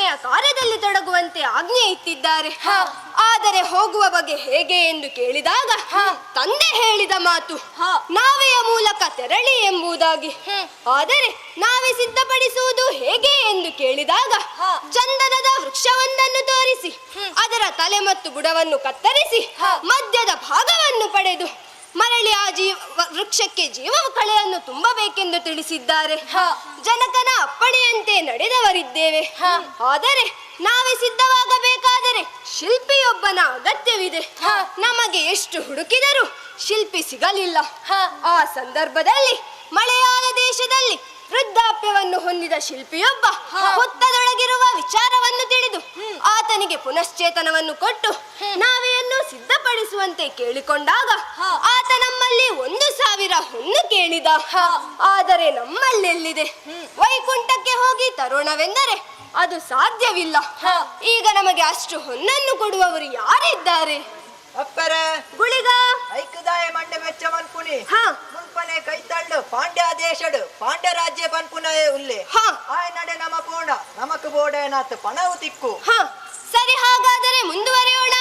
ರಕ್ಷಣೆಯ ಕಾರ್ಯದಲ್ಲಿ ತೊಡಗುವಂತೆ ಆಜ್ಞೆ ಇತ್ತಿದ್ದಾರೆ. ಆದರೆ ಹೋಗುವ ಬಗೆ ಹೇಗೆ ಎಂದು ಕೇಳಿದಾಗ ತಂದೆ ಹೇಳಿದ ಮಾತು ನಾವೆಯ ಮೂಲಕ ತೆರಳಿ ಎಂಬುದಾಗಿ. ಆದರೆ ನಾವೇ ಸಿದ್ಧಪಡಿಸುವುದು ಹೇಗೆ ಎಂದು ಕೇಳಿದಾಗ ಚಂದನದ ವೃಕ್ಷವೊಂದನ್ನು ತೋರಿಸಿ ಅದರ ತಲೆ ಮತ್ತು ಬುಡವನ್ನು ಕತ್ತರಿಸಿ ಮಧ್ಯದ ಭಾಗವನ್ನು ಪಡೆದು ಮರಳಿ ಆ ಜೀವ ವೃಕ್ಷಕ್ಕೆ ಜೀವ ಕಳೆಯನ್ನು ತುಂಬಬೇಕೆಂದು ತಿಳಿಸಿದ್ದಾರೆ. ಜನಕನ ಅಪ್ಪಣೆಯಂತೆ ನಡೆದವರಿದ್ದೇವೆ. ಆದರೆ ನಾವೇ ಸಿದ್ಧವಾಗಬೇಕಾದರೆ ಶಿಲ್ಪಿಯೊಬ್ಬನ ಅಗತ್ಯವಿದೆ. ನಮಗೆ ಎಷ್ಟು ಹುಡುಕಿದರೂ ಶಿಲ್ಪಿ ಸಿಗಲಿಲ್ಲ. ಆ ಸಂದರ್ಭದಲ್ಲಿ ಮಲಯಾಳ ದೇಶದಲ್ಲಿ ವೃದ್ಧಾಪ್ಯವನ್ನು ಹೊಂದಿದ ಶಿಲ್ಪಿಯೊಬ್ಬ ಹುತ್ತದೊಳಗಿರುವ ವಿಚಾರವನ್ನು ತಿಳಿದು ಆತನಿಗೆ ಪುನಶ್ಚೇತನವನ್ನು ಕೊಟ್ಟು ನಾವೆಯನ್ನು ಸಿದ್ಧಪಡಿಸುವಂತೆ ಕೇಳಿಕೊಂಡಾಗ ಆತ ನಮ್ಮಲ್ಲಿ 1000 ಹೊನ್ನು ಕೇಳಿದ. ಆದರೆ ನಮ್ಮಲ್ಲೆಲ್ಲಿದೆ? ವೈಕುಂಠಕ್ಕೆ ಹೋಗಿ ತರೋಣವೆಂದರೆ ಅದು ಸಾಧ್ಯವಿಲ್ಲ. ಈಗ ನಮಗೆ ಅಷ್ಟು ಹೊನ್ನನ್ನು ಕೊಡುವವರು ಯಾರಿದ್ದಾರೆ? ಅಪ್ಪರೆ ಗುಳಿಗ ಐಕದಾಯ ಮಂಡೆ ಮೆಚ್ಚ ಮನ್ಪುನಿ ಮುನ್ಪನೆ ಕೈತಳ್ಳು ಪಾಂಡ್ಯ ದೇಶಡು ಪಾಂಡ್ಯ ರಾಜ್ಯ ಪನ್ಪುನಯೇ ಉಲ್ಲೆ ಆಯ್ ನಡೆ ನಮ ಪೋಣ ನಮಕ್ ಬೋಡೇನಾತ್ ಪಣವು ತಿಕ್ಕು. ಸರಿ, ಹಾಗಾದರೆ ಮುಂದುವರೆಯೋಣ.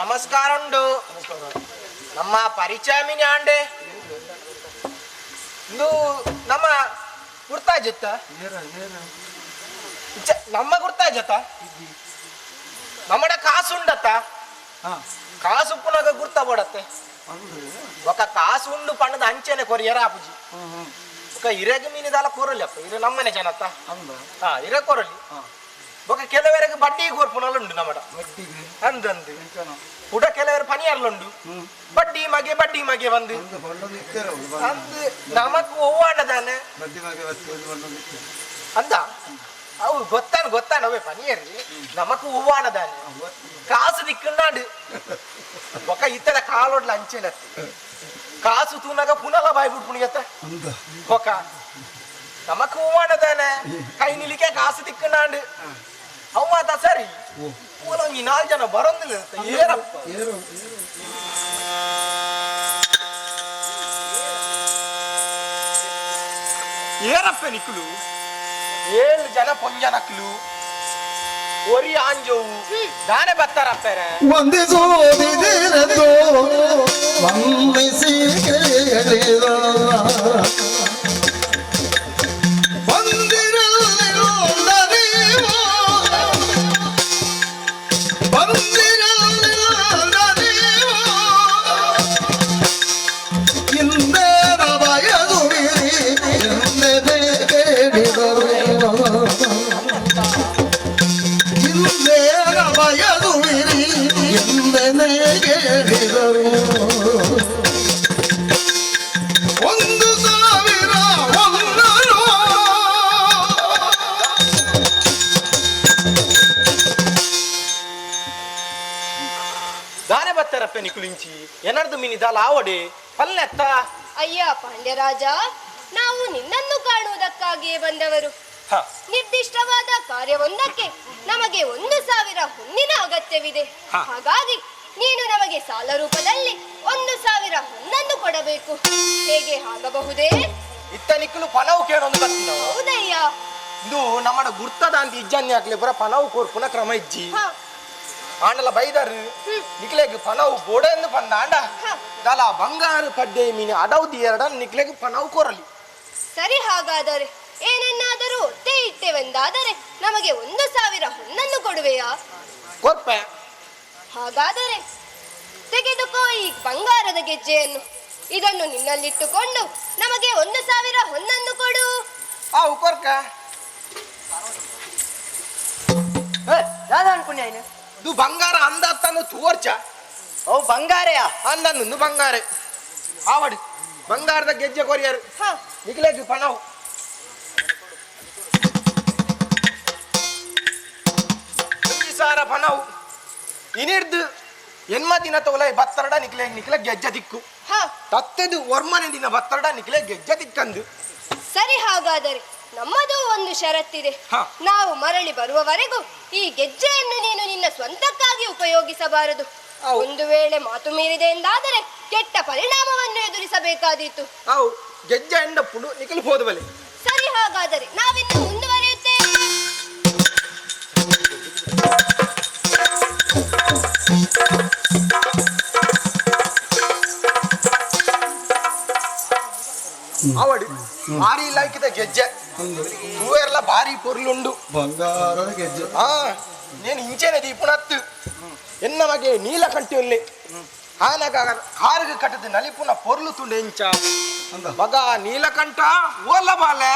ನಮಸ್ಕಾರ ಉಂಡು. ನಮ್ಮ ಪರಿಚಯ ಮಿನಿ ಇಂದು ನಮ್ಮ ಗುರ್ತಾಜತ್ತ ನಮ್ಮ ಗುರ್ತಾಜತ್ತ ನಮ್ಮಡ ಕಾಸು ಉಂಡತ್ತ ಕಾಸು ಪುನಗ ಗುರ್ತ ಬೋಡತ್ತೆ ఒక ಕಾಸು ಉಂಡು ಪಣ್ಣದ ಅಂಚೆನೆ ಕೊರಿಯರ ಆಪುಜಿ ఒక ಇರಗ ಮೀನಿದಾಲ ಕೊರಲಿ ಅಪ್ಪ ಇರ ನಮ್ಮನೆ ಜನತ್ತ ಹಾ ಇರ ಕೊರಲಿ ಬೊಕ ಕೆಲವರೆಗೆ ಬಡ್ಡಿ ಕೋರ್ಪುನಲ್ಲ ಉಂಡು ನಮ್ಮಡ ಅಂದಂದು ಉಡ ಕೆಲವರು ಪನಿಯಾರ್ಲುಂಡು ಬಡ್ಡಿ ಮಗೆ ಬಡ್ಡಿ ಮಗೆ ಬಂದು ಅಂದು ನಮಕ್ ಒವ್ವಾಂಡದಾನೆ ಅಂದ ಅವು ಗೊತ್ತಾನ ಗೊತ್ತಾನ ಅವೇ ಪನಿಯರಿ ನಮಕ್ ಹೂವಾಣದಾನೆ ಕಾಸು ದಿಕ್ಕಂಡಾಂಡು ಬೊಕ ಇತ್ತದ ಕಾಲೊಡ್ಲ ಅಂಚೆನ ಕಾಸು ತೂನಾಗ ಪುನಲ ಬಾಯ್ ಬಿಡ್ಪುಣಿಗತ್ತ ಬೊಕ ನಮಕ್ ಹೂವಾಣದಾನೆ ಕೈ ನಿಲಿಕೆ ಕಾಸು ದಿಕ್ಕಂಡಾಂಡು ಅವು ಮಾತ ಸರಿ ಒಂಜಿ ನಾಲ್ ಜನ ಬರೊಂದಿಲ್ಲ ಏರಪ್ಪ ಏರಪ್ಪ ನಿಕ್ಕುಲು ಏಳು ಜನ ಪೊಂಜನಕ್ಲು ಒರಿ ಆಂಜೋವು ದಾನೆ ಬತ್ತಾರಪ್ಪರೆ ವಂದಿಸೋದಿದಿರದು ವಂದಿಸಿ ಕೇಳಿದ ಕೇಳಿದರು 1000 ಹೊನ್ನನು ದಾನೆ ಬತ್ತಾರಪ್ಪ ನಿಕುಲಿಂಚಿ ಏನಾರ್ದು ಮಿನಿ ದಾಲ ಆವಡೆ ಪಲ್ಲೆತ್ತ. ಅಯ್ಯ ಪಾಂಡ್ಯರಾಜ, ನಾವು ನಿನ್ನನ್ನು ಕಾಣುವುದಕ್ಕಾಗಿಯೇ ಬಂದವರು. ನಿರ್ದಿಷ್ಟವಾದ ಕಾರ್ಯವೊಂದಕ್ಕೆ ನಮಗೆ 1000 ಹೊನ್ನಿನ ಅಗತ್ಯವಿದೆ. ಹಾಗಾಗಿ ನೀನು ನಮಗೆ ಸಾಲ ರೂಪದಲ್ಲಿ 1000 ಹೊನ್ನನ್ನು ಕೊಡಬೇಕು. ಹೇಗೆ ಆಗಬಹುದೇ? ಇತ್ತ ನಿಕ್ಕಲು ಪನವು ಕೇಳೊಂದು ಬರ್ತೀನಿ. ಹೌದಯ್ಯ. ಇದು ನಮ್ಮಡ ಗುರ್ತದ ಅಂತ ಇಜ್ಜನ್ನಿ ಹಾಕ್ಲಿ ಬರ ಪನವು ಕೋರ್ಪುನ ಕ್ರಮ ಇಜ್ಜಿ ಆಂಡಲ ಬೈದರು ನಿಕ್ಲೆಗ್ ಪನವು ಬೋಡೆಂದು ಪಂಡ ಆಂಡ ದಲ ಬಂಗಾರು ಪಡ್ಡೆ ಮೀನು ಅಡವು ಎರಡ ನಿಕ್ಲೆಗ್ ಪನವು ಕೋರಲಿ. ಸರಿ, ಹಾಗಾದರೆ ಏನನ್ನಾದರೂ ಒತ್ತೆ ಇಟ್ಟೆವೆಂದಾದರೆ ನಮಗೆ 1000 ಹೊನ್ನನ್ನು ಕೊಡುವೆಯಾ? ಕೊರ್ಪೆ. ಹಾಗಾದರೆ ತೆಗೆದುಕೋ ಈ ಬಂಗಾರದ ಗೆಜ್ಜೆಯನ್ನು. ಇದನ್ನು ನಿನ್ನಲ್ಲಿಟ್ಟುಕೊಂಡು ನಮಗೆ 1000 ಹೊನ್ನನ್ನು ಕೊಡು. ಆವು ಕೊರ್ಕ. ದಾದ ಅನ್ಪುಣ್ಯ ಇದು ಬಂಗಾರ ಅಂದತ್ತನ್ನು ತೋರ್ಚ. ಓ ಬಂಗಾರೆಯ ಅಂದನ್ನು ಬಂಗಾರ ಆವಡಿ ಬಂಗಾರದ ಗೆಜ್ಜೆ ಕೊರಿಯರು. ನಿಖಿಲೇಜು ಪಣವು 1000 ಪಣವು ಇನಿಡ್ದು ಎನ್ಮ ದಿನ ತೋಲ ಬತ್ತರಡ ನಿಖಿಲೆ ನಿಖಿಲ ಗೆಜ್ಜೆ ದಿಕ್ಕು. ತತ್ತೆದು ಒರ್ಮನೆ ದಿನ ಬತ್ತರಡ ನಿಖಿಲೆ ಗೆಜ್ಜೆ ದಿಕ್ಕಂದು. ಸರಿ, ಹಾಗಾದರೆ ನಮ್ಮದು ಒಂದು ಷರತ್ತಿದೆ. ನಾವು ಮರಳಿ ಬರುವವರೆಗೂ ಈ ಗೆಜ್ಜೆಯನ್ನು ನೀನು ನಿನ್ನ ಸ್ವಂತಕ್ಕಾಗಿ ಉಪಯೋಗಿಸಬಾರದು. ಒಂದು ವೇಳೆ ಮಾತು ಮೀರಿದೆ ಎಂದಾದರೆ ಕೆಟ್ಟ ಪರಿಣಾಮವನ್ನು ಎದುರಿಸಬೇಕಾದೀತು. ಗೆಜ್ಜೆ ಎಂದ ಪುಡು ನಿಖಿಲ್ ಹೋದವಲೆ. ಸರಿ, ಹಾಗಾದರೆ ನಾವಿನ್ನು ಮುಂದುವರಿಯುತ್ತೇವೆ. ಅವಡು ಭಾರಿ ಲೈಕಿದ ಗೆಜ್ಜೆ ತೂವೆರ್ಲ ಭಾರಿ ಪೊರ್ಲುಂಡು ಬಂಗಾರದ ಗೆಜ್ಜೆ. నేను ಇಂಚೆನೆ ದೀಪುನತ್ತು ಎನ್ನ ಮಗೆ ನೀಲಕಂಠಿ ಉಲ್ಲೆ ಆನಗ ಕಾರಿಗೆ ಕಟ್ಟದ ನಲಿಪುನ ಪೊರ್ಲು ತುಂಡು ಎಂಚ ಮಗ ನೀಲಕಂಠ ಓಲ ಬಾಲೆ.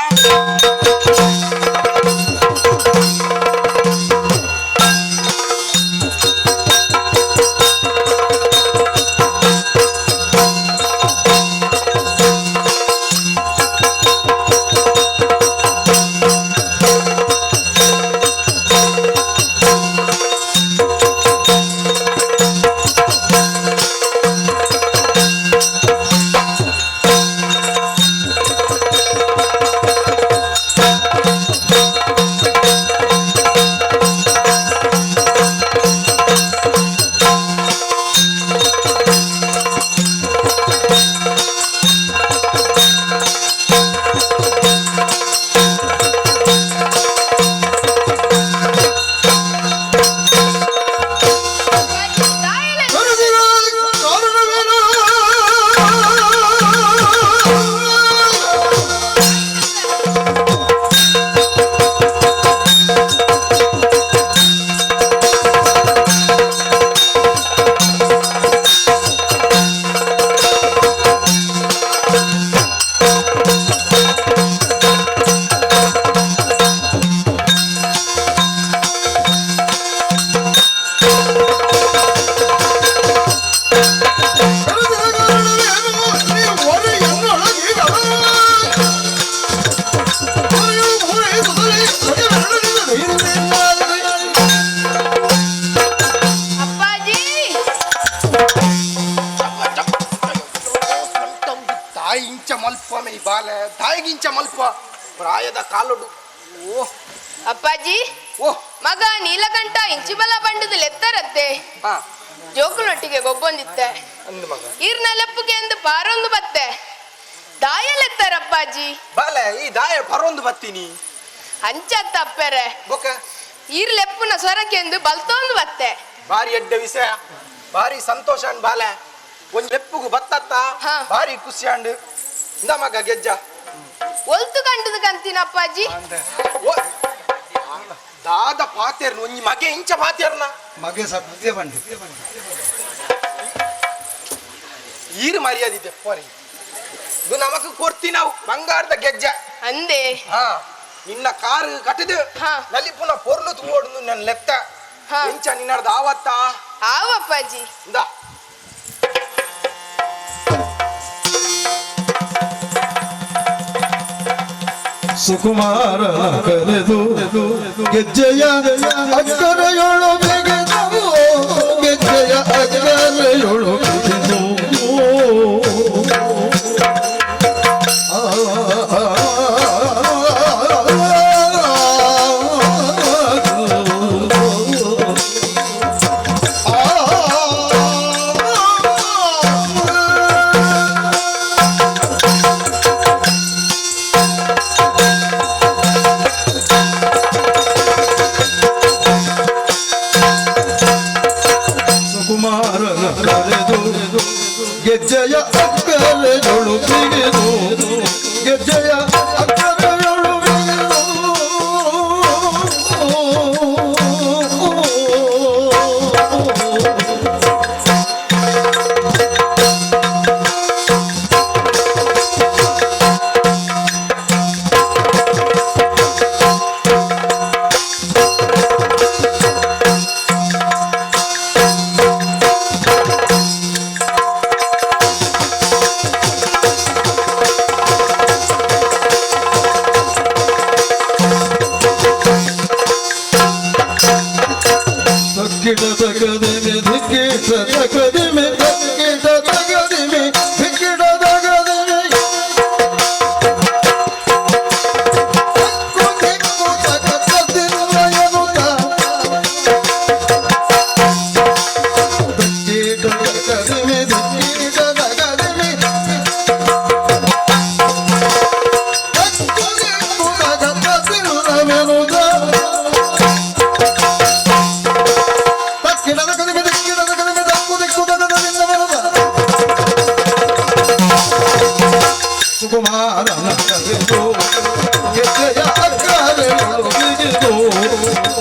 ಬಾಲೆ ತಾಯಿಗಿಂಚ ಮಲ್ಪ ಪ್ರಾಯದ ಕಾಲೊಡು. ಓ ಅಪ್ಪಾಜಿ, ಓ ಮಗ ನೀಲಕಂಠ ಇಂಚಿಬಲ ಬಂಡದ ಲೆತ್ತರತ್ತೆ. ಜೋಕುಲೊಟ್ಟಿಗೆ ಗೊಬ್ಬೊಂದಿತ್ತೆ. ಅಂದು ಮಗ ಈರ್ನ ಲೆಪ್ಪುಗೆ ಅಂದು ಪಾರೊಂದು ಬತ್ತೆ. ದಾಯಲೆತ್ತಾರಪ್ಪಾಜಿ. ಬಾಲೆ ಈ ದಾಯ ಪರೊಂದು ಬತ್ತೀನಿ. ಅಂಚತ್ತ ಅಪ್ಪೆರೆ. ಬೊಕ್ಕ ಈರ್ ಲೆಪ್ಪುನ ಸ್ವರಕ್ಕೆಂದು ಬಲ್ತೊಂದು ಬತ್ತೆ. ಭಾರಿ ಎಡ್ಡೆ ವಿಷಯ, ಭಾರಿ ಸಂತೋಷ ಅನ್ ಬಾಲೆ. ಒಂಜಿ ಲೆಪ್ಪುಗು ಬತ್ತತ್ತ ಭಾರಿ ಖುಷಿ ಅಂಡ್. ಇಂದ ಮಗ ಗೆಜ್ಜ ಒಲ್ತು ಕಂಡದ ಕಂತಿನ ಅಪ್ಪಾಜಿ. ದಾದ ಪಾತೇರ್ನ ಒಂಜಿ ಮಗೆ ಇಂಚ ಪಾತೇರ್ನ ಮಗೆ ಸತ್ಯ ಬಂಡಿ ಈರು ಮರ್ಯಾದಿದೆ ಪೋರಿ. ಇದು ನಮಕ್ ಕೊರ್ತಿ ನಾವು ಬಂಗಾರದ ಗೆಜ್ಜ ಅಂದೆ. ನಿನ್ನ ಕಾರು ಕಟ್ಟದು ನಲಿಪುನ ಪೊರ್ಲು ತೂವೊಡು ನನ್ನ ಲೆತ್ತ. ಇಂಚ ನಿನ್ನರ್ದ ಆವತ್ತ ಆವಪ್ಪಾಜಿ. ಇಂದ ಸುಕುಮಾರ ಕರೆದು ಗೆಜ್ಜೆಯ ಅಕ್ಕರೆಯೊಳು ಬಿಗಿದು, ಗೆಜ್ಜೆಯ ಅಕ್ಕರೆಯೊಳು ಬಿಗಿದು. ತಕ್ಕಿಟ ತಗದಿಮೆ ಧಿಕ್ಕಿಟ ತಗದಿಮೆ ತಕ್ಕಿಟ ತಗದಿಮೆ ಧಿಕ್ಕಿಟ ತಗದಿಮೆ ತಕ್ಕು ದಿಕ್ಕು ತಕ ತದಿಲ್ಲಯನುತ ತಕ್ಕಿಟ ತಗದಿಮೆ ಧಿಕ್ಕಿಟ ತಗದಿಮೆ ತಕ್ಕು ದಿಕ್ಕು ತಕ ತದಿಲ್ಲವೆನುತ ಸುಕುಮಾರನ ಕರೆದು ಗೆಜ್ಜೆಯ ಅಕ್ಕರೆಗಳು ಬಿಗಿದು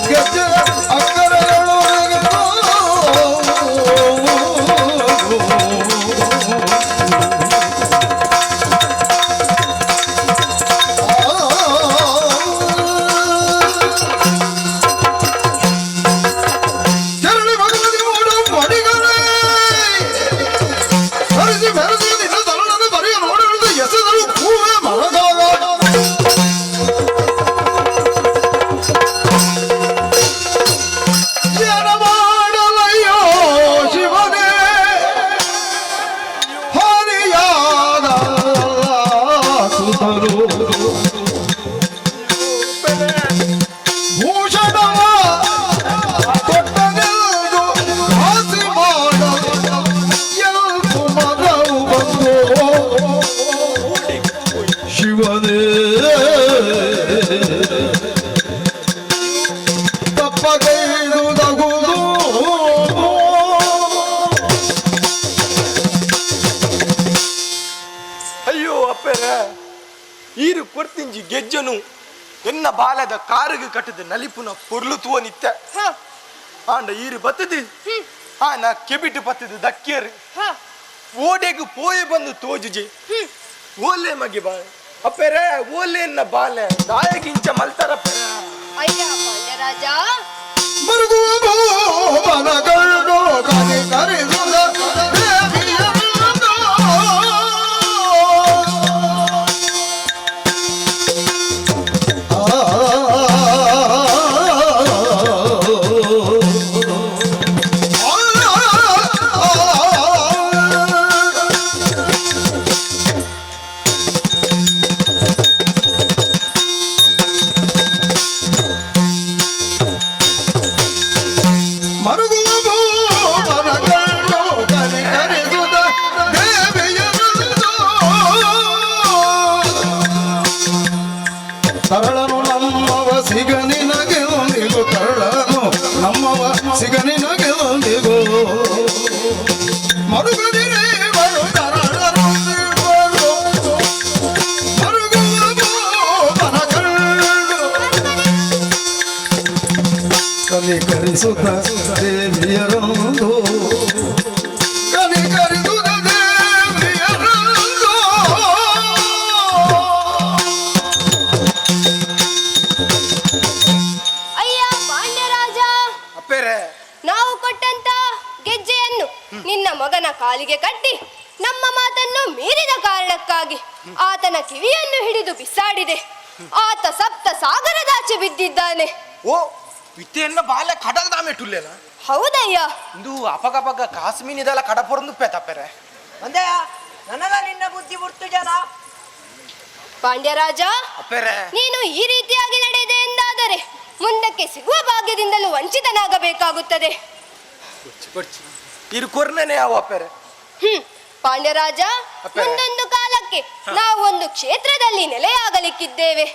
ಗೆಜ್ಜೆಯ ಅಕ್ಕರೆಗಳು ಬಿಗಿದು ಚರಣ ಭಗವತಿ ಮೂಡ ಮಡಿಗಳೇ ಹರಿಸಿ ಬೆರೆಸಿ ನಿನ್ನ ತರುಣನ ಬರೆಯ ನೋಡಲು ಎಸೆದರು ಕೂವೆ ಮರಗಾಲ ಏನ ಮಾಡಲಯ್ಯೋ ಶಿವನೇ ಹರಿಯಾದ ಸುತರು ಭೂಷಣವ ಕೊಟ್ಟನೆಲ್ದು ವಾಸಿ ಮಾಡ ಎಲ್ಕು ಮರವು ಬಂದು ಶಿವನೇ ತಪ್ಪಗೈದು ದಗುದು ಅಯ್ಯೋ ಅಪ್ಪೆರ ಈರು ಕೊರ್ತಿಂಜಿ ಗೆಜ್ಜನು ಎನ್ನ ಬಾಲದ ಕಾರುಗು ಕಟ್ಟದ ನಲಿಪುನ ಪೊರ್ಲು ತೂವ ನಿತ್ಯ ಆಂಡ ಈರು ಬತ್ತದಿ ಆ ನಾ ಕೆಬಿಟ್ಟು ಬತ್ತದ ದಕ್ಕಿಯರು ಓಡೆಗು ಪೋಯೆ ಬಂದು ತೋಜುಜಿ ಓಲೆ ಮಗೆ ಬಾಳೆ ಅಪ್ಪೆರೆ ಓಲೆ ಎನ್ನ ಬಾಲೆ ದಾಯಗಿಂಚ ಮಲ್ತಾರಪ್ಪೆರೆ. ಅಯ್ಯ ಪಾಂಡ್ಯರಾಜ, ಮರುಗುವ ಮನಗಳ್ಳು ಕರೆ ಕರೆದುದ ದೇವಿಯರನ್ನು. ಆ ಮರುಗುವ ಮನಗಳ್ಳು ಕರೆ ಕರೆದುದ ದೇವಿಯರನ್ನು. ತರಳನು ನಮ್ಮವ ಸಿಗನಿನಗೆಲೊಂದಿಗು ತರಳನು ನಮ್ಮವ ಸಿಗನಿನಗೆಲೊಂದಿಗು ಮರುಗದಿರೇ ಬರು ತರಳರೊಂದಿಬ್ಬರು ಮರುಗುವ ಮನಗಳ್ಳು ಕಲಿಕರಿಸುತ್ತ ದೇವಿಯರೊಂದು ಕಲಿಕರಿಸುತ್ತ ದೇವಿಯರೊಂದು. ಅಯ್ಯ ಪಾಂಡ್ಯರಾಜ, ಅಪ್ಪೆರೆ, ನಾವು ಕೊಟ್ಟಂತ ಗೆಜ್ಜೆಯನ್ನು ನಿನ್ನ ಮಗನ ಕಾಲಿಗೆ ಕಟ್ಟಿ ನಮ್ಮ ಮಾತನ್ನು ಮೀರಿದ ಕಾರಣಕ್ಕಾಗಿ ಆತನ ಕಿವಿಯನ್ನು ಹಿಡಿದು ಬಿಸಾಡಿದೆ. ಆತ ಸಪ್ತ ಸಾಗರದಾಚೆ ಬಿದ್ದಿದ್ದಾನೆ. ಓ ಇತ್ತೆ ಎನ್ನ ಬಾಲೆ ಕಡಲ್ ದಾಮೆಟುಲ್ಲೇನ? ಹೌದಯ್ಯ. ಇಂದು ಅಪಗಪಗ ಕಾಸ್ಮೀನಿದೆಲ್ಲ ಕಡ ಪೊರಂದು ಪೇತಪ್ಪೆರೆ. ಒಂದೆಯ ನನಲ ನಿನ್ನ ಬುದ್ಧಿ ಬಿಡ್ತು ಜನ. ಪಾಂಡ್ಯರಾಜ, ಅಪ್ಪೆರೆ, ನೀನು ಈ ರೀತಿಯಾಗಿ ನಡೆದೆ ಎಂದಾದರೆ ಮುಂದಕ್ಕೆ ಸಿಗುವ ಭಾಗ್ಯದಿಂದಲೂ ವಂಚಿತನಾಗಬೇಕಾಗುತ್ತದೆ. ಇರು ಕೊರ್ನೇ ಯಾವ ಅಪ್ಪೆರೆ. ಪಾಂಡ್ಯರಾಜ, ಅಪ್ಪೆರೆ. ಮುಂದೊಂದು ಕಾಲಕ್ಕೆ ನಾವು ಒಂದು ಕ್ಷೇತ್ರದಲ್ಲಿ ನೆಲೆಯಾಗಲಿಕ್ಕಿದ್ದೇವೆ.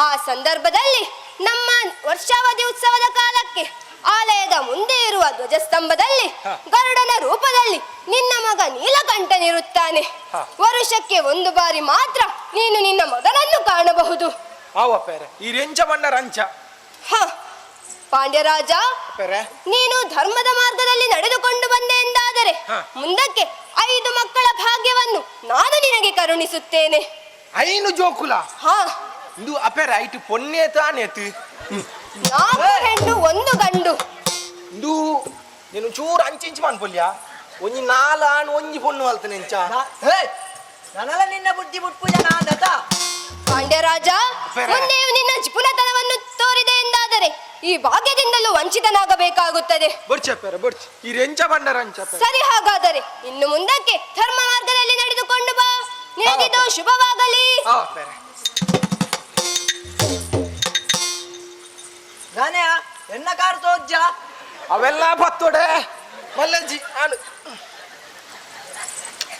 ಆ ಸಂದರ್ಭದಲ್ಲಿ ನಮ್ಮ ವರ್ಷಾವಧಿ ಉತ್ಸವದ ಕಾಲಕ್ಕೆ ಆಲಯದ ಮುಂದೆ ಇರುವ ಧ್ವಜಸ್ತಂಭದಲ್ಲಿ ಗರುಡನ ರೂಪದಲ್ಲಿ ನಿನ್ನ ಮಗ ನೀಲಕಂಠನಿರುತ್ತಾನೆ. ವರ್ಷಕ್ಕೆ ಒಂದು ಬಾರಿ ಮಾತ್ರ ನೀನು ನಿನ್ನ ಮಗನನ್ನು ಕಾಣಬಹುದು. ಆವ ಅಪ್ಪೆರೆ, ಈ ರೆಂಚ ಬಣ್ಣ ರಂಚ. ಪಾಂಡ್ಯರಾಜ, ಅಪ್ಪೆರೆ, ನೀನು ಧರ್ಮದ ಮಾರ್ಗದಲ್ಲಿ ನಡೆದುಕೊಂಡು ಬಂದೆ ಎಂದಾದರೆ ಮುಂದಕ್ಕೆ 5 ಮಕ್ಕಳ ಭಾಗ್ಯವನ್ನು ನಾನು ನಿನಗೆ ಕರುಣಿಸುತ್ತೇನೆ. ಐನು ಜೋಕುಲ? ಇಂದು ಅಪ್ಪೆರೆ ಐಟು ಪೊನ್ನೆ ತಾನೇತು? 4 ಹೆಣ್ಣು 1 ಗಂಡು. ಇಂದು ನೀನು ಚೂರು ಅಂಚಿಂಚು ಮನ್ಪೊಲ್ಯ, ಒಂಜಿ ನಾಲ್ ಆಣ್ ಒಂಜಿ ಪೊಣ್ಣು ಅಲ್ತನೆ ಎಂಚ? ನನಲ ನಿನ್ನ ಬುದ್ಧಿ ಬಿಟ್ಪು ಜನ ಅಂದತ. ಪಾಂಡ್ಯರಾಜ, ಅಪ್ಪೆರೆ. ಮುಂದೆಯೂ ನಿನ್ನ ಜಿಪುಣತನವನ್ನು ತೋರಿದೆ ಎಂದಾದರೆ ಈ ಭಾಗ್ಯದಿಂದಲೂ ವಂಚಿತನಾಗಬೇಕಾಗುತ್ತದೆ. ಬೊಡ್ಚಪ್ಪೆರೆ ಬೊಡ್ಚಿ, ಈ ರೆಂಚ ಬಂಡರ ಅಂಚಪ್ಪೆ. ಸರಿ, ಹಾಗಾದರೆ ಇನ್ನು ಮುಂದಕ್ಕೆ ಧರ್ಮ ಮಾರ್ಗದಲ್ಲಿ ನಡೆದುಕೊಂಡು ಬಾ. ನಿನಗಿದು ಶುಭವಾಗಲಿ. ಆವಪ್ಪೆರೆ. ದಾನೆಯ ಎನ್ನ ಕಾರ್ ತೋಜ್ಜ. ಅವೆಲ್ಲ ಪತ್ತೋಡೆ ಮಲ್ಲಜ್ಜಿ ಆನು.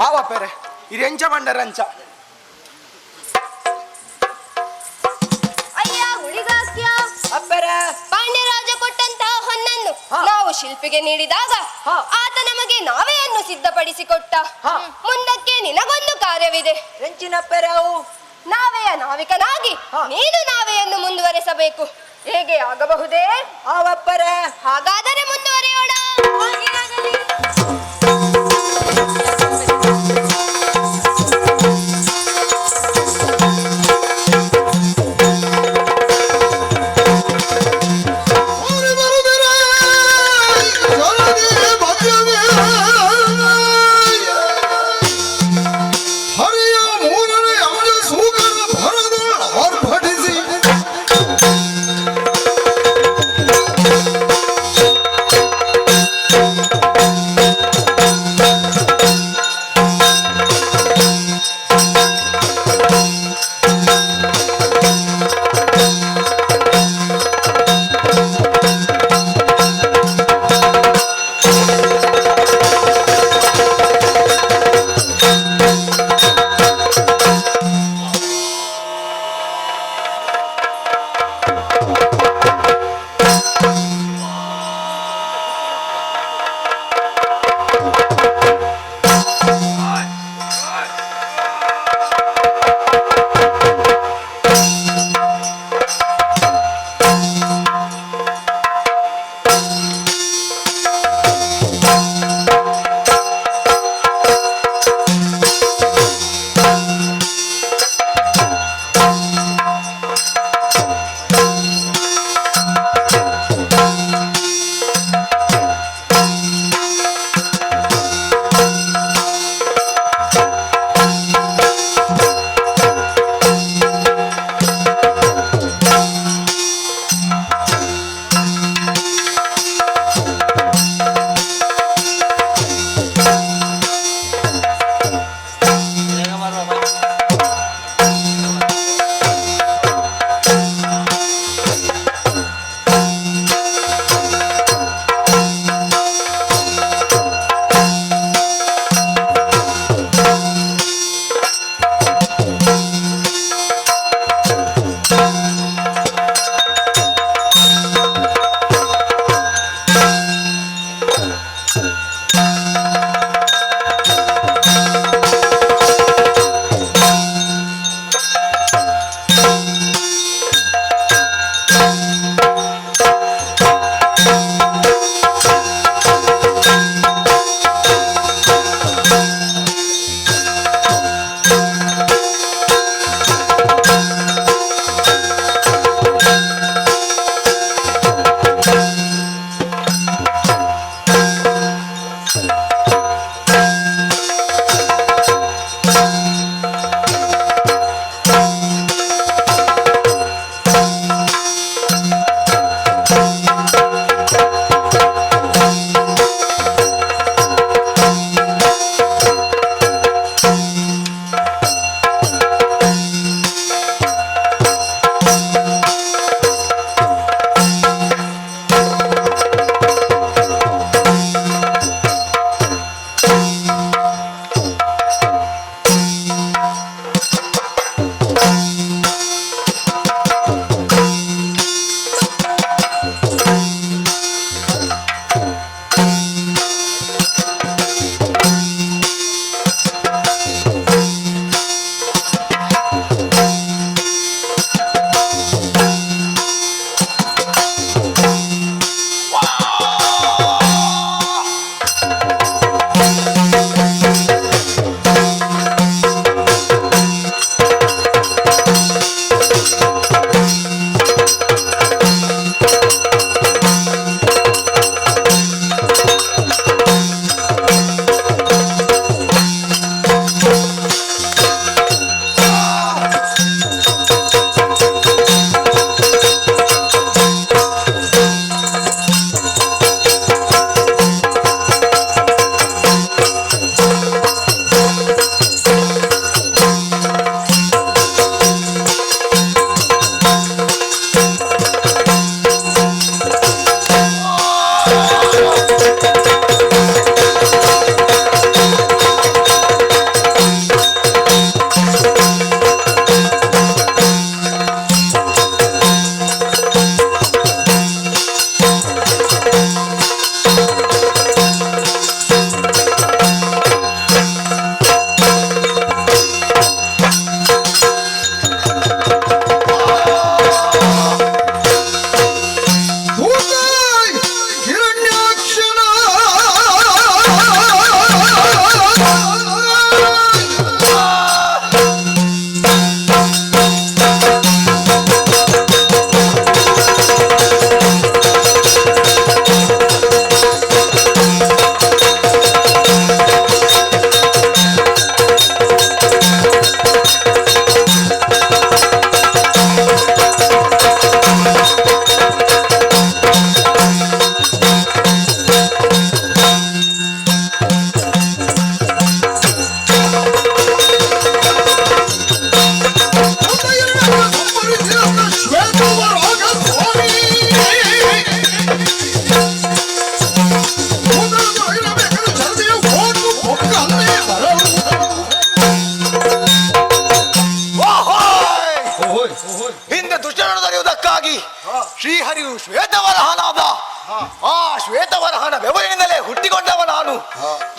ಆವಪ್ಪೆರೆ, ಈ ರೆಂಚ ಬಂಡರ ಅಂಚ. ಅಯ್ಯ ಗುಳಿಗಾಕ್ಯ. ಅಪ್ಪರೆ. ಪಾಂಡ್ಯರಾಜ ಕೊಟ್ಟಂತಹ ಹೊನ್ನನ್ನು ನಾವು ಶಿಲ್ಪಿಗೆ ನೀಡಿದಾಗ ಆತ ನಮಗೆ ನಾವೆಯನ್ನು ಸಿದ್ಧಪಡಿಸಿಕೊಟ್ಟ. ಮುಂದಕ್ಕೆ ನಿನಗೊಂದು ಕಾರ್ಯವಿದೆ. ಎಂಚಿನಪ್ಪರೆ ಅವು? ನಾವೆಯ ನಾವಿಕನಾಗಿ ನೀನು ನಾವೆಯನ್ನು ಮುಂದುವರೆಸಬೇಕು. ಹೇಗೆ ಆಗಬಹುದೇ? ಆವಪ್ಪರೆ. ಹಾಗಾದರೆ ಮುಂದುವರಿಯೋಣ. ಓಡಿ ಬರುದಿರೆ, ಜಲದಿ ಭದ್ರವೇ. ಹರಿಯ ಮೂರನೇ ಅಂಜ ಸೂಕರ ಭರದ ಆರ್ಭಟಿಸಿ.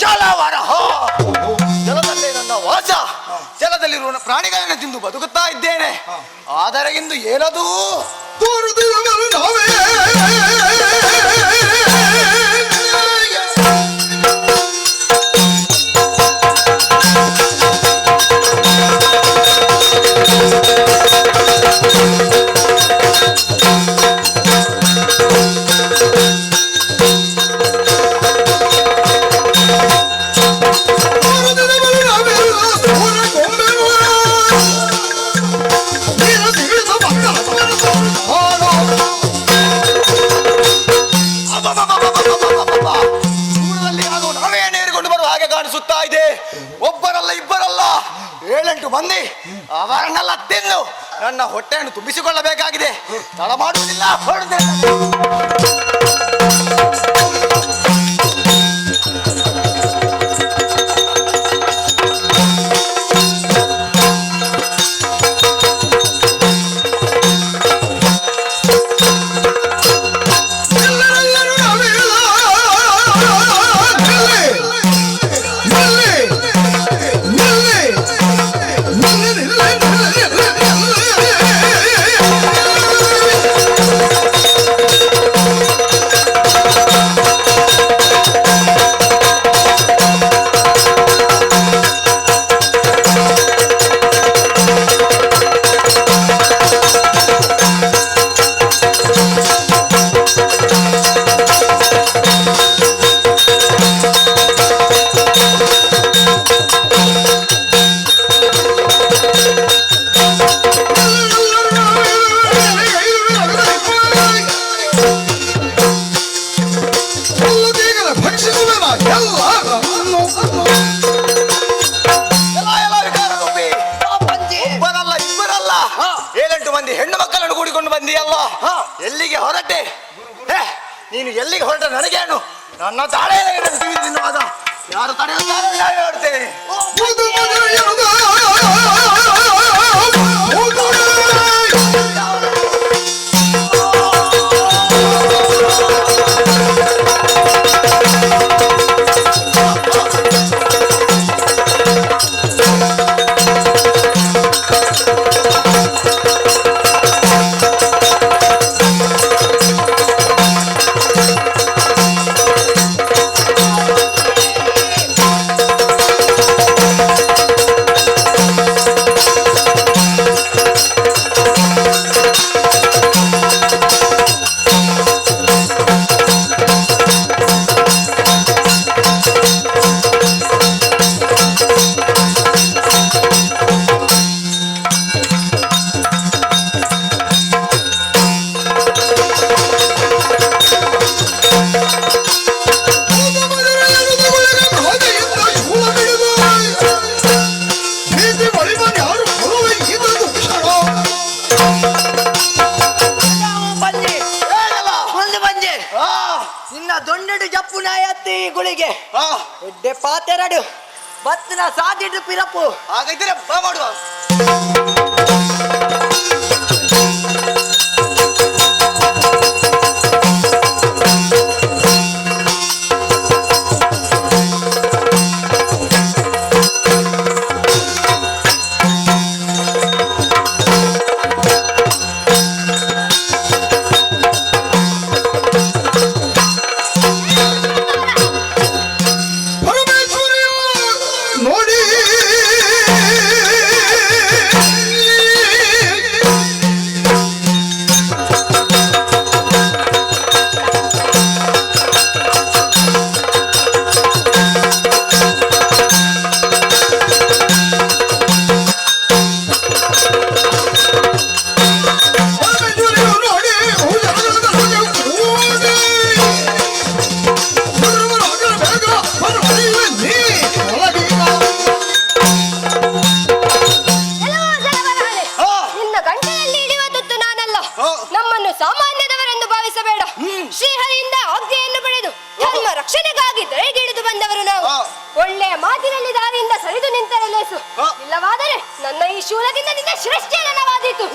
ಜಲವರಹ, ಜಲದಲ್ಲೇ ನನ್ನ ವಾಸ, ಜಲದಲ್ಲಿರುವ ಪ್ರಾಣಿಗಳನ್ನು ತಿಂದು ಬದುಕುತ್ತಾ ಇದ್ದೇನೆ. ಆದರೆ ಇಂದು ಏನದು ನಾವೇ ಕಾಣಿಸುತ್ತಾ ಇದೆ. ಒಬ್ಬರಲ್ಲ ಇಬ್ಬರಲ್ಲ, 7-8 ಮಂದಿ. ಅವರನ್ನೆಲ್ಲ ತಿಂದು ನನ್ನ ಹೊಟ್ಟೆಯನ್ನು ತುಂಬಿಸಿಕೊಳ್ಳಬೇಕಾಗಿದೆ. ತಡ ಮಾಡುವುದಿಲ್ಲ, ಹೊರಡುತ್ತೇನೆ. ಒಬ್ಬರಲ್ಲ ಇಬ್ಬರಲ್ಲ, 7-8 ಮಂದಿ ಹೆಣ್ಣು ಮಕ್ಕಳನ್ನು ಕೂಡಿಕೊಂಡು ಬಂದಿಯಲ್ಲ, ಎಲ್ಲಿಗೆ ಹೊರಟೆ? ನೀನು ಎಲ್ಲಿಗೆ ಹೊರಟ ನನಗೇನು? ನನ್ನ ತಾಳೆ ತಿನ್ನುವಾಗ ಯಾರು ತಡೆಯುತ್ತಾರೆ ನಾನು ನೋಡ್ತೇನೆ. ಗುಳಿಗೆ ಎಡ್ಡೆ ಪಾತೆರಡು ಬತ್ತಿನ ಸಾದಿಡು ಪಿರಪು ಹಾಗಿದ್ರೆ ಬಾ ಮಾಡುವ. ನೋಡಿ ನಮ್ಮನ್ನು ಸಾಮಾನ್ಯದವರೆಂದು ಭಾವಿಸಬೇಡ. ಶ್ರೀಹರಿಯಿಂದ ಆಜ್ಞೆಯನ್ನು ಪಡೆದು ಧರ್ಮ ರಕ್ಷಣೆಗಾಗಿ ದಯಗಿಳಿದು ಬಂದವರು ನಾವು. ಒಳ್ಳೆಯ ಮಾತಿನಲ್ಲಿ ದಾರಿಯಿಂದ ಸರಿದು ನಿಂತರೆ ಲೇಸು, ಇಲ್ಲವಾದರೆ ನನ್ನ ಈ ಶೂಲದಿಂದ ನಿನ್ನ ಶಿರಶ್ಛೇದನವಾದೀತು.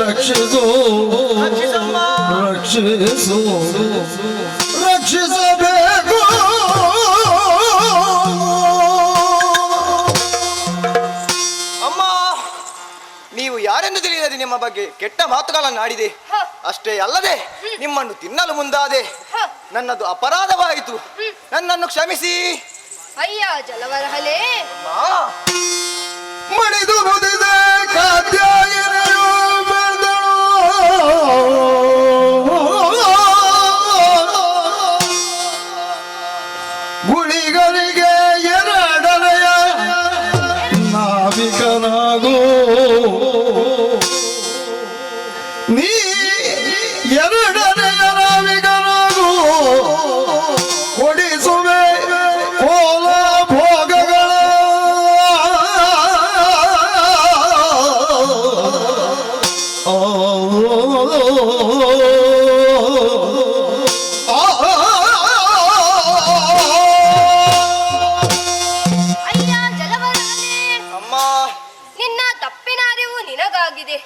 ರಕ್ಷಿಸು ರಕ್ಷಿಸು ರಕ್ಷಿಸಬೇಕು. ಅಮ್ಮ, ನೀವು ಯಾರೆಂದು ತಿಳಿಯದೆ ನಿಮ್ಮ ಬಗ್ಗೆ ಕೆಟ್ಟ ಮಾತುಗಳನ್ನು ಆಡಿದೆ. ಅಷ್ಟೇ ಅಲ್ಲದೆ ನಿಮ್ಮನ್ನು ತಿನ್ನಲು ಮುಂದಾದೆ. ನನ್ನದು ಅಪರಾಧವಾಯಿತು, ನನ್ನನ್ನು ಕ್ಷಮಿಸಿ. ಅಯ್ಯ ಜಲವರಹಲೇ, ಮಣಿದು ಮುದಿದೆ ಕಾತ್ಯಾಯನರು ಬೆಳೆದಳು. ಗುಳಿಗರಿಗೆ ಎರಡನೆಯ ನಾವಿಕನಾಗೋ, ನೀ ಎರಡನೆಯ ನಾವಿಕನಾಗೋ, ಕೊಡಿಸುವೆ ಕೋಲ ಭೋಗಗಳ. ಅಯ್ಯ ಜಲವರಹಲೇ, ಅಮ್ಮ, ನಿನ್ನ ತಪ್ಪಿನ ಅರಿವು ನಿನಗಾಗಿದೆ.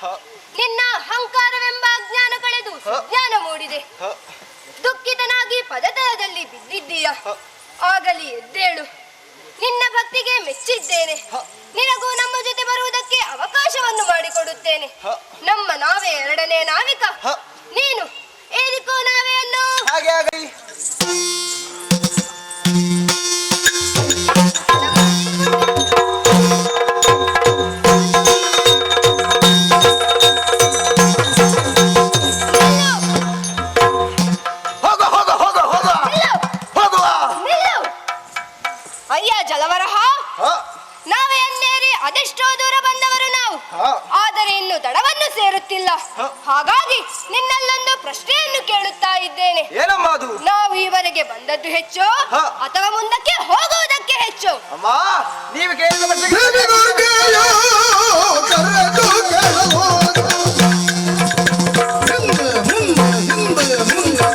ನಿನ್ನ ಅಹಂಕಾರವೆಂಬ ಅಜ್ಞಾನ ಕಳೆದು ಸುಜ್ಞಾನ ಮೂಡಿದೆ. ದುಃಖಿತನಾಗಿ ಪದತಲದಲ್ಲಿ ಬಿದ್ದಿದ್ದೀಯ. ಆಗಲಿ, ಎದ್ದೇಳು. ನಿನ್ನ ಭಕ್ತಿಗೆ ಮೆಚ್ಚಿದ್ದೇನೆ. ನಿನಗೂ ನಮ್ಮ ಜೊತೆ ಬರುವುದಕ್ಕೆ ಅವಕಾಶವನ್ನು ಮಾಡಿಕೊಡುತ್ತೇನೆ. ನಮ್ಮ ನಾವೇ ಎರಡನೇ ನಾವಿಕ ನೀನು. ಏರಿಕೋ ನಾವೆಯನ್ನು. ಹಾಗೆ ಆಗಲಿ. ಹೋಗು ಹೋಗು ಹೋಗು ಹೋಗುವ ಹೋಗುವ. ನಿಲ್ಲು. ಅಯ್ಯ ಜಲವರಹ, ನಾವೆಯನ್ನೇರಿ ಅದೆಷ್ಟೋ ದೂರ ಬಂದವರು ನಾವು. ಆದರೆ ಇನ್ನು ದಡವನ್ನು ಸೇರುತ್ತಿಲ್ಲ. ಹಾಗಾಗಿ ನಿನ್ನಲ್ಲೊಂದು ಪ್ರಶ್ನೆಯನ್ನು ಕೇಳುತ್ತಾ ಇದ್ದೇನೆ. ಏನಮ್ಮ ಅದು? ನಾವು ಈವರೆಗೆ ಬಂದದ್ದು ಹೆಚ್ಚು ಅಥವಾ ಮುಂದಕ್ಕೆ ಹೋಗುವುದಕ್ಕೆ ಹೆಚ್ಚು? ಅಮ್ಮ, ನೀವು ಕೇಳಿದ ಪ್ರಶ್ನೆಗೆ ದೇವಿ ದುರ್ಗೆಯು ಕರೆದು ಕೇಳಲು, ಹಿಂದೆ ಮುಂದೆ ಹಿಂದೆ ಮುಂದೆ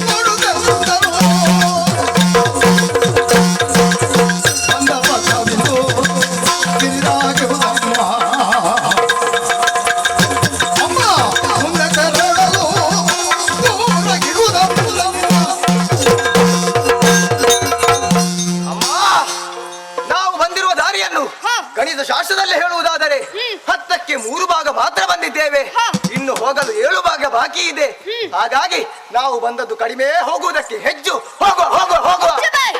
ನೋಡುತ್ತಿರುತ್ತರು. ಬಂದ ಪಥವಿದು ಕಿರಿದಾಗಿರುವುದಮ್ಮ. ಅಮ್ಮ, ಮುಂದೆ ತೆರಳಲು ದೂರಗಿರುವುದಮ್ಮ. ಅಮ್ಮ, ನಾವು ಬಂದಿರುವ ದಾರಿಯನ್ನು ಗಣಿತ ಶಾಸ್ತ್ರದಲ್ಲಿ ಹೇಳುವುದಾದರೆ 10ಕ್ಕೆ 3 ಭಾಗ ಮಾತ್ರ ಬಂದಿದ್ದೇವೆ. ಇನ್ನು ಹೋಗಲು 7 ಭಾಗ ಬಾಕಿ ಇದೆ. ಹಾಗಾಗಿ ನಾವು ಬಂದದ್ದು ಕಡಿಮೆ, ಹೋಗುವುದಕ್ಕೆ ಹೆಚ್ಚು. ಹೋಗುವ ಹೋಗುವ ಹೋಗುವ. ಚುಬಾಯ್!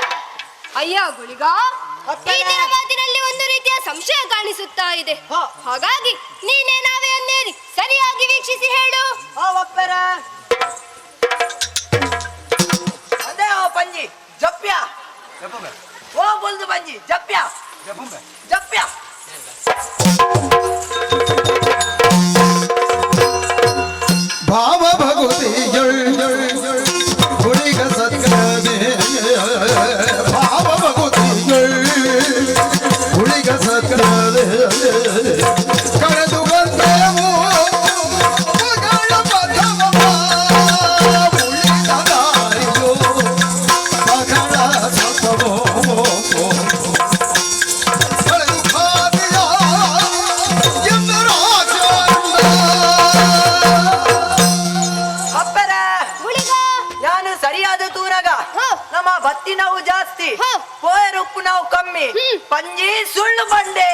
ಅಯ್ಯ ಗುಳಿಗ, ಈತನ ಮಾತಿನಲ್ಲಿ ಒಂದು ರೀತಿಯ ಸಂಶಯ ಕಾಣಿಸುತ್ತಾ ಇದೆ. ಹಾಗಾಗಿ ನೀನೇ ನಾವೆಯನ್ನೇರಿ ಸರಿಯಾಗಿ ವೀಕ್ಷಿಸಿ ಹೇಳು. ಒಪ್ಪರ ಅದೇ ಓ ಪಂಜಿ ಜಪ್ಯ ಓ ಬೊಲ್ದು ಪಂಜಿ ಜಪ್ಯ ಜಪ್ಯ. ಭಾವ ಭಗುತಿಯೊಳ್ ಗುಳಿಗ ಸತ್ಕನೆ, ಭಾವ ಭಗುತಿಯೊಳ್ ಗುಳಿಗ ಸತ್ಕನೆ, ಕರೆದು ಬಂದೆವು ಮಗಳ ಪದವ, ಉಳಿದ ದಾರಿಯು ಮಗಳ ಸತ್ವೋ, ಕಳೆದು ಖಾದಿಯ ಎಂದು ರಾಜ. ಅಪ್ಪರ ಗುಳಿಗ, ನಾನು ಸರಿಯಾದ ತೂರಗ ನಮ್ಮ ಬತ್ತಿ ನಾವು ಜಾಸ್ತಿ, ಪೋಯರ್ ಉಪ್ಪು ನಾವು ಕಮ್ಮಿ, ಪಂಜಿ ಸುಳ್ಳು ಬಂಡೆ.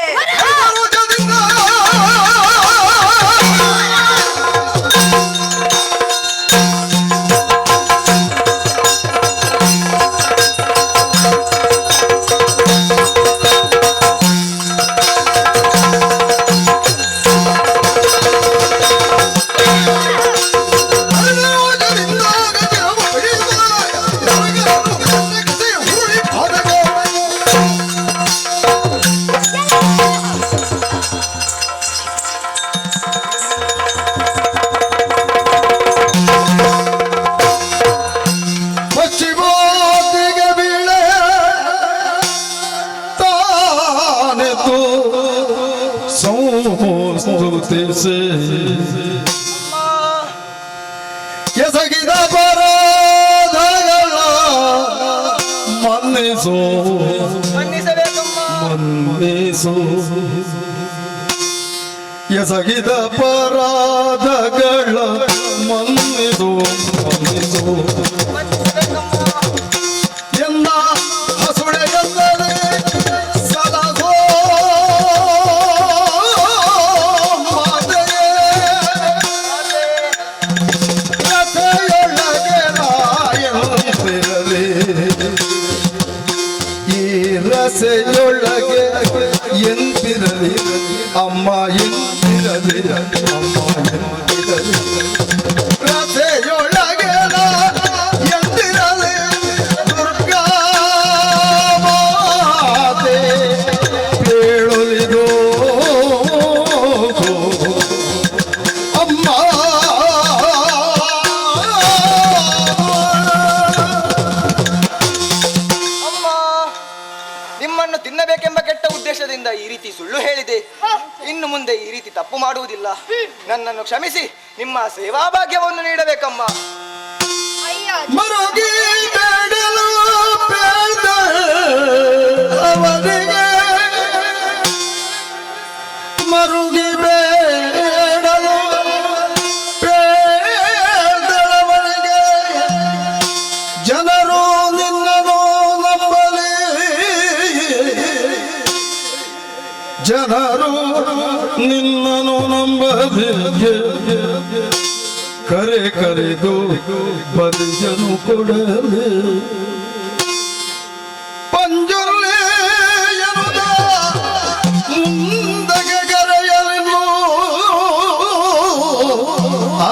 ಪಶ್ಚಿಮೋತ್ತಿಗೆ ಬೀಳೆ ತಾನೆದ್ದು ಸಂಸ್ತುತಿಸಿ ಎಸಗಿದ ಪರಾಧಗಳ ಮನ್ನಿಸು, ಮನ್ನಿಸಬೇಕಮ್ಮ. ಮನ್ನಿಸು. ಎಸಗಿದ ಪರಾಧಗಳ ಮನ್ನಿಸು ಮನ್ನಿಸು ಎಂದ ಹಸುಳೆಯಲ್ಲದೆ ಸಲಹೋ ಮಾತೆಯೇ ರಥೆಯೊಳಗೆ ರಾಯಂತಿರಲಿ ಈ ರಸೆಯೊಳಗೆ ಎಂತಿರಲಿ ಅಮ್ಮ ಎಂತಿರಲಿ ಅಮ್ಮ ಎಂತಿರಲಿ ರಸೆಯೊಳಗೆ ಎಂತಿರಲಿ ದುರ್ಗಾ ಮಾತೆ ಪೇಳುಲಿದೋ ಅಮ್ಮ. ಅಮ್ಮ, ನಿಮ್ಮನ್ನು ತಿನ್ನಬೇಕೆಂಬ ಕೆಟ್ಟ ಉದ್ದೇಶದಿಂದ ಈ ರೀತಿ ಸುಳ್ಳು ಹೇಳಿದೆ. ಇನ್ನು ಮುಂದೆ ಈ ರೀತಿ ತಪ್ಪು ಮಾಡುವುದಿಲ್ಲ. ನನ್ನನ್ನು ಕ್ಷಮಿಸಿ ನಿಮ್ಮ ಸೇವಾ ಭಾಗ್ಯವನ್ನು ನೀಡಬೇಕಮ್ಮ. ಅಯ್ಯ ಮರುಗಿ ಬೇಡಲು ಬೇಡ ಅವರಿಗೆ, ಮರುಗಿ ಬೇಡಲು ಬೇಡವರಿಗೆ, ಜನರು ನಿನ್ನನು ನಂಬಲಿ, ಜನರು ನಿನ್ನನು ನಂಬಲಿ, ಕರೆ ಕರೆದು ಬಲಿಜನು ಕೊಡಲಿ. ಪಂಜುರ್ಲಿ ಎನ್ನುತ್ತ ಮುಂದಕ್ಕೆ ಕರೆಯಲಿನ್ನು ಆ,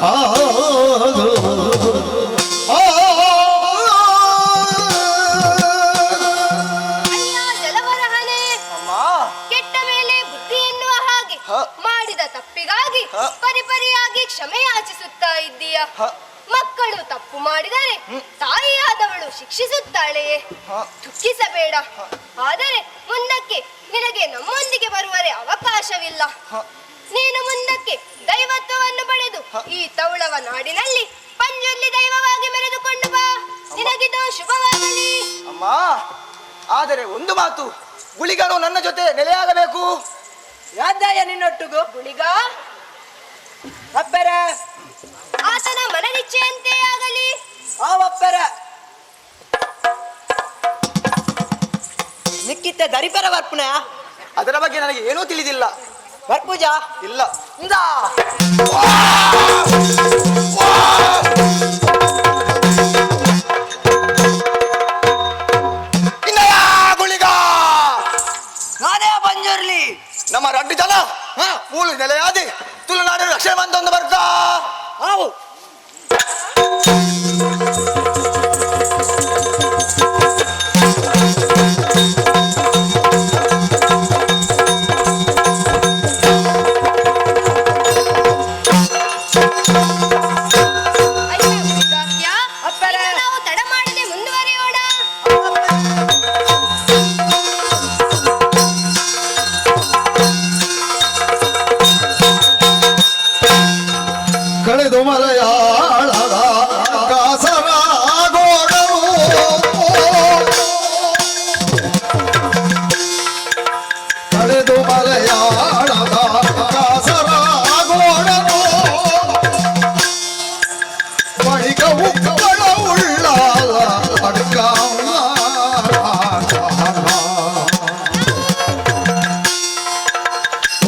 ಆ, ಆ, ಅಯ್ಯ ಜಲವರಹನೇ, ಅಮ್ಮ, ಕೆಟ್ಟ ಮೇಲೆ ಬುದ್ಧಿ ಎನ್ನುವ ಹಾಗೆ ಮಾಡಿದ ತಪ್ಪಿಗಾಗಿ ಪರಿಪರಿಯಾಗಿ ಕ್ಷಮೆ ಯಾಚಿಸುತ್ತಾ ಇದ್ದೀಯ. ಮಕ್ಕಳು ತಪ್ಪು ಮಾಡಿದರೆ ತಾಯಿಯಾದವಳು ಶಿಕ್ಷಿಸುತ್ತಾಳೆಯೇ? ದುಃಖಿಸಬೇಡ. ಆದರೆ ಮುಂದಕ್ಕೆ ನಿನಗೆ ನಮ್ಮೊಂದಿಗೆ ಬರುವರೆ ಅವಕಾಶವಿಲ್ಲ. ನೀನು ಮುಂದಕ್ಕೆ ದೈವತ್ವವನ್ನು ಪಡೆದು ಈ ತೌಳವ ನಾಡಿನಲ್ಲಿ ಪಂಜುರ್ಲಿ ದೈವವಾಗಿ ಮೆರೆದುಕೊಂಡು ಬಾ. ನಿನಗಿದು ಶುಭವಾಗಲಿ. ಅಮ್ಮ, ಆದರೆ ಒಂದು ಮಾತು, ಗುಳಿಗನು ನನ್ನ ಜೊತೆ ನೆಲೆಯಾಗಬೇಕು. ಯಾದ್ದಾಯ ನಿನ್ನೊಟ್ಟಿಗೂ? ಗುಳಿಗ, ಅಪ್ಪರ, ಆತನ ಮನನಿಚ್ಛೆಯಂತೆ ಆಗಲಿ. ಆ ಅಪ್ಪರ, ನಿಕ್ಕಿತ್ತ ದರಿಪರ ವರ್ಪುನ? ಅದರ ಬಗ್ಗೆ ನನಗೆ ಏನೂ ತಿಳಿದಿಲ್ಲ. ವರ್ಪೂಜಾ? ಇಲ್ಲ. ಇಂದಾ. ಇನ್ನಯ ಗುಳಿಗ, ನಾನೇ ಪಂಜುರ್ಲಿ. ನಮ್ಮ ರಡ್ಡು ಜನ ಮೂಲು ನೆಲೆಯಾದಿ ತುಳುನಾಡಿನ ರಕ್ಷಣೆ ಬಂತೊಂದು ಬರ್ತಾ. ಆವು. ಅಯ್ಯ ಗುಳಿಗಾಕ್ಯ, ಅಪ್ಪರೇ. ಇನ್ನು ನಾವು ತಡ ಮಾಡದೆ ಮುಂದುವರಿಯೋಣ. ಕಳೆದು ಮಲಯಾಳದ ಕಾಸರಗೋಡವು, ಕಳೆದು ಮಲಯಾಳದ ಕಾಸರಗೋಡವು, ಬಳಿಕ ಉಕ್ಕಳ ಉಳ್ಳಾಲ ಅಡ್ಕ,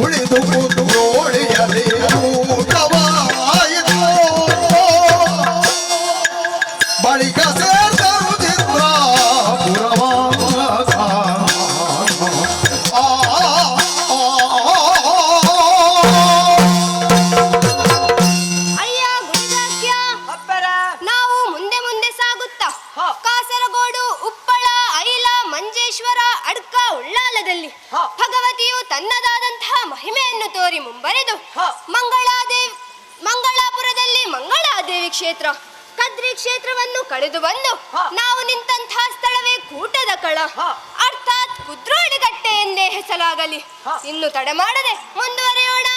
ಉಳಿದು ಕುದ್ರೋಳಿಯಲಿ ಊಟವಾಯಿತು. ಬಳಿಕ ಸೇರ್ದರು ಚಿತ್ರಾಪುರವ. ಆ, ಆ, ಆ. ಅಯ್ಯ ಗುಳಿಗಾಕ್ಯ, ಅಪ್ಪರ, ನಾವು ಮುಂದೆ ಮುಂದೆ ಸಾಗುತ್ತಾ ಕಾಸರಗೋಡು, ಉಪ್ಪಳ, ಐಲ, ಮಂಜೇಶ್ವರ, ಅಡ್ಕ, ಉಳ್ಳಾಲದಲ್ಲಿ ಭಗವತಿಯು ತನ್ನದಾದಂತಹ ಮಹಿಮೆಯನ್ನು ತೋರಿ ಮುಂಬರೆದು ಮಂಗಳಾದೇವಿ ಮಂಗಳಾಪುರದಲ್ಲಿ ಮಂಗಳಾದೇವಿ ಕ್ಷೇತ್ರ, ಕದ್ರಿ ಕ್ಷೇತ್ರವನ್ನು ಕಳೆದು ಬಂದು ನಾವು ನಿಂತಹ ಸ್ಥಳವೇ ಕೂಟದ ಕಳ, ಅರ್ಥಾತ್ ಕುದ್ರೋಳಿಗಟ್ಟೆ ಎಂದೇ ಹೆಸರಾಗಲಿ. ಇನ್ನು ತಡ ಮಾಡದೆ ಮುಂದುವರಿಯೋಣ.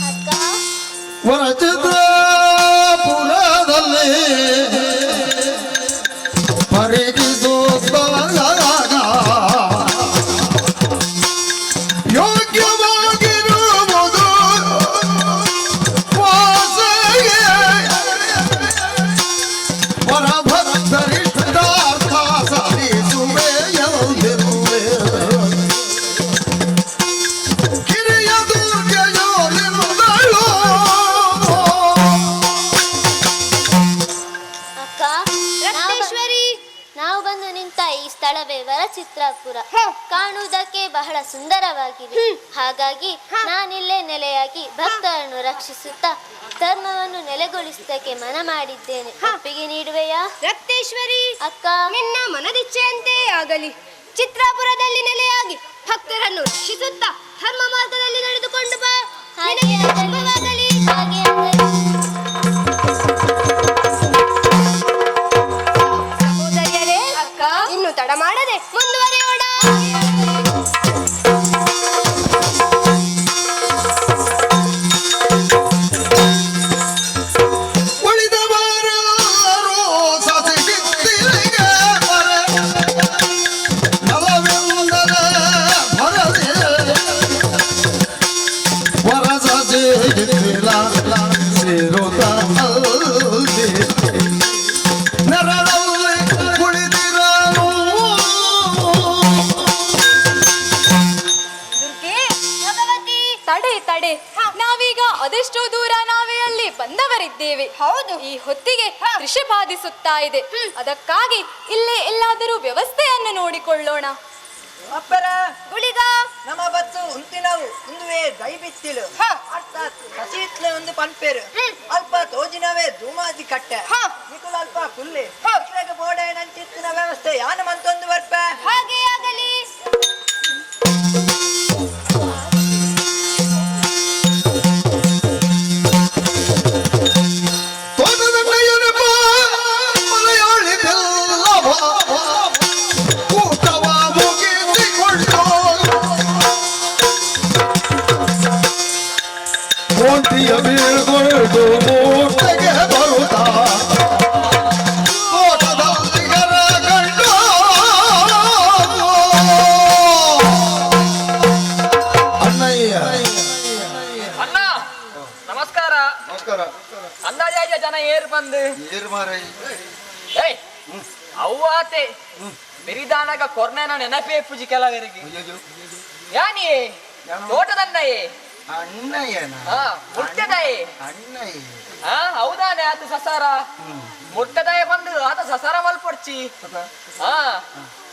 ಅಕ್ಕ. ಚಿತ್ರಪುರದಲ್ಲಿ ಪರಿಗಿಸುತ್ತಾಗ ಯೋಗ್ಯವಾಗಿರುವುದು ವಾಸೆಗೆ ಪರಭಕ್ತರಿಷ್ಟಾರ್ಥ ಸಾಧಿಸುವೆಯಂದಿರುವೆ. ಕಿರಿಯ ದುರ್ಗೆಯೋಳಿಂದಳು. ಅಕ್ಕ, ರತ್ನೇಶ್ವರಿ, ನಾವು ಬಂದು ನಿಂತ ಈ ಸ್ಥಳವೇ ವರಚಿತ್ರಾಪುರ. ಕಾಣುವುದಕ್ಕೆ ಬಹಳ ಸುಂದರವಾಗಿದೆ. ಹಾಗಾಗಿ ನಾನಿಲ್ಲೇ ನೆಲೆಯಾಗಿ ಭಕ್ತರನ್ನು ರಕ್ಷಿಸುತ್ತಾ ಧರ್ಮವನ್ನು ನೆಲೆಗೊಳಿಸುವುದಕ್ಕೆ ಮನ ಮಾಡಿದ್ದೇನೆ. ಒಪ್ಪಿಗೆ ನೀಡುವೆಯಾ? ರಕ್ತೇಶ್ವರಿ, ಅಕ್ಕ, ನಿನ್ನ ಮನದಿಚ್ಛೆಯಂತೆ ಆಗಲಿ. ಚಿತ್ರಾಪುರದಲ್ಲಿ ನೆಲೆಯಾಗಿ ಭಕ್ತರನ್ನು ರಕ್ಷಿಸುತ್ತಾ ಧರ್ಮ ಮಾರ್ಗದಲ್ಲಿ ನಡೆದುಕೊಂಡು ಬಾ. ಹಾಗೆ ನಿನಗೆ ಆಗಲಿ. ಶುಭವಾಗಲಿ. ಹಾಗೆ ಆಗಲಿ. ಸಹೋದರಿಯರೇ, ಇನ್ನು ತಡ ಮಾಡದೆ ಮುಂದುವರಿಯೋಣ. ಉಳಿದವರೆಲ್ಲರೂ ಸಸಿಬಿತ್ತಿಲಿಗೆ ಬರ ನಲವೆಂದರೆ ಬರದೆ ವರಸಸಿಗಿತ್ತಿಲ ಸೇರುತ್ತ ಅಲ್ಲಿ ನೆರಳಲ್ಲಿ ಕುಳಿತಿರನು. ದುರ್ಗೆ, ಭಗವತಿ, ತಡೆ ತಡೆ, ನಾವೀಗ ಅದೆಷ್ಟೋ ದೂರ ನಾವೇ ಅಲ್ಲಿ ಬಂದವರಿದ್ದೇವೆ. ಹೌದು. ಈ ಹೊತ್ತಿಗೆ ಕೃಷಿ ಬಾಧಿಸುತ್ತಾ ಇದೆ. ಅದಕ್ಕಾಗಿ ಇಲ್ಲೇ ಎಲ್ಲಾದರೂ ವ್ಯವಸ್ಥೆಯನ್ನು ನೋಡಿಕೊಳ್ಳೋಣ. ಅಪ್ಪರ, ಗುಳಿಗ, ನಮ್ಮ ಬತ್ತು ಉಂತಿನವು ಉಂದುವೆ ದೈಬಿತ್ತಿಲು, ಅರ್ಥಾತ್ ಸಸಿತ್ಲೆ ಒಂದು ಪನ್ಪೇರು. ಅಲ್ಪ ತೋಜಿನವೇ ಧೂಮಾದಿ ಕಟ್ಟೆ. ನಿಕುಲ ಅಲ್ಪ ಕುಲ್ಲಿ ನಿಕ್ಲೆಗ್ ಬೋಡೆ ನಂಚಿತ್ತಿನ ವ್ಯವಸ್ಥೆ ಯಾನ ಮಂತೊಂದು ಬರ್ಪೆ. ಹಾಗೆ ಆಗಲಿ. ತೋಟದಣ್ಣಯ್ಯನಪ್ಪ ಮಲಯಾಳಿ ಬೆಲ್ಲವ ಊಟವ ಮುಗಿಸಿಕೊಂಡು ಕೋಟಿಯ ಬೀಳ್ಕೊಂಡು ಮೂಟೆಗೆ ಬರುತ್ತಾ ತೋಟದಲ್ಲಿ ಕಂಡು ಅಣ್ಣಯ್ಯ. ಅಣ್ಣ, ನಮಸ್ಕಾರ. ನಮಸ್ಕಾರ. ಅಂದಾಜ ಜನ ಏರ್ ಬಂದು ಏರು ಮಾರೈ. ಏಯ್, ಅವ್ವಾತೆ ಬಿರಿದಾನಗ ಕೊರ್ನೆನ ನೆನಪೇ ಪೂಜಿ ಕೆಲವರಿಗೆ. ಯಾನಿಯೇ ತೋಟದಣ್ಣಯೇ? ಅಣ್ಣಯ್ಯನ. ಹಾ, ಮುಟ್ಟದಯೇ. ಅಣ್ಣಯ್ಯ. ಹಾ, ಹೌದಾನೆ, ಆತ ಸಸಾರ ಮುಟ್ಟದಯ ಬಂದು ಆತ ಸಸಾರ ಮಲ್ಪೊಡ್ಚಿ. ಹಾ,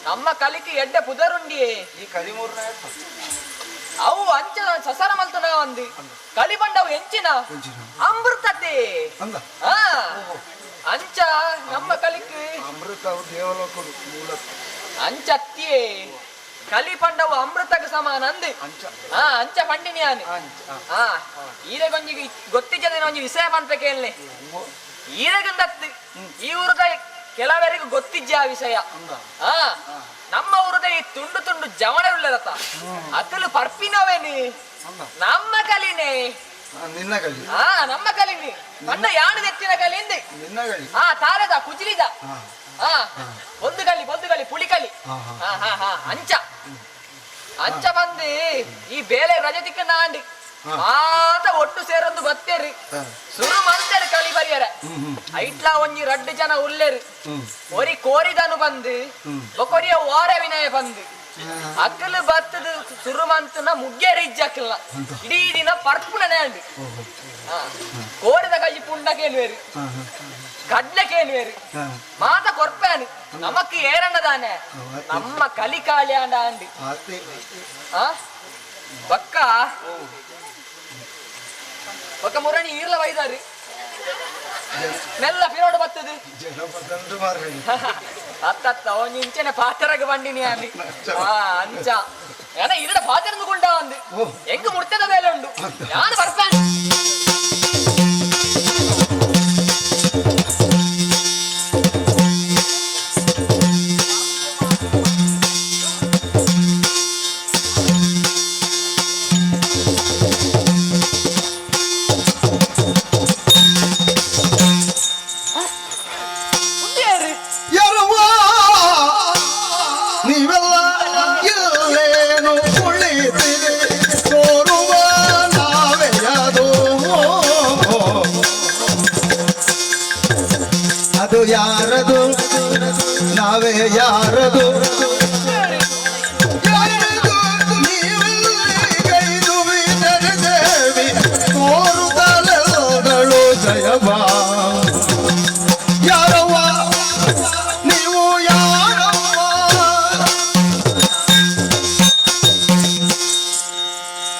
ನಮ್ಮ ಕಲಿಕೆ ಎಡ್ಡೆ ಪುದರುಂಡಿಯೇ. ಈ ಕಲಿಮೂರ್ನ ಅವು ಅಂಚ ಸಸಾರ ಮಲ್ತನ ಒಂದು ಕಲಿ ಬಂಡವು ಎಂಚಿನ ಅಮೃತತೆ. ಅಂದ. ಹಾ, ಅಂಚ ನಮ್ಮ ಕಲಿಕೆ ಅಮೃತ ದೇವಲೋಕಡು ಮೂಲ. ಅಂಚತ್ತಿಯೇ, ಕಲಿ ಪಂಡವು ಅಮೃತಕ್ಕೆ ಸಮಾನ ಅಂದು. ಅಂಚ. ಹಾ, ಅಂಚ ಪಂಡಿನಿ ಯಾನು. ಅಂಚ. ಹಾ, ಈರೆಗೊಂಜಿ ಗೊತ್ತಿಜ್ಜದ ಒಂಜಿ ವಿಷಯ ಪನ್ಪೆ ಕೇಳನೆ. ಈರೆಗುಂದತ್ತು ಈ ಊರದ ಕೆಲವರಿಗೂ ಗೊತ್ತಿಜ್ಜ ಆ ವಿಷಯ. ಹಾ, ನಮ್ಮ ಊರದ ಈ ತುಂಡು ತುಂಡು ಜವಣ ಉಳ್ಳದತ್ತ ಅತಲು ಪರ್ಪಿನವೇನು ನಮ್ಮ ಕಲಿನೇ. ನಿನ್ನ ಕಲಿ. ಹಾ, ನಮ್ಮ ಕಲಿನಿ ಪಂಡ ಯಾನು ನೆತ್ತಿನ ಕಲಿಂದು. ನಿನ್ನ ಕಲಿ. ಹಾ, ತಾರೆದ ಕುಜಿಲಿದ. ಹಾ, ಒಂದು ಕಲಿ, ಒಂದು ಕಲಿ, ಪುಳಿ ಕಲಿ. ಹಾ ಹಾ ಹಾ, ಅಂಚ ಅಂಚ ಬಂದು ಈ ಬೇಲೆ ರಜೆ ತಿಕ್ಕ ನಾಂಡಿ ಮಾತ ಒಟ್ಟು ಸೇರೊಂದು ಬತ್ತೇರಿ ಸುರು ಮಂತೇರಿ ಕಲಿ ಬರಿಯರ. ಐಟ್ಲಾ ಒಂಜಿ ರಡ್ಡು ಜನ ಉಲ್ಲೇರು. ಒರಿ ಕೋರಿದನು ಬಂದು, ಬೊಕೊರಿಯ ವಾರ ವಿನಯ ಬಂದು. ಅಕ್ಕಲು ಬತ್ತದ ಸುರು ಮಂತನ ಮುಗ್ಗೇರಿ ಇಜ್ಜಕ್ಕಲ್ಲ, ಇಡೀ ದಿನ ಪರ್ಪುಣನೆ ಅಂಡು. ಕೋರಿದ ಕಜಿ ಪುಂಡ ಕೇಳುವೇರು, ಕಡ್ಲೆ ಕೇಳುವೇರು, ಮಾತ ಕೊರ್ಪಾನು. ನಮಕ್ ಏರಣ್ಣದಾನೆ ನಮ್ಮ ಕಲಿ ಕಾಳ್ಯಾಂಡ ಅಂಡಿ. ಆ ಬಕ್ಕ ಬಕ್ಕ ಮುರಣಿ ಈರ್ಲ ಬೈದಾರಿ ಮೆಲ್ಲ ಪಿರೋಡು ಬತ್ತದು. ಅತ್ತತ್ತ ಒಂಜಿ ಇಂಚನೆ ಪಾತ್ರಗ ಬಂಡಿನಿ ಅಲ್ಲಿ. ಆ ಅಂಚ ಏನ ಇರಡ ಪಾತ್ರ ಗುಂಡ ಒಂದು ಹೆಂಗ್ ಮುಡ್ತದ ಮೇಲೆ ಉಂಡು ಯಾನು ಬರ್ತಾನೆ. ಯಾರದು, ನಾವೇ ಯಾರದು? ಯಾರದು ನೀವೆಲ್ಲಿ ಕೈದುವಿದರೆ ದೇವಿ ತೋರುತ್ತಲೆಲ್ಲದಳು ಜಯವ. ಯಾರವ್ವ ನೀವು ಯಾರವ್ವ?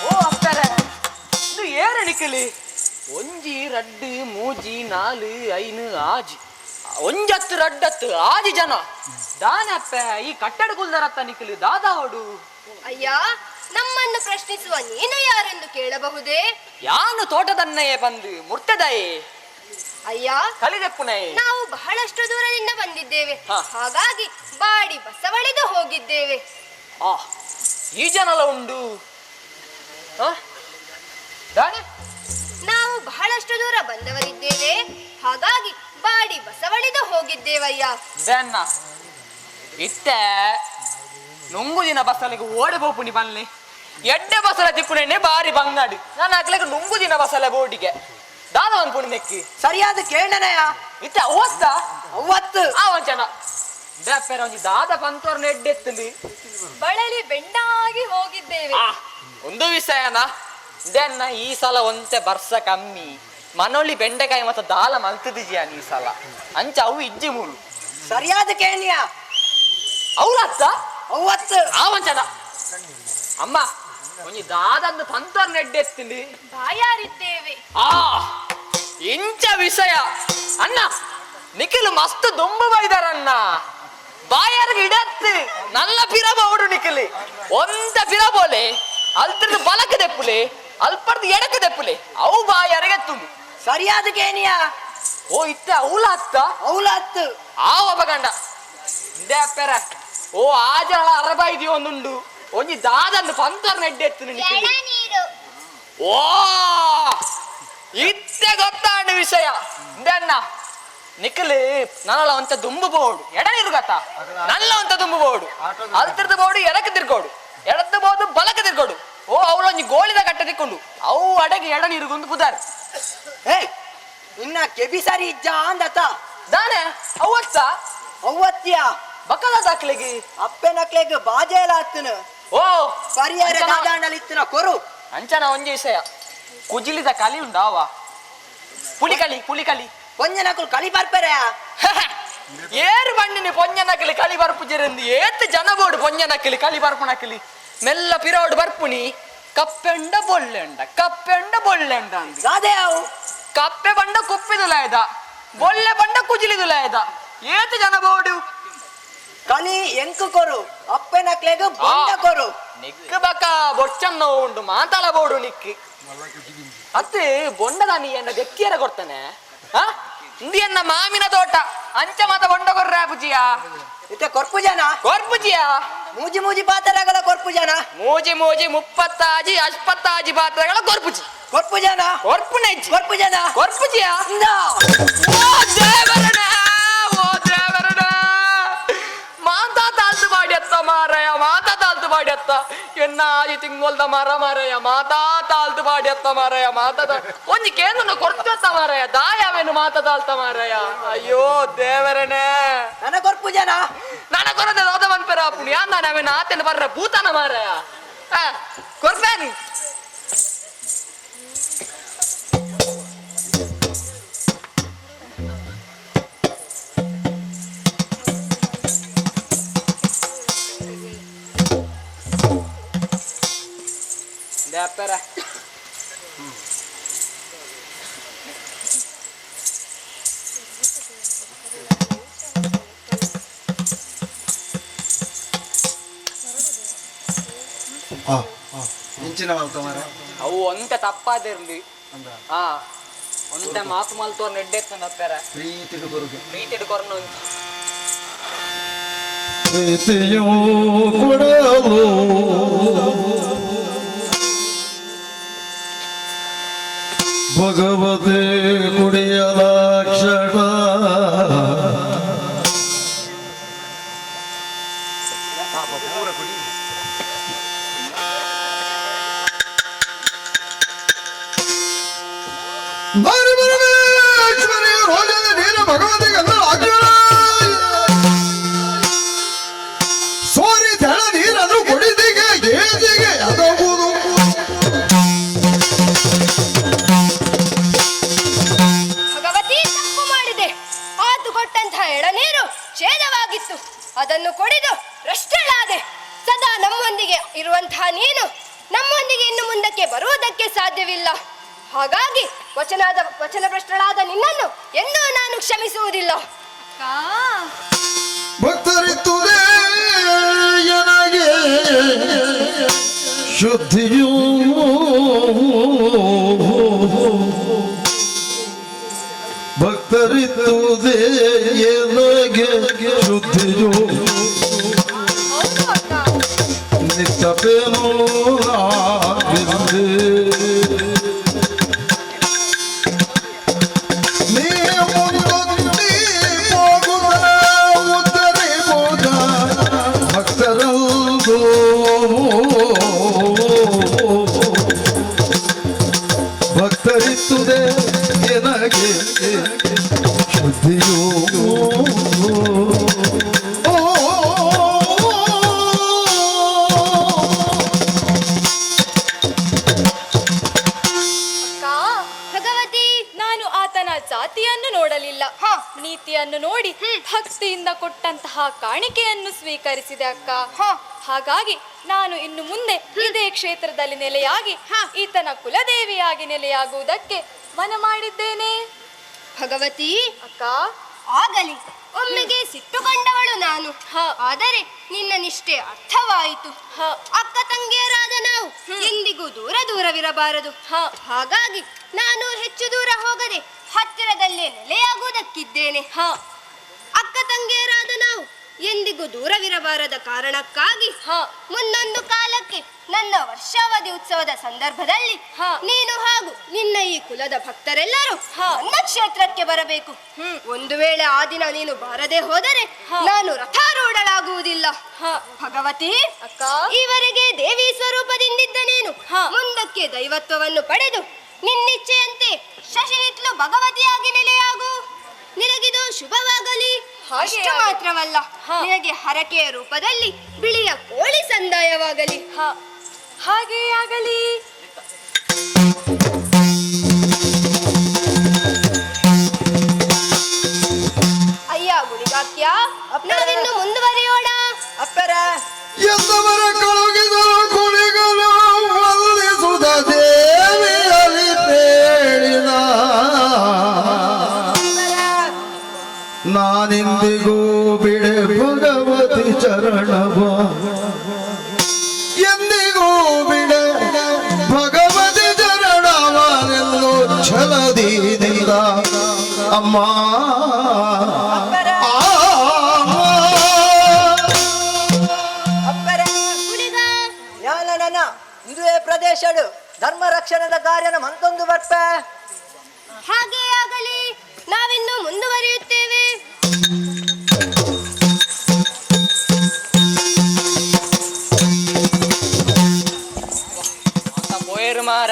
ಓ ಅಪ್ಪರೆ, ಇದು ಏರು ನಿಕ್ಕಲಿ? ಒಂಜಿ ರಡ್ಡು ಮೂಜಿ ನಾಲು ಐನು ಆಜಿ, ಒಂಜತ್ತು ರಡ್ಡತ್ತು ಆಜಿ ಜನ ದಾನಪ್ಪ ಈ ಕಟ್ಟಡ ಕುಲ್ದರತ್ತ ನಿಕ್ಕಲಿ ದಾದಾ ಹೊಡು. ಅಯ್ಯ, ನಮ್ಮನ್ನು ಪ್ರಶ್ನಿಸುವ ನೀನು ಯಾರೆಂದು ಕೇಳಬಹುದೇ? ಯಾನು ತೋಟದನ್ನಯೇ ಬಂದು ಮುರ್ತದಯೇ. ಅಯ್ಯ, ಕಲಿದೆಪ್ಪುನಯೇ. ನಾವು ಬಹಳಷ್ಟು ದೂರದಿಂದ ಬಂದಿದ್ದೇವೆ, ಹಾ. ಹಾಗಾಗಿ ಬಾಡಿ ಬಸವಳಿದು ಹೋಗಿದ್ದೇವೆ. ಆ ಈ ಜನಲ ಉಂಡು ಆ? ದಾನೆ ನಾವು ಬಹಳಷ್ಟು ದೂರ ಬಂದವರಿದ್ದೇವೆ, ಹಾಗಾಗಿ ಬಾಡಿ ಬಸವಳಿದು ಹೋಗಿದ್ದೇವಯ್ಯ. ಬೆನ್ನ ಇತ್ತೆ ನುಂಗು ದಿನ ಬಸಲಿಗೆ ಓಡೆ ಬೋಪುಣಿ ಬನ್ನಿ ಎಡ್ಡೆ ಬಸಲ ತಿಪ್ಪುನೆಣ್ಣೆ ಬಾರಿ ಬಂಗಾಡಿ ನಾನು ಹಾಕ್ಲಿಕ್ಕೆ ನುಂಗು ದಿನ ಬಸಲ ಬೋಡಿಗೆ ದಾದ ಒಂದು ಪುಣಿ ನೆಕ್ಕಿ ಸರಿಯಾದ ಕೇಳನೆಯ ಇತ್ತೆ ಅವತ್ತ ಅವತ್ತು ಆ ಒಂಚನ ಬೇಪೆರ ಒಂಜಿ ದಾದ ಪಂತೋರ್ನ ಎಡ್ಡೆತ್ತಲಿ ಬಳಲಿ ಬೆಂಡಾಗಿ ಹೋಗಿದ್ದೇವೆ. ಆ ಒಂದು ವಿಷಯನ ಇದನ್ನ ಈ ಸಲ ಒಂತೆ ಬರ್ಸ ಕಮ್ಮಿ ಮನೋಳಿ ಬೆಂಡೆಕಾಯಿ ಮತ್ತೆ ದಾಲ ಮಲ್ತದಿಜಿಯಾನ ಈ ಸಲ ಅಂಚ ಅವು ಇಜ್ಜಿ ಮೂಲು. ಸರಿಯಾದ ಕೇಣಿಯ ಅವ್ರತ್ತ ಅವತ್ತು ಆ ಒಂಚನ ಅಮ್ಮ ಒಂಜಿ ದಾದಂದು ಪಂತೋರ್ನ ಎಡ್ಡೆತ್ತಲಿ ಬಾಯಾರಿದ್ದೇವೆ. ಆ ಇಂಚ ವಿಷಯ ಅಣ್ಣ ನಿಖಿಲ್ ಮಸ್ತ್ ದುಂಬು ಬೈದಾರಣ್ಣ ಬಾಯಾರ್ಗೆ ಇಡತ್ತು ನಲ್ಲ ಪಿರಬ ಅವಡು ನಿಖಿಲಿ ಒಂದ ಪಿರಬೋಲೆ ಅಲ್ತ್ರದ್ದು ಬಲಕ ದೆಪ್ಪುಲೆ ಅಲ್ಪರ್ದು ಎಡಕ ದೆಪ್ಪುಲೆ ಅವು ಬಾಯಾರಿಗೆ ತುಂಡು. ಸರಿಯಾದ ಕೇಣಿಯ ಓ ಇತ್ತ ಅವಲ ಅತ್ತ ಅವಲತ್ತು ಆ ಒಬ್ಬ ಗಂಡ ಇಂದೇ ಅಪ್ಪೆರ ಓ ಆ ಜನ ಅರಬ ಇದೆಯೋ ಒಂದುಂಡು ಒಂಜಿ ದಾದಂದು ಪಂತರ್ನ ಎಡ್ಡೆ ಎತ್ತು ನಿಖಿಲಿ. ಓ ಇತ್ತೆ ಗೊತ್ತಾಂಡ ವಿಷಯ ಇಂದಣ್ಣ ನಿಖಲಿ ನನ್ನಲ ಒಂತ ದುಂಬು ಬೋಡು ಎಡ ಇರುಗತ್ತ ನಲ್ಲ ಒಂತ ದುಂಬು ಬೋಡು ಅಲ್ತಿರ್ದ ಬೋಡು ಎಡಕ್ಕೆ ತಿರ್ಕೋಡು ಎಡದ ಬೋದು ಬಲಕ್ಕೆ ತಿರ್ಕೋಡು ಓ ಅವಳೊಂಜಿ ಗೋಳಿದ ಕಟ್ಟೆ ತಿಕ್ಕೊಂಡು ಅವು ಅಡಗೆ ಎಡ ನೀರುಗೊಂದು ಪುದಾರ್. ಏ ಇನ್ನ ಕೆಬಿ ಸರಿ ಇಜ್ಜ ಅಂದತ ದಾನೆ ಅವತ್ತ ಅವತ್ಯ ಬಕ್ಕದ ದಾಖಲೆಗೆ ಅಪ್ಪೆನಕ್ಲೆಗ್ ಬಾಜೆಲ ಆತ್ತನು ಓ ಪರಿಹಾರ ಅಂಚನ- ದಾದಾಂಡಲಿತ್ತಿನ ಕೊರು ಅಂಚನ ಒಂಜಿ ವಿಷಯ ಕುಜಿಲಿದ ಕಲಿ ಉಂಡಾವ ಪುಲಿಕಲಿ ಪುಲಿಕಲಿ ಪೊಂಜನಕುಲು ಕಲಿ ಬರ್ಪೆರೆಯ ಏರು ಬಣ್ಣಿನಿ ಪೊಂಜನಕಲಿ ಕಲಿ ಬರ್ಪುಜೆರಂದು ಏತ್ ಜನ ಬೋಡು ಪೊಂಜನಕಲಿ ಕಲಿ ಬರ್ಪುನಕಲಿ ಮೆಲ್ಲ ಪಿರೋಡು ಬರ್ಪುನಿ ಕಪ್ಪೆಂಡ ಬೊಳ್ಳೆಂಡ ಕಪ್ಪೆಂಡ ಬೊಳ್ಳೆಂಡ ಅಂದು ದಾದೆ ಅವು ಕಪ್ಪೆ ಬಂಡ ಕುಪ್ಪಿದುಲಾಯದ ಬೊಳ್ಳೆ ಬಂಡ ಕುಜಿಲಿದುಲಾಯದ ಏತ್ ಜನ ಬೋಡು ಕಲಿ ಎಂಕು ಕೊರು ಅಪ್ಪೆನಕ್ಲೆಗ್ ಬೊಂಡ ಕೊರು ನಿಕ್ಕು ಬಕ ಬೊಚ್ಚನ್ನ ಉಂಡು ಮಾತಾಲ ಬೋಡು ನಿಕ್ಕು ಅತ್ತೆ ಬೊಂಡದ ನೀ ಎನ್ನ ವ್ಯಕ್ತಿಯರ ಕೊಡ್ತಾನೆ ಆ ಇಂದಿ ಎನ್ನ ಮಾಮಿನ ತೋಟ ಅಂಚ ಮಾತ ಬೊಂಡ ಕೊರ್ರ ಪುಜಿಯ ಇತ್ತೆ ಕೊರ್ಪು ಜನ ಕೊರ್ಪುಜಿಯ ಮೂಜಿ ಮೂಜಿ ಪಾತ್ರಗಳ ಕೊರ್ಪು ಜನ ಮೂಜಿ ಮೂಜಿ ಮುಪ್ಪತ್ತಾಜಿ ಅಷ್ಪತ್ತಾಜಿ ಪಾತ್ರಗಳ ಕೊರ್ಪುಜಿ ಕೊರ್ಪು ಜನ ಕೊರ್ಪುನೆಜ್ಜಿ ಕೊರ್ಪು ಜನ ಕೊರ್ಪುಜಿಯ ಇಂದಾ. ಓ ದೇವರಣ ಓ ದೇವರಣ ಮಾತಾ ತಾಲ್ತು ಬಾಡ್ಯತ್ತ ಮಾರಯ ಮಾತಾ ತಾಲ್ತು ಬಾಡ್ಯತ್ತ ಎನ್ನ ಆಜಿ ತಿಂಗೊಲ್ದ ಮರ ಮಾರಯ ಮಾತಾ ತಾಲ್ತು ಬಾಡ್ಯತ್ತ ಮಾರಯ ಮಾತಾ ಒಂಜಿ ಕೇಂದ್ರ ಕೊರ್ತತ್ತ ಮಾರಯ ದಾಯವೇನು ಮಾತಾ ತಾಲ್ತ ಮಾರಯ ಅಯ್ಯೋ ದೇವರನೇ ನನ್ನ ಕೊರ್ಪು ಜನ ನನ್ನ ಕೊರತೆ ದಾದ ಮನ್ಪೆರ ಅಪ್ಪುಣಿ ಯಾನ್ ಅವೇನು ಆತನ ಬರ್ರ ಭೂತನ ಮಾರಯ ಕೊರ್ಪೇನಿ ಅಪ್ಪರ ಇಂಚಿನ ಮಲ್ತ ಮಾರ ಅವು ಒಂತೆ ತಪ್ಪಾದಿರ್ಲಿ ಆ ಒಂತೆ ಮಾತು ಮಲ್ತೋರ್ ನೆಡ್ಡೆತ್ತನ ಅಪ್ಪರ ಪ್ರೀತಿಡು ಕೊರುಗೆ ಪ್ರೀತಿಡು ಕೊರ್ನ ಒಂಜಿ ಪ್ರೀತಿಯು ಕೊಡಲು ಭಗವತೆ ಕುಡಿಯಲಾಕ್ಷಣ ಭಗವತಿ ಗಂಧ ಅದನ್ನು ಕೊಡಿದು ಭ್ರಷ್ಟಳಾದೆ. ಸದಾ ನಮ್ಮೊಂದಿಗೆ ಇರುವಂತಹ ನೀನು ನಮ್ಮೊಂದಿಗೆ ಇನ್ನು ಮುಂದಕ್ಕೆ ಬರುವುದಕ್ಕೆ ಸಾಧ್ಯವಿಲ್ಲ. ಹಾಗಾಗಿ ವಚನಭ್ರಷ್ಟಳಾದ ನಿನ್ನನ್ನು ಎಂದೂ ನಾನು ಕ್ಷಮಿಸುವುದಿಲ್ಲ. ಭಕ್ತರಿತ್ತುದೇ ಎನಗೆ ಶುದ್ಧಿಯೂ ಭಕ್ತರಿತ್ತುದೇ ಎನಗೆ ಶುದ್ಧಿಯೂ ನಿತ್ತಪೇನೋ ಭಕ್ತರಿತ್ತುದೇ ಎನಗೆ ಶುದ್ಧಿಯೋ. ಭಗವತಿ, ನಾನು ಆತನ ಜಾತಿಯನ್ನು ನೋಡಲಿಲ್ಲ, ನೀತಿಯನ್ನು ನೋಡಿ ಭಕ್ತಿಯಿಂದ ಕೊಟ್ಟಂತಹ ಕಾಣಿಕೆಯನ್ನು ಸ್ವೀಕರಿಸಿದೆ ಅಕ್ಕ. ಹಾಗಾಗಿ ನಾನು ಇನ್ನು ಮುಂದೆ ಇದೇ ಕ್ಷೇತ್ರದಲ್ಲಿ ನೆಲೆಯಾಗಿ ಈತನ ಕುಲದೇವಿಯಾಗಿ ನೆಲೆಯಾಗುವುದಕ್ಕೆ ಮನ ಮಾಡಿದ್ದೇನೆ. ಭಗವತಿ ಅಕ್ಕ, ಆಗಲಿ. ಒಮ್ಮೆಗೆ ಸಿಟ್ಟುಕೊಂಡವಳು ನಾನು, ಆದರೆ ನಿನ್ನ ನಿಷ್ಠೆ ಅರ್ಥವಾಯಿತು. ಅಕ್ಕ ತಂಗಿಯರಾದ ನಾವು ಎಂದಿಗೂ ದೂರ ದೂರವಿರಬಾರದು. ಹಾಗಾಗಿ ನಾನು ಹೆಚ್ಚು ದೂರ ಹೋಗದೆ ಹತ್ತಿರದಲ್ಲೇ ನೆಲೆಯಾಗುವುದಕ್ಕಿದ್ದೇನೆ. ಅಕ್ಕ ತಂಗಿಯರಾದ ನಾವು ಎಂದಿಗೂ ದೂರವಿರಬಾರದ ಕಾರಣಕ್ಕಾಗಿ ಮುಂದೊಂದು ಕಾಲಕ್ಕೆ ನನ್ನ ವರ್ಷಾವಧಿ ಉತ್ಸವದ ಸಂದರ್ಭದಲ್ಲಿ ನೀನು ಹಾಗೂ ನಿನ್ನ ಈ ಕುಲದ ಭಕ್ತರೆಲ್ಲರೂ ನನ್ನ ಕ್ಷೇತ್ರಕ್ಕೆ ಬರಬೇಕು. ಒಂದು ವೇಳೆ ಆ ದಿನ ನೀನು ಬಾರದೆ ಹೋದರೆ ನಾನು ರಥಾರೂಢಳಾಗುವುದಿಲ್ಲ. ಭಗವತಿ ಅಕ್ಕ, ಈವರೆಗೆ ದೇವಿ ಸ್ವರೂಪದಿಂದಿದ್ದ ನೀನು ಮುಂದಕ್ಕೆ ದೈವತ್ವವನ್ನು ಪಡೆದು ನಿನ್ನಿಚ್ಛೆಯಂತೆ ಶಶಿಹಿತ್ಲು ಭಗವತಿಯಾಗಿ ನೆಲೆಯಾಗು. ನಿನಗಿದು ಶುಭವಾಗಲಿ. ಅಷ್ಟು ಮಾತ್ರವಲ್ಲ, ನಿನಗೆ ಹರಕೆಯ ರೂಪದಲ್ಲಿ ಬಿಳಿಯ ಕೋಳಿ ಸಂದಾಯವಾಗಲಿ. ಹಾಗೇ ಆಗಲಿ. ಅಯ್ಯ ಗುಳಿಗಾಕ್ಯ, ನಾವಿನ್ನು ಮುಂದುವರಿಯೋಣ. ಅಪ್ಪರ ಎಂದವರ ಕಳುಗಿದರು ಕುಳಿಗಳು ವಂದಿಸುತ್ತ ದೇವಿಯಲ್ಲಿ ಬೇಡಿದ ನಾನಿಂದಿಗೂ ಬಿಡೆ ಭಗವತಿ ಚರಣವ, ಎಂದಿಗೂ ಬಿಡೆ ಭಗವತಿ ಚರಣವನೆಂದು ಛಲದೀದಿಂದ ಅಮ್ಮ. ಇಂದುವೇ ಪ್ರದೇಶಡು ಧರ್ಮ ರಕ್ಷಣದ ಕಾರ್ಯನ ಮಂತೊಂದು ಬರ್ಪ. ಹಾಗೇ ಆಗಲಿ, ನಾವಿನ್ನು ಮುಂದುವರಿಯುತ್ತೇವೆ. ಪೋಯರು ಮಾರ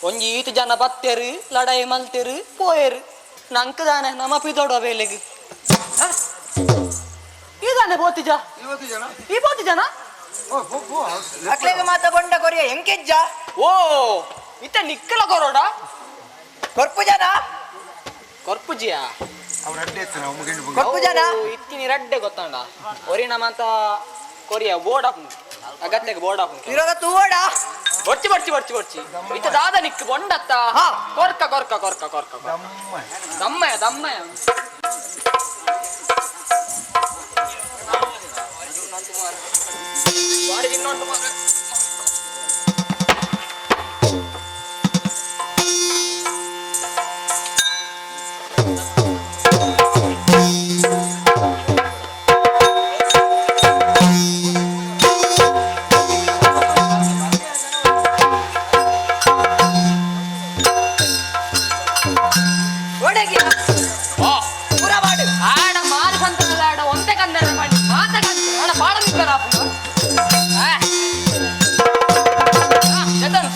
ಒಂಜಿ ಈತು ಜನ ಬತ್ತೇರು ಲಡಾಯಿ ಮಲ್ತೇರು ಪೋಯರು ನಂಕ್ ದಾನೆ ನಮ್ಮ ಪಿದೋಡ ಬೇಲೆಗ್ ಇದಾನೆ ಬೋತಿಜ ಈ ಬೋತಿ ಜನ ಅಕ್ಲೆಗ್ ಮಾತ ಬೊಂಡ ಕೊರಿಯ ಎಂಕೆಜ್ಜ ಓ ಇತ್ತ ನಿಕ್ಕಲ ಕೊರೋಡ ಕೊರ್ಪು ಜನ ಕೊರ್ಪುಜಿಯ ಕೊರ್ಪು ಜನ ಇತ್ತಿನಿ ರಡ್ಡೆ ಗೊತ್ತಾಂಡ ಒರಿನ ಮಾತ ಕೊರಿಯ ಬೋರ್ಡ್ ಹಾಕು ಅಗತ್ಯಕ್ಕೆ ಬೋರ್ಡ್ ಹಾಕು ಇರೋದ ತೂವಡ ಬೊರ್ಚಿ ಬೊರ್ಚಿ ಬೊರ್ಚಿ ಬೊರ್ಚಿ ಇತ್ತ ದಾದ ನಿಕ್ ಬೊಂಡತ್ತ ಕೊರ್ಕ ಕೊರ್ಕ ಕೊರ್ಕ ಕೊರ್ಕ ದಮ್ಮಯ ದಮ್ಮಯ ಬಾರಿ ತಿನ್ನೋಂಟು ಮಾರ್ರೆ. ಒಡಗಿ ಪೂರ ಮಾಡು ಆಡ ಮಾರಿ ಸಂತದ ಆಡ ಒಂದೇ ಕಂದರ ಮಾಡಿ ಮಾತ ಕಂದ ಆಡ ಬಾಳ ನಿಂತರ ಚೇತನ್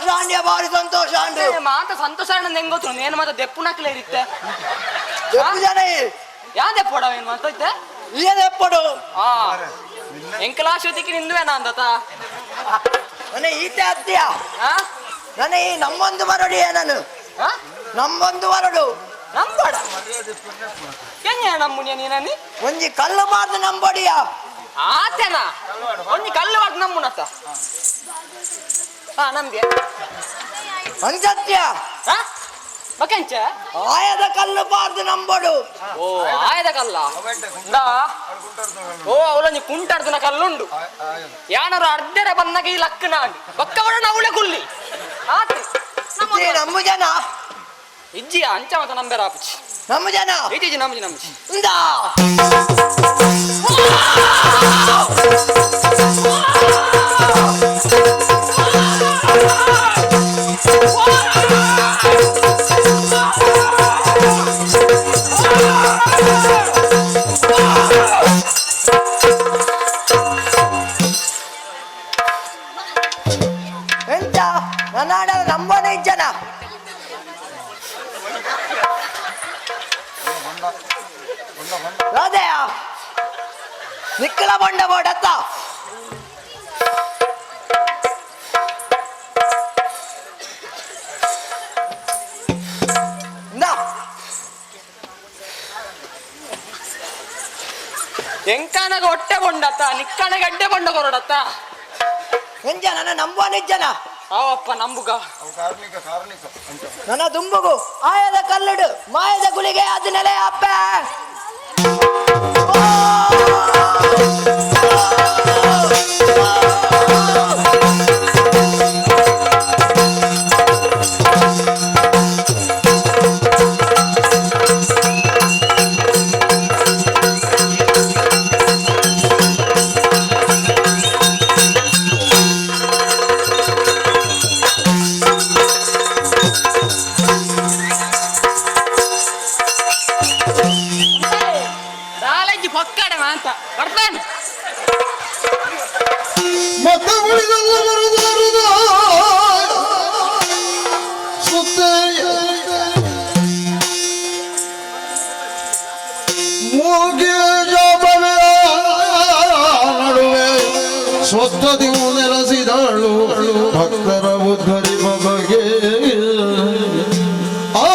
ಸಂತೋಷ ಅಂಡ್ಯ ಬಾರಿ ಸಂತೋಷ ಅಂಡು ಮಾತ ಸಂತೋಷ ಅಣ್ಣ ಹೆಂಗ್ ಗೊತ್ತು ಏನು ಮಾತ ದೆಪ್ಪುನಕ್ಲೆ ಇರುತ್ತೆ ದೆಪ್ಪು ಜನ ಯಾ ದೆಪ್ಪಡ ಏನು ಅಂತ ಇತ್ತೆ ಈ ದೆಪ್ಪಡು ಆ ಎಂಕಲಾಶ್ವತಿಗೆ ನಿಂದುವೇನ ಅಂದತ ನನ್ನ ಈತೆ ಅತ್ತಿಯ ನನ್ನ ಈ ನಮ್ಮೊಂದು ಮರಡಿ ನಾನು ನಮ್ಮೊಂದು ಮರಡು ನಂಬಡ ಎಂಜ ನಮ್ಮುನಿಯ ನೀನನಿ ಒಂಜಿ ಕಲ್ಲು ಬಾರ್ದು ನಂಬಡಿಯ ಆತೆನ ಒಂಜಿ ಕಲ್ಲು ಬಾರ್ದು ನಂಬುನತ್ತ ಹಾ ನಮ್ಗೆ ಅಂಚತ್ಯ ಬಕೆಂಚ ಆಯದ ಕಲ್ಲು ಬಾರ್ದು ನಂಬಡು ಓ ಆಯದ ಕಲ್ಲ ಇಂದಾ ಓ ಅವಳೊಂಜಿ ಕುಂಟಾಡ್ದನ ಕಲ್ಲುಂಡು ಯಾನರು ಅರ್ಧರ ಬಂದಾಗ ಈ ಲಕ್ಕ ನಾಂಡ್ ಬಕ್ಕವರ ಅವಳೆ ಕುಲ್ಲಿ ಆತೆ ನಂಬು ಜನ ಇಜ್ಜಿಯ ಅಂಚ ಮತ ನಂಬೆರ ಆಪುಚಿ ನಮ್ಮ ಜನ ಇಜ್ಜಿ ನಂಬುಜಿ ನಂಬುಜಿ ಇಂದಾ ಎಂತ ನನ್ನ ನಂಬನೇ ಜನ ರಾಧೆಯ ನಿಕ್ಕಲ ಬಂಡ ಬೋಡತ್ತ ಎಂಕನಗ ಹೊಟ್ಟೆ ಬೊಂಡತ್ತ ನಿಕ್ಕನಗ ಅಡ್ಡೆ ಬೊಂಡ ಕೊರಡತ್ತ ಎಂಜ ನನ್ನ ನಂಬುವ ನಿಜ್ಜನ ಅವಪ್ಪ ನಂಬುಗ ನನ್ನ ದುಂಬುಗು ಆಯದ ಕಲ್ಲುಡು ಮಾಯದ ಗುಳಿಗೆ ಅದು ನೆಲೆ ಅಪ್ಪ ದಾಲಂಜಿ ಪೊಕ್ಕಡೆ ಅಂತ ಬರ್ತಾನೆ ಮತ್ತೆ ಉಳಿದಲ್ಲ ಬರುದಾರುದ ಸುತ್ತ ಮೂಗೆ ನಡುವೆ ಸ್ವಸ್ಥದಿವು ನೆಲೆಸಿದಳು ಭಕ್ತರ ಉದ್ಧರಿಪ ಬಗೆ ಆ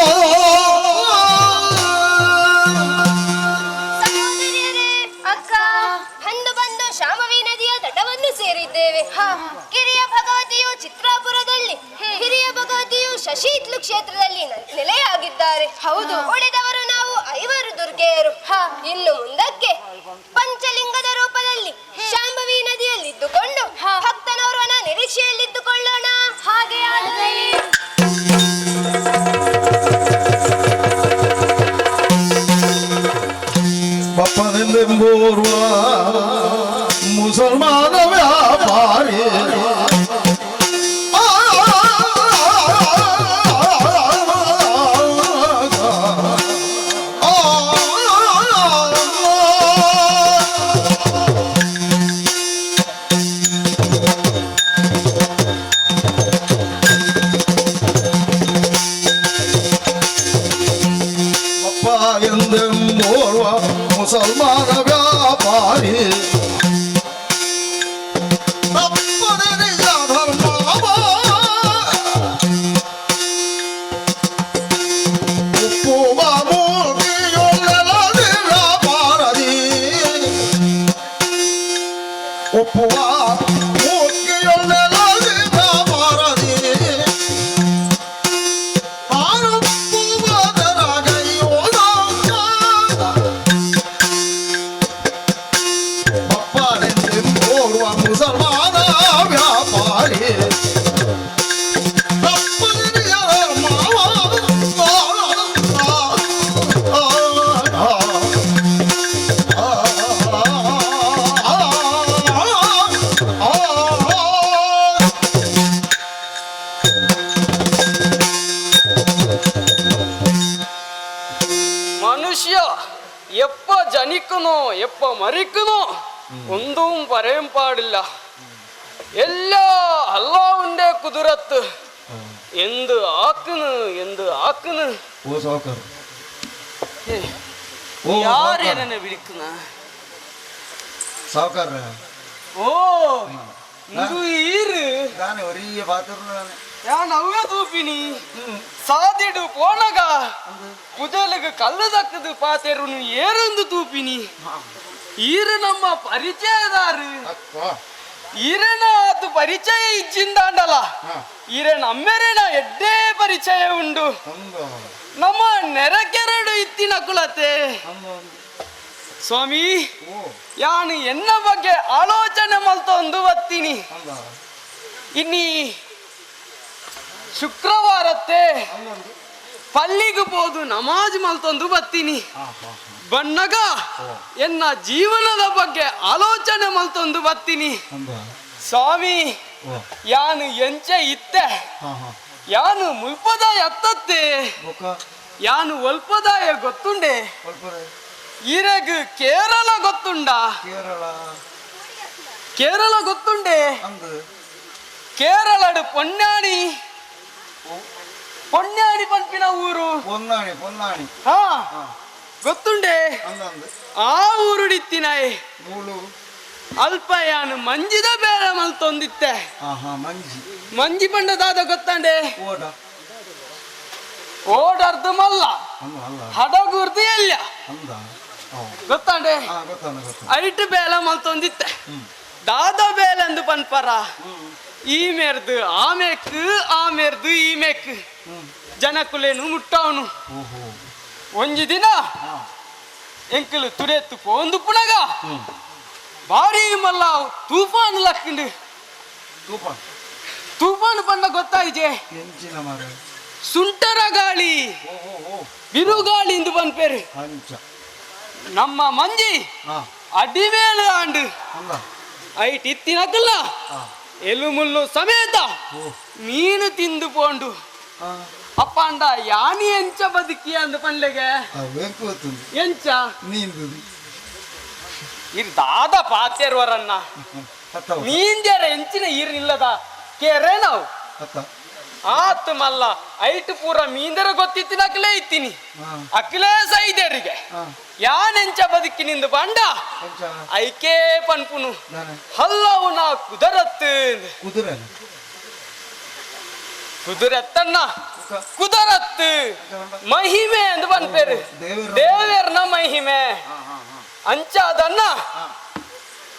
ಸಹೋದರಿಯರೇ ಅಕ್ಕ ಅಂದು ಬಂದು ಶಾಮವಿ ನದಿಯ ತಟವನ್ನು ಸೇರಿದ್ದೇವೆ ಕಿರಿಯ ಭಗವತಿಯು ಚಿತ್ರಾಪುರದಲ್ಲಿ ಹಿರಿಯ ಭಗವತಿಯು ಶಶಿತ್ಲು ಕ್ಷೇತ್ರದಲ್ಲಿ ನೆಲೆಯಾಗಿದ್ದಾರೆ ಹೌದು ಉಳಿದವರು ನಾವು 5 ದುರ್ಗೆಯರು ಇನ್ನು ಮುಂದಕ್ಕೆ ಪಂಚಲಿಂಗದ ರೂಪದಲ್ಲಿ ಶಾಂಭವಿ ನದಿಯಲ್ಲಿದ್ದುಕೊಂಡು ಭಕ್ತನೋರ್ವನ ನಿರೀಕ್ಷೆಯಲ್ಲಿದ್ದುಕೊಳ್ಳೋಣ ಹಾಗೆ ಆಗಲಿ. ಬಪ್ಪನೆಂದೆಂಬೋರ್ವ ಮುಸಲ್ಮಾನ ವ್ಯಾಪಾರಿ ಬಪ್ಪ ಎಂದೆಂಬೋರ್ವ ಮುಸಲ್ಮಾನ ವ್ಯಾಪಾರಿ ತಪ್ಪದೆ ನಿಜ ಧರ್ಮವ ಒಪ್ಪುವ ಮೂರ್ತಿಯೊಳ್ಳೆಲದಿರ ಪಾರದಿ ಒಪ್ಪುವ ಮೂರ್ತಿಯೊಳ್ಳೆಲದಿರ ಪಾರದಿ ಮುಸಲ್ಮಾನ ವ್ಯಾಪಾರಿ ಮನುಷ್ಯ ಎಪ್ಪ ಜನಿಕ್ಕನೋ ಎಪ್ಪ ಮರಿಕ್ಕನೋ ഒന്നും പറയാൻ പാടില്ല. എല്ലാ അള്ളാഹുവിന്റെ കുതിരത്ത്. ಎಂದು ಆಕನು ಎಂದು ಆಕನು. ಓ ಸಾವುಕಾರ, ಯಾರೇನ ಬಿಡಿಕನ ಸಾವುಕಾರ? ಓ ಇಂದು ಈರು ದಾನೆ ಒರಿಯ ಪಾತ್ರ. ಯಾನ್ ಅವ್ವೆ ತೂಪಿನಿ ಸಾದಿಡು ಪೋನಗ ಕುದಲಿಗೆ ಕಲ್ಲು ದಕ್ಕದು ಪಾತೆರುನು ಏರೊಂದು ತೂಪಿನಿ. ಈರು ನಮ್ಮ ಪರಿಚಯದಾರು, ಈರನ ಅದು ಪರಿಚಯ ಇಜ್ಜಿಂದಾಂಡಲ, ಈರನ ಅಮ್ಮೆರೇನ ಎಡ್ಡೇ ಪರಿಚಯ ಉಂಡು. ನಮ್ಮ ನೆರಕೆರಡು ಇತ್ತಿನ ಕುಲತೆ ಸ್ವಾಮಿ, ಯಾನು ಎನ್ನ ಬಗ್ಗೆ ಆಲೋಚನೆ ಮಲ್ತೊಂದು ಬತ್ತೀನಿ. ಇನ್ನಿ ಶುಕ್ರವಾರತ್ತೆ ಪಲ್ಲಿಗೆ ಪೋದು ನಮಾಜ್ ಮಲ್ತೊಂದು ಬತ್ತೀನಿ. ಬಣ್ಣಗ ಎನ್ನ ಜೀವನದ ಬಗ್ಗೆ ಆಲೋಚನೆ ಮಲ್ತೊಂದು ಬತ್ತೀನಿ. ಸ್ವಾಮಿ, ಯಾನು ಎಂಚೆ ಇತ್ತೆ, ಯಾನು ಮುಲ್ಪದಾಯ ಅತ್ತತ್ತೆ, ಯಾನು ಒಲ್ಪದಾಯ ಗೊತ್ತುಂಡೆ, ಈರೆಗ್ ಕೇರಳ ಗೊತ್ತುಂಡ? ಕೇರಳ ಗೊತ್ತುಂಡೆ? ಕೇರಳಡು ಪೊನ್ನಾಣಿ, ಪೊನ್ನಾಣಿ ಪಂಪಿನ ಊರು, ಪೊನ್ನಾಣಿ ಪೊನ್ನಾಣಿ ಹಾ ಗೊತ್ತುಂಡೆ? ಆ ಊರುಡಿತ್ತಿನಾಯ್ ಅಲ್ಪ ಯಾನು ಮಂಜಿದ ಬೇರೆ ಮಲ್ತೊಂದಿತ್ತೆ. ಮಂಜಿ ಮಂಜಿ ಪಂಡದಾದ ಗೊತ್ತಂಡೆ? ಓಡರ್ದು ಮಲ್ಲ ಹಡಗುರ್ದು ಎಲ್ಲ ಗೊತ್ತಾಂಡೆ? ಐಟು ಬೇಲೆ ಮಲ್ತೊಂದಿತ್ತೆ. ದಾದ ಬೇಲೆ ಅಂದು ಪನ್ಪರ, ಈ ಮೇರ್ದು ಆ ಮೇಕ್, ಆ ಮೇರ್ದು ಈ ಮೇಕ್ ಜನಕುಲೇನು ಮುಟ್ಟವನು. ಒಂಜಿ ದಿನ ಎಂಕಲು ತುರೆತ್ತು ಪೋಂದು ಪುನಗ ಭಾರಿ ಮಲ್ಲ ತೂಫಾನ್ ಲಕ್ಕಿಂಡು. ತೂಫಾನ್ ಪಂಡ ಗೊತ್ತಾಯಿಜೆ? ಸುಂಟರ ಗಾಳಿ, ಬಿರುಗಾಳಿ ಎಂದು ಪನ್ಪೇರು. ನಮ್ಮ ಮಂಜಿ ಅಡಿಮೇಲೆ ಆಂಡು ಐಟ್ ಇತ್ತಿನಕಲ್ಲ ಎಲು ಮುಳ್ಳು ಸಮೇತ ಮೀನು ತಿಂದು ಪೋಂಡು. ಅಪ್ಪ ಅಂಡ ಯಾನಿ ಎಂಚ ಬದುಕಿ ಅಂದ ಪನ್ಲೆಗೆ ಎಂಚ ಇರ್ ದಾದ ಪಾತೇರುವರನ್ನ ಮೀಂದ್ಯಾರ ಎಂಚಿನ ಈರ್ ನಿಲ್ಲದ ಕೇರೆ ನಾವು ಆತು ಮಲ್ಲ ಐಟು ಪೂರ ಮೀಂದರ ಗೊತ್ತಿತ್ತಿನ ಅಕ್ಲೇ ಇತ್ತೀನಿ ಅಕ್ಲೇ ಸೈದೇರಿಗೆ ಯಾನೆಂಚ ಬದುಕಿ ನಿಂದು ಬಂಡ ಐಕೇ ಪನ್ಪುನು ಹಲ್ಲವು ನಾ ಕುದರತ್ತು. ಕುದುರೆತ್ತನ್ನ ಕುದರತ್ತು ಮಹಿಮೆ ಎಂದು ಪನ್ಪೇರು, ದೇವೇರ್ನ ಮಹಿಮೆ ಅಂಚಾದನ್ನ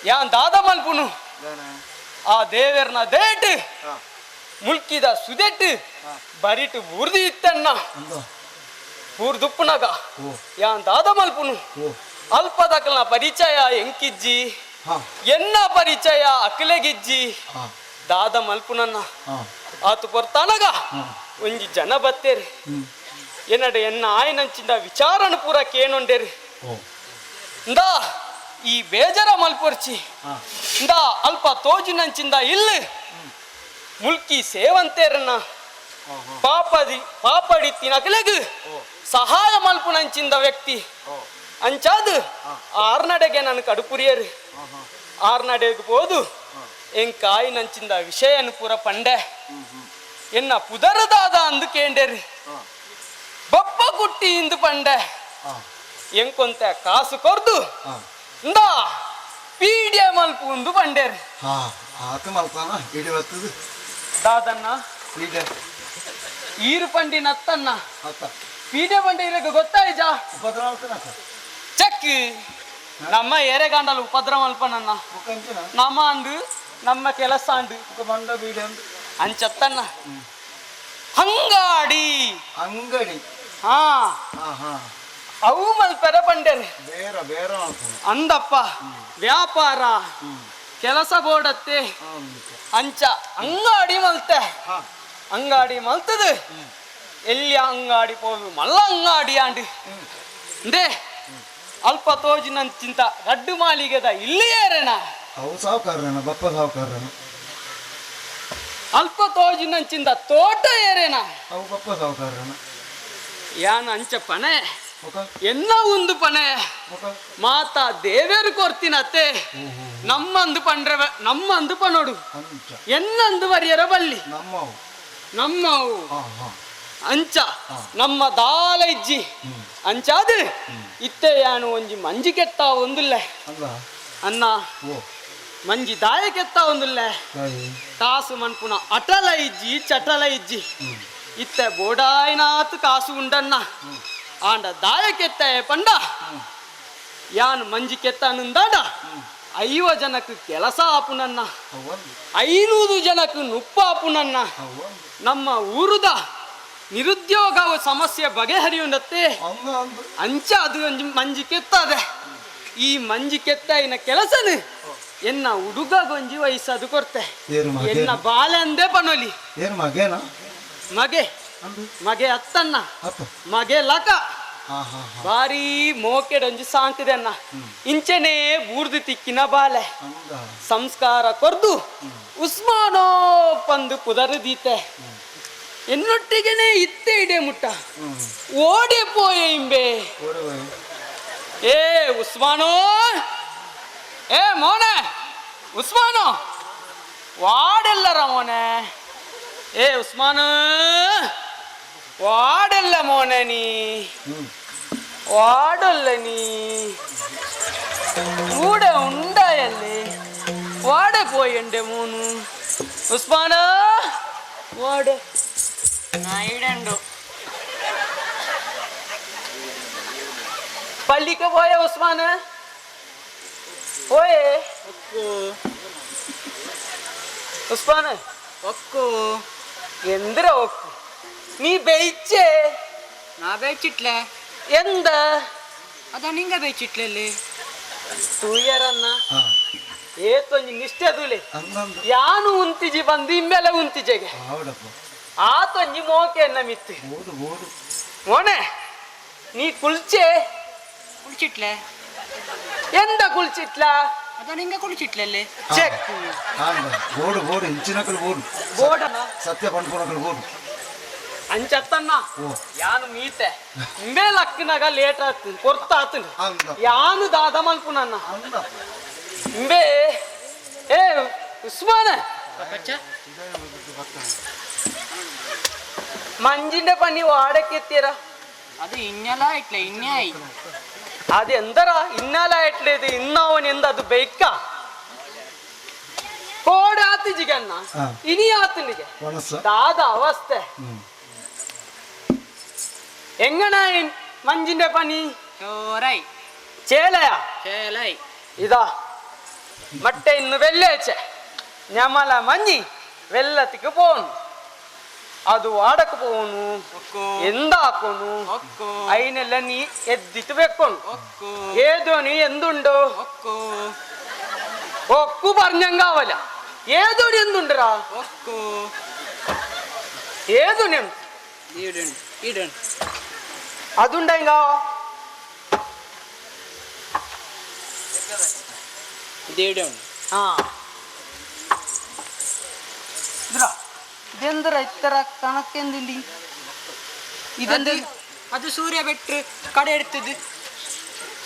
ಯಾನ್ ದಾದ ಮಲ್ಪುನು. ಆ ದೇವೇರ್ನ ದೇಟ್ ಮುಲ್ಕಿದ ಸುದೆಟ್ಟು ಬರಿಟು ಬೂರ್ದು ಇತ್ತಣ್ಣ. ಬೂರ್ದುಪ್ಪುನಗ ಯಾನ್ ದಾದ ಮಲ್ಪುನು. ಅಲ್ಪದಕಲ್ನ ಪರಿಚಯ ಎಂಕಿಜ್ಜಿ, ಎನ್ನ ಪರಿಚಯ ಅಕ್ಲೆಗಿಜ್ಜಿ. ದಾದ ಮಲ್ಪುನನ್ನ ಆತು ಪೊರ್ತಾನಗ ಒಂಜಿ ಜನ ಬತ್ತೇರಿ ಎನ್ನಡ ಎನ್ನ ಆಯನಂಚಿಂದ ವಿಚಾರಣ ಪೂರ ಕೇನೊಂಡೇರಿ. ಇಂದಾ ಈ ಬೇಜಾರ ಮಲ್ಪೊರ್ಚಿ, ಇಂದಾ ಅಲ್ಪ ತೋಜಿನಂಚಿಂದ ಇಲ್ಲಿ ಮುಲ್ಕಿ ಸೇವಂತೇರನ್ನ ಪಾಪದಿ ಪಾಪಡಿ ತಿನಕಲೆಗ್ ಸಹಾಯ ಮಲ್ಪುನಂಚಿಂದ ವ್ಯಕ್ತಿ ಅಂಚಾದು ಆರ್ನಡೆಗೆ ನಾನು ಕಡುಪುರಿಯರು. ಆರ್ನಡೆಗೆ ಹೋದು ಎಂಕಾಯಿ ನಂಚಿಂದ ವಿಷಯನು ಪೂರ ಪಂಡೆ ಎನ್ನ ಪುದರದಾದ ಅಂದು ಕೇಂಡೇರಿ. ಬಪ್ಪ ಕುಟ್ಟಿ ಇಂದು ಪಂಡೆ ಎಂಕೊಂತ ಕಾಸು ಕೊರ್ದು ಇಂದಾ ಪೀಡಿಯ ಮಲ್ಪು ಉಂದು ಪಂಡೇರಿ. ದಾದನ್ನ ಈರು ಪಂಡಿ ನತ್ತನ್ನ ಪೀಡೆ ಬಂಡೆ ಇರಕ್ಕೆ ಗೊತ್ತಾಯ್ಜಾ? ಚಕ್ ನಮ್ಮ ಏರೆಗಾಂಡಲು ಉಪದ್ರ ಮಲ್ಪನನ್ನ ನಮ್ಮ ಅಂದು ನಮ್ಮ ಕೆಲಸ ಅಂದು ಅಂಚತ್ತನ್ನ ಅಂಗಾಡಿ ಅಂಗಡಿ ಹಾ ಅವು ಮಲ್ಪೆರ ಬಂಡೇರಿ ಅಂದಪ್ಪ ವ್ಯಾಪಾರ ಕೆಲಸ ಬೋಡತ್ತೆ ಅಂಚ ಅಂಗಾಡಿ ಮಲ್ತೆ. ಅಂಗಾಡಿ ಮಲ್ತದು ಎಲ್ಲಿ ಅಂಗಾಡಿ ಪೋದು ಮಲ್ಲ ಅಂಗಾಡಿ ಆಂಡು ಇಂದೇ ಅಲ್ಪ ತೋಜಿನಂಚಿಂತ ರಡ್ಡು ಮಾಲಿಗೆದ ಇಲ್ಲಿ ಏರೇನ ಅವು ಸಾವುಕಾರನ ಬಪ್ಪ ಸಾವುಕಾರನ ಅಲ್ಪ ತೋಜಿನಂಚಿಂದ ತೋಟ ಏರೇನ ಅವು ಬಪ್ಪ ಸಾವುಕಾರನ ಯಾನ ಅಂಚ ಪಣೆ ಎನ್ನ ಒಂದು ಪಣೆ ಮಾತಾ ದೇವೇರು ಕೊರ್ತಿನತ್ತೆ ನಮ್ಮಂದು ಪಂಡ್ರೆ ನಮ್ಮಂದು ಪನೋಡು ಎನ್ನಂದು ಬರಿಯರ ಬಲ್ಲಿ ನಮ್ಮವು ನಮ್ಮವು ಅಂಚ ನಮ್ಮ ದಾಲ ಇಜ್ಜಿ ಅಂಚಾದ ಇತ್ತೆ ಯಾನು ಒಂಜಿ ಮಂಜಿ ಕೆತ್ತ ಒಂದುಲ್ಲೆ ಅನ್ನ ಮಂಜಿ ದಾಯ ಕೆತ್ತ ಒಂದುಲ್ಲೆ ಕಾಸು ಮನ್ಪುನ ಅಟಲ ಇಜ್ಜಿ ಚಟಲ ಇಜ್ಜಿ ಇತ್ತೆ ಬೋಡಾಯ್ನಾತ್ ಕಾಸು ಉಂಡನ್ನ ಆಂಡ ದಾಯ ಕೆತ್ತ ಪಂಡ ಯಾನು ಮಂಜಿ ಕೆತ್ತ ನಂದಾಡ 50 ಜನಕ್ಕೆ ಕೆಲಸ ಆಪುನನ್ನ 500 ಜನಕ್ಕೆ ನುಪ್ಪ ಆಪುನನ್ನ ನಮ್ಮ ಊರುದ ನಿರುದ್ಯೋಗ ಸಮಸ್ಯೆ ಬಗೆಹರಿಯುತ್ತೆ ಅಂಚ ಅದು ಒಂಜಿ ಮಂಜಿ ಕೆತ್ತದೆ ಈ ಮಂಜಿ ಕೆತ್ತ ಇನ ಕೆಲಸನು ಎನ್ನ ಹುಡುಗ ಗೊಂಜಿ ವಯಸ್ಸದು ಕೊರ್ತೆ ಎನ್ನ ಬಾಲೆ ಅಂದೇ ಪನೊಲಿ ಮಗೆ ಮಗೆ ಅತ್ತನ್ನ ಮಗೆ ಲಕ ಬಾರಿ ಮೋಕೆಡೊಂಜಿ ಸಾಂಕಿದೆನ್ನ ಇಂಚೆನೇ ಬೂರ್ದು ತಿಕ್ಕಿನ ಬಾಲೆ ಸಂಸ್ಕಾರ ಕೊರ್ದು ಉಸ್ಮಾನೋ ಪಂದು ಪುದರು ದೀತೆ ಎನ್ನೊಟ್ಟಿಗೆನೆ ಇತ್ತೆ ಇಡೆ ಮುಟ್ಟ ಓಡೆ ಪೋಯೆ ಇಂಬೆ ಏ ಉಸ್ಮಾನೋ ಏ ಮೋನೆ ಉಸ್ಮಾನೋ ವಾಡೆಲ್ಲರ ಮೋನೆ ಏ ಉಸ್ಮಾನ ವಾಡೆಲ್ಲ ಮೋನೆ ನೀ ವಾಡಲ್ಲ ನೀ ಊಡೆ ಉಂಡಾಯಲ್ಲಿ ವಾಡೆ ಪೋಯಂಡೆ ಮೋನು ಉಸ್ಮಾನ ವಾಡೆ ನಾಯಿಡಂಡು ಪಳ್ಳಿಗೆ ಪೋಯ ಉಸ್ಮಾನ ಓಯೆ ಉಸ್ಮಾನ ಒಕ್ಕು ಎಂದ್ರ ಒಕ್ಕು ನೀ ಬೇಯ್ಚೆ ನಾ ಬೇಯ್ಚಿಟ್ಲೆ ಎಂದ ಅದ ನಿಂಗ ಬೇಯ್ಚಿಟ್ಲಲ್ಲಿ ತೂಯರನ್ನ ಏತೊಂಜಿ ನಿಷ್ಠೆ ದುಲೆ ಯಾನು ಉಂತಿಜಿ ಬಂದು ಇಮ್ಮೆಲೆ ಉಂತಿಜೆಗೆ ಆತೊಂಜಿ ಮೋಕೆ ಎನ್ನ ಮಿತ್ತು ಮೋನೆ ನೀ ಕುಲ್ಚೆ ಕುಳಿಚಿಟ್ಲೆ ಎಂದ ಕುಲ್ಚಿಟ್ಲ ಅದ ನಿಂಗ ಕುಳಿಚಿಟ್ಲಲ್ಲಿ ಚೆಕ್ ಬೋಡು ಬೋಡು ಇಂಚಿನಕಲು ಬೋಡು ಬೋಡನ ಸತ್ಯ ಪಂಡ್ಪುನಕಲು ಬೋಡು ಅಂಚತ್ತನ್ನ ಯಾನು ಮೀತೆ ಇಂಬೆ ಲಕ್ಕನಾಗ ಲೇಟ್ ಆತು ಕೊರ್ತಾತು ಯಾನು ದಾದ ಮಲ್ಪುನನ್ನ ಇಂಬೆ ಏ ಉಸ್ಮಾನ ಮಂಜಿന്റെ പണി വാടക എത്തിയരാ അത് ഇന്നലായിട്ടില്ല ഇന്നായി അത് എന്തരാ ഇന്നാലായിട്ടില്ല ഇന്നവൻ എന്താ അത് ബൈക്ക കോടെ ആത്തിജിക്കണ്ണ ഇനി ആത്തിനിക ദാദ അവസ്ഥ എങ്ങനെ മഞ്ചിന്റെ പണി ചോറായി ചേലയാ ചേലായി ഇതാ മട്ട ഇന്ന് വെള്ളിയാഴ്ച ഞമല മഞ്ഞി വെള്ളത്തിക്ക് പോണു ಅದು ವಾಡಕ್ പോണു എന്താക്കണു അതിനെല്ലാം നീ എത്തിട്ട് വെക്കണു ഏതോ നീ എന്തുണ്ടോ ഒക്കു പറഞ്ഞെങ്കാവല്ല ഏതോ നീ എന്തുണ്ടടാ ഏതോ നീ അതുണ്ടെങ്കാവോ ആ ಇದೆಂದರ ಇತ್ತರ ಕಣಕ್ಕೆಂದಿಲ್ಲಿ ಇದೆಂದ ಅದು ಸೂರ್ಯ ಭಟ್ರು ಕಡೆ ಇಡ್ತದೆ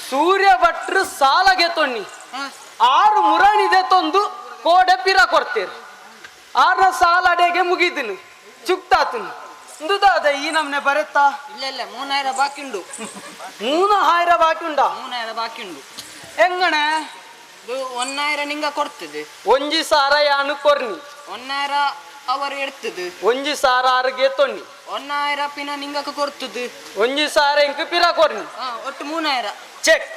ಸೂರ್ಯ ಭಟ್ರು ಸಾಲಗೆ ತೊಣ್ಣಿ 6 ಮುರಣಿದೆ ತಂದು ಕೋಡೆ ಪಿರ ಕೊಡ್ತೀರಿ 6ರ ಸಾಲ ಅಡೆಗೆ ಮುಗಿದಿನಿ ಚುಕ್ತಾತನು ಇಂದುದಾದ ಈ ನಮ್ನೆ ಬರೆತ್ತಾ ಇಲ್ಲ ಇಲ್ಲ 3000 ಬಾಕಿ ಉಂಡು 3000 ಬಾಕಿ ಉಂಡಾ 3000 ಬಾಕಿ ಉಂಡು ಎಂಗಣೆ ಇದು 1000 ನಿಂಗ ಕೊಡ್ತದೆ ಒಂಜಿ ಸಾರ ಯಾನು ಕೊರ್ನಿ 1000 ಅವರು ಎಡ್ತದೆ ಒಂಜಿ ಸಾರ ಆರುಗೆ ತೊಣ್ಣಿ 1000 ಪಿನ ನಿಂಗಕ ಕೊಡ್ತದೆ ಒಂಜಿ ಸಾರ ಇಂಕ ಪಿರ ಕೊರ್ನಿ ಒಟ್ಟು 3000 ಚೆಕ್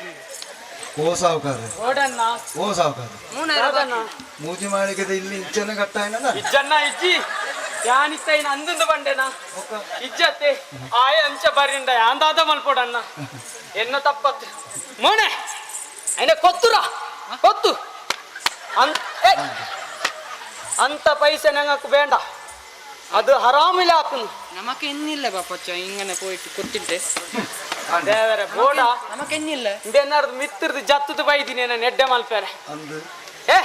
ಓ ಸಾವುಕಾರ ಓಡಣ್ಣ ಓ ಸಾವುಕಾರ 3000 ಮೂಜಿ ಮಾಳಿಗೆದ ಇಲ್ಲಿ ಇಂಚನ ಕಟ್ಟಾಯನದ ಇಜ್ಜಣ್ಣ ಇಜ್ಜಿ ಯಾನಿತ್ತೈನ ಅಂದಂದು ಬಂಡೆನಾ ಇಜ್ಜತ್ತೆ ಆಯ ಅಂಚ ಬರಿಂಡ ಯಾಂದಾದ ಮಲ್ಪೋಡಣ್ಣ ಎನ್ನ ತಪ್ಪತ್ತು ಮೋಣೆ ಐನ ಕೊತ್ತುರ ಕೊತ್ತು ಅಂತ ಪೈಸೆ ನಂಗಕ್ಕೆ ಬೇಡ ಅದು ಹರಾಮಿಲ್ಲ ಹಾಕುನು ನಮಕ್ ಎನ್ನಿಲ್ಲ ಬಾಪಚ್ಚ ಹಿಂಗನೆ ಪೋಯಿಟ್ಟು ಕೊತ್ತಿಟ್ಟೆ ದೇವರೇ ಬೋಡ ನಮಕ್ ಎನ್ನಿಲ್ಲ ಇದೇನಾರ್ದು ಮಿತ್ತಿರ್ದು ಜತ್ತದ ಬೈದಿನಿ ನಾನು ಎಡ್ಡೆ ಮಲ್ಪೇರೆ ಅಂದು ಏ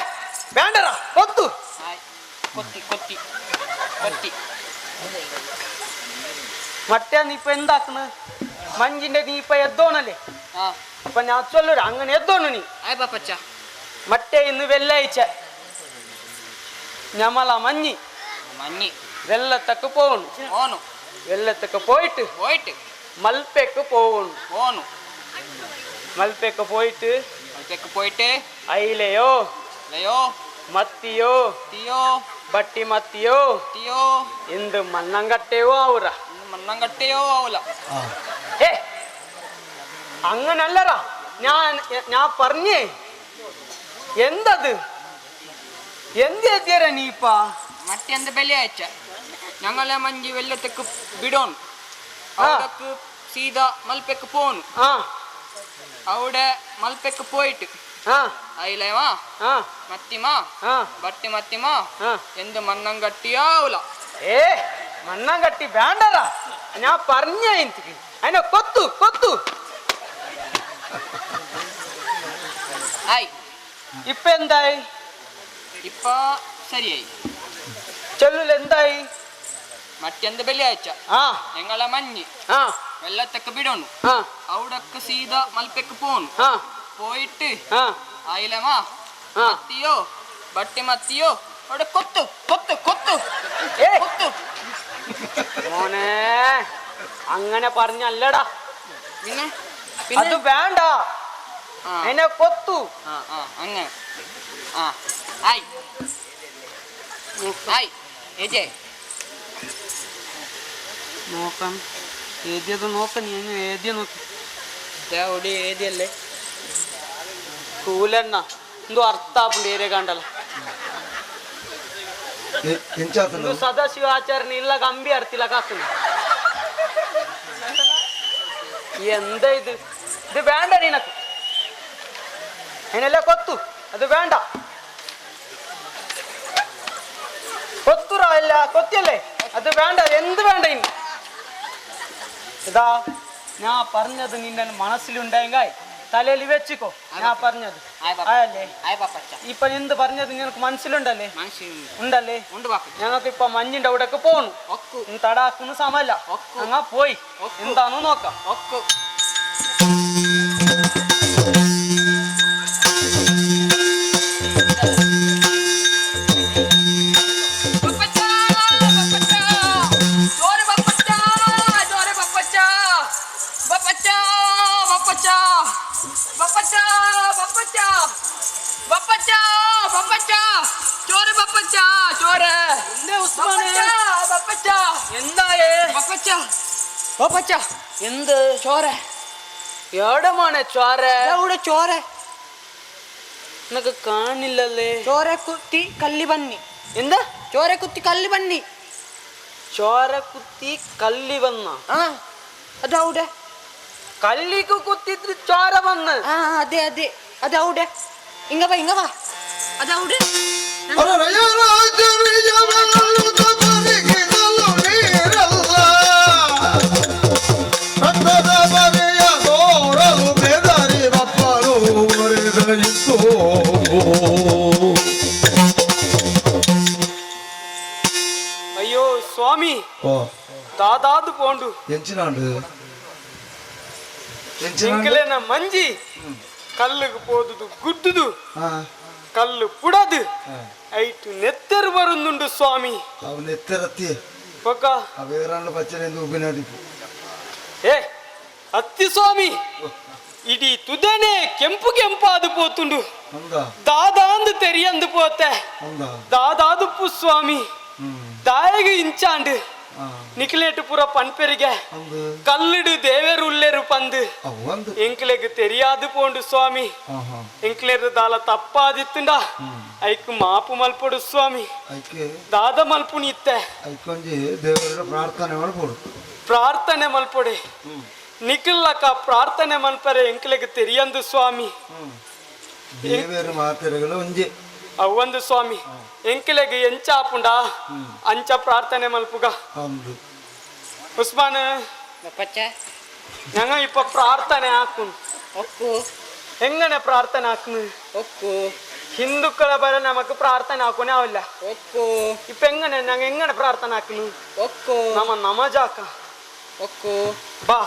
ಬೇಂಡರ ಕೊತ್ತು ಕೊತ್ತಿ ಕೊತ್ತಿ ಕೊತ್ತಿ ಮತ್ತೆ ನೀಪ ಎಂದಾಕನು ಮಂಜಿಂಡೆ ನೀಪ ಎದ್ದೋನಲೆ ಅಪ್ಪ ನಾ ಚೊಲ್ಲುರ ಅಂಗನೆ ಎದ್ದೋನು ನೀ ಆಯ್ ಬಾಪಚ್ಚ ಮತ್ತೆ ಇನ್ನು ಬೆಲ್ಲ ಈಚೆ ഞമല മഞ്ഞി മഞ്ഞി വെള്ളത്തക്ക് പോകണു. പോണു. വെള്ളത്തക്ക് പോയിട്ട് പോയിട്ട് മൽപ്പേക്ക് പോകണു. പോണു. മൽപ്പേക്ക് പോയിട്ട് മൽപ്പേക്ക് പോയിട്ട് അയിലയോ ലയോ മത്തിയോ തിയോ ബട്ടി മത്തിയോ തിയോ എന്ത് മണ്ണങ്കട്ടയോ ആവൂറ. മണ്ണങ്കട്ടയോ ആവൂല. ഏ അങ്ങനല്ലറാ ഞാൻ ഞാൻ പറഞ്ഞേ. എന്തത് എന്ത് എത്തിയറ നീപ്പാ? മറ്റെന്ത് വെള്ളിയാഴ്ച ഞങ്ങളെ മഞ്ചി വെള്ളത്തേക്ക് വിടോൺ. അവിടക്ക് സീത മൽപ്പേക്ക് പോണു. അവിടെ മൽപ്പേക്ക് പോയിട്ട് അയിലേമാ മത്തിമാ ബട്ടി മത്തിമാ എന്ത് മണ്ണങ്കട്ടിയാവൂല. ഏ മണ്ണങ്കട്ടി വേണ്ടടാ ഞാൻ പറഞ്ഞ എനിക്ക് അതിനെ കൊത്തു കൊത്തു. ആയി. ഇപ്പൊ എന്തായി? ഇപ്പൊ ശരിയായി. ചൊല്ലുല എന്തായി? മറ്റെന്ത് വെള്ളിയാഴ്ച ഞങ്ങളെ മഞ്ഞ് വെള്ളത്തൊക്കെ വിടണു. അവിടൊക്കെ സീത മൽപ്പേക്ക് പോണു. പോയിട്ട് അയിലമാ മത്തിയോ ബട്ടി മത്തിയോ അവിടെ കൊത്തു കൊത്തു കൊത്തു കൊത്തു. മോനെ അങ്ങനെ പറഞ്ഞല്ലടാ. പിന്നെ അത് വേണ്ട എന്നെ കൊത്തു. അങ്ങനെ ആയി ആയി. ഏജേ നോക്കാം ഏതിയത് നോക്ക നീ ഏതിയ നോക്കി അവിടെ ഏതിയല്ലേ കൂലെണ്ണ എന്തോ അർത്ഥാപ്പുണ്ട് ഏരിയ കണ്ടല്ല. സദാശിവ ആചാര്യന് ഇല്ല കമ്പി അർത്തില്ല കാക്കുന്നു. എന്താ ഇത്? ഇത് വേണ്ട നിനക്ക്. അതിനല്ലേ കൊത്തു. അത് വേണ്ട കൊത്തുറ അല്ല കൊത്തിയല്ലേ അത് വേണ്ട. എന്ത് വേണ്ട ഇനി? ഇതാ ഞാൻ പറഞ്ഞത് നിന്റെ മനസ്സിലുണ്ടെങ്കിൽ തലയിൽ വെച്ചിക്കോ. ഞാൻ പറഞ്ഞത് ആയല്ലേ? ഇപ്പൊ എന്ത് പറഞ്ഞത് നിനക്ക് മനസ്സിലുണ്ടല്ലേ? ഉണ്ടല്ലേ? ഞങ്ങൾക്ക് ഇപ്പൊ മഞ്ഞിന്റെ അവിടേക്ക് പോണു. തടാക്കുന്ന സമല്ല. ഞങ്ങ പോയി എന്താന്ന് നോക്കാം. എന്ത് ചോര? എവിടെമാണ് ചോര? എവിടെ ചോര? നിനക്ക് കാണില്ലല്ലേ? ചോര കുത്തി കല്ലി പന്നി. എന്താ? ചോര കുത്തി കല്ലി പന്നി. ചോര കുത്തി കല്ലി വന്ന? ആ അതവിടെ കല്ലിക്ക് കുത്തിട്ട് ചോര വന്ന്. ആ അതെ അതെ അതവിടെ. ഇങ്ങ വാ ഇങ്ങ വാ അതവിടെ. അയ്യോ സ്വാമി ദാദാത് പോണ്ടു. ಎಂಚಿನಾಂಡು ಎಂಕಲೆನ ಮಂಜಿ ಕಲ್ಲುಗೆ ಪೋದುದು ಗುದ್ದುದು ಕಲ್ಲು ಪುಡದು ಐಟು ನೆತ್ತೆರು ಬರುಂದುಂಡು ಸ್ವಾಮಿ. ಅವು ನೆತ್ತೆರತ್ತಿ ಪಕ್ಕ ಅವೇರಾಂಡು ಪಚ್ಚನೆ ಉಬ್ಬಿನಡಿಪು. ಏ ಅತ್ತಿ ಸ್ವಾಮಿ ಇಡೀ ತುದನೆ ಕೆಂಪು ಕೆಂಪಾದು ಪೋತುಂಡು. ದಾದಾಂದು ತೆರಿಯಂದು ಪೋತೆ. ದಾದಾದುಪ್ಪು ಸ್ವಾಮಿ ದಾಯಗ ಇಂಚಾಂಡು ನಿಕ್ಲೇಟು ಪೂರ ಪನ್ಪೆರಿಗೆ ಕಲ್ಲಿಡು ದೇವೇರು ಉಲ್ಲೇರು ಪಂದು ಎಂಕ್ಲೆಗ್ ತೆರಿಯಾದು ಪೋಂಡು ಸ್ವಾಮಿ. ಎಂಕ್ಲೇರು ದಾಲ ತಪ್ಪಾದಿತ್ತುಂಡ ಐಕ್ ಮಾಪು ಮಲ್ಪೊಡು ಸ್ವಾಮಿ. ದಾದ ಮಲ್ಪುನಿ ಇತ್ತೆ ಪ್ರಾರ್ಥನೆ ಮಲ್ಪೊಡು. ಪ್ರಾರ್ಥನೆ ಮಲ್ಪೊಡೆ ನಿಖಿಲ್ಲಕ ಪ್ರಾರ್ಥನೆ ಮಲ್ಪರೆ ಎಂಕ್ಲೆಗ್ ತೆರಿಯಂದು ಸ್ವಾಮಿ. ದೇವೇರು ಮಾತೆರೆಗಳು ಒಂಜೆ ಅವೊಂದು ಸ್ವಾಮಿ ಎಂಕ್ಲೆಗ್ ಎಂಚ ಆಪುಂಡ ಅಂಚ ಪ್ರಾರ್ಥನೆ ಮಲ್ಪುಗ. ಉಸ್ಮಾನ್ ഞങ്ങ ഇപ്പൊ പ്രാർത്ഥന ആക്കുന്നു. എങ്ങനെ പ്രാർത്ഥന ആക്കുന്നു? ഹിന്ദുക്കളെ പോലെ നമുക്ക് പ്രാർത്ഥന ആക്കാനാവില്ല. ഇപ്പൊ എങ്ങനെ ഞങ്ങ എങ്ങനെ പ്രാർത്ഥന ആക്കുന്നു? നമ്മ നമജാക്കാം. ബാ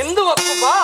എന്തു വക്കു ബാ.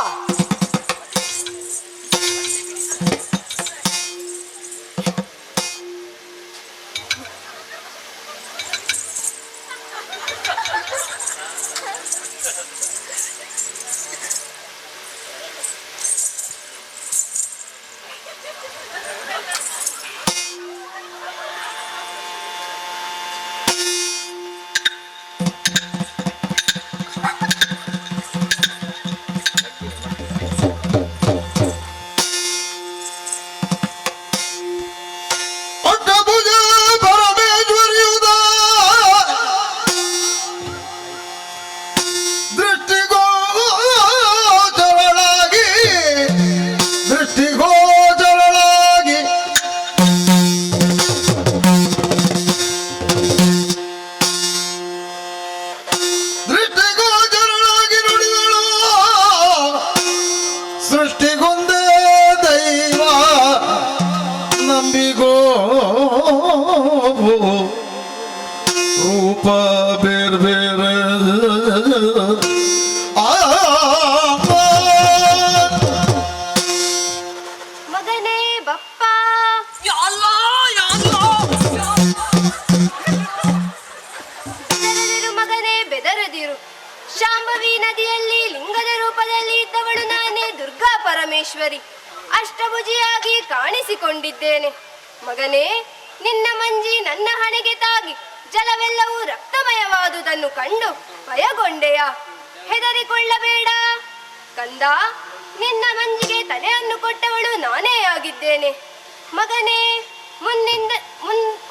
ಮಗನೇ ಬಪ್ಪ, ಬೆದರದಿರು ಮಗನೇ ಬೆದರದಿರು. ಶಾಂಭವಿ ನದಿಯಲ್ಲಿ ಲಿಂಗದ ರೂಪದಲ್ಲಿ ಇದ್ದವಳು ನಾನೇ ದುರ್ಗಾ ಪರಮೇಶ್ವರಿ. ಅಷ್ಟಭುಜಿಯಾಗಿ ಕಾಣಿಸಿಕೊಂಡಿದ್ದೇನೆ. ಮಗನೇ, ನಿನ್ನ ಮಂಜಿ ನನ್ನ ಹಣೆಗೆ ತಾಗಿ ಜಲವೆಲ್ಲವೂ ರಕ್ತಮಯವಾದುದನ್ನು ಕಂಡು ಭಯಗೊಂಡೆಯ? ಹೆದರಿಕೊಳ್ಳಬೇಡ ಕಂದ, ನಿನ್ನ ಮಂಜಿಗೆ ತಲೆಯನ್ನು ಕೊಟ್ಟವಳು ನಾನೇ ಆಗಿದ್ದೇನೆ. ಮಗನೇ,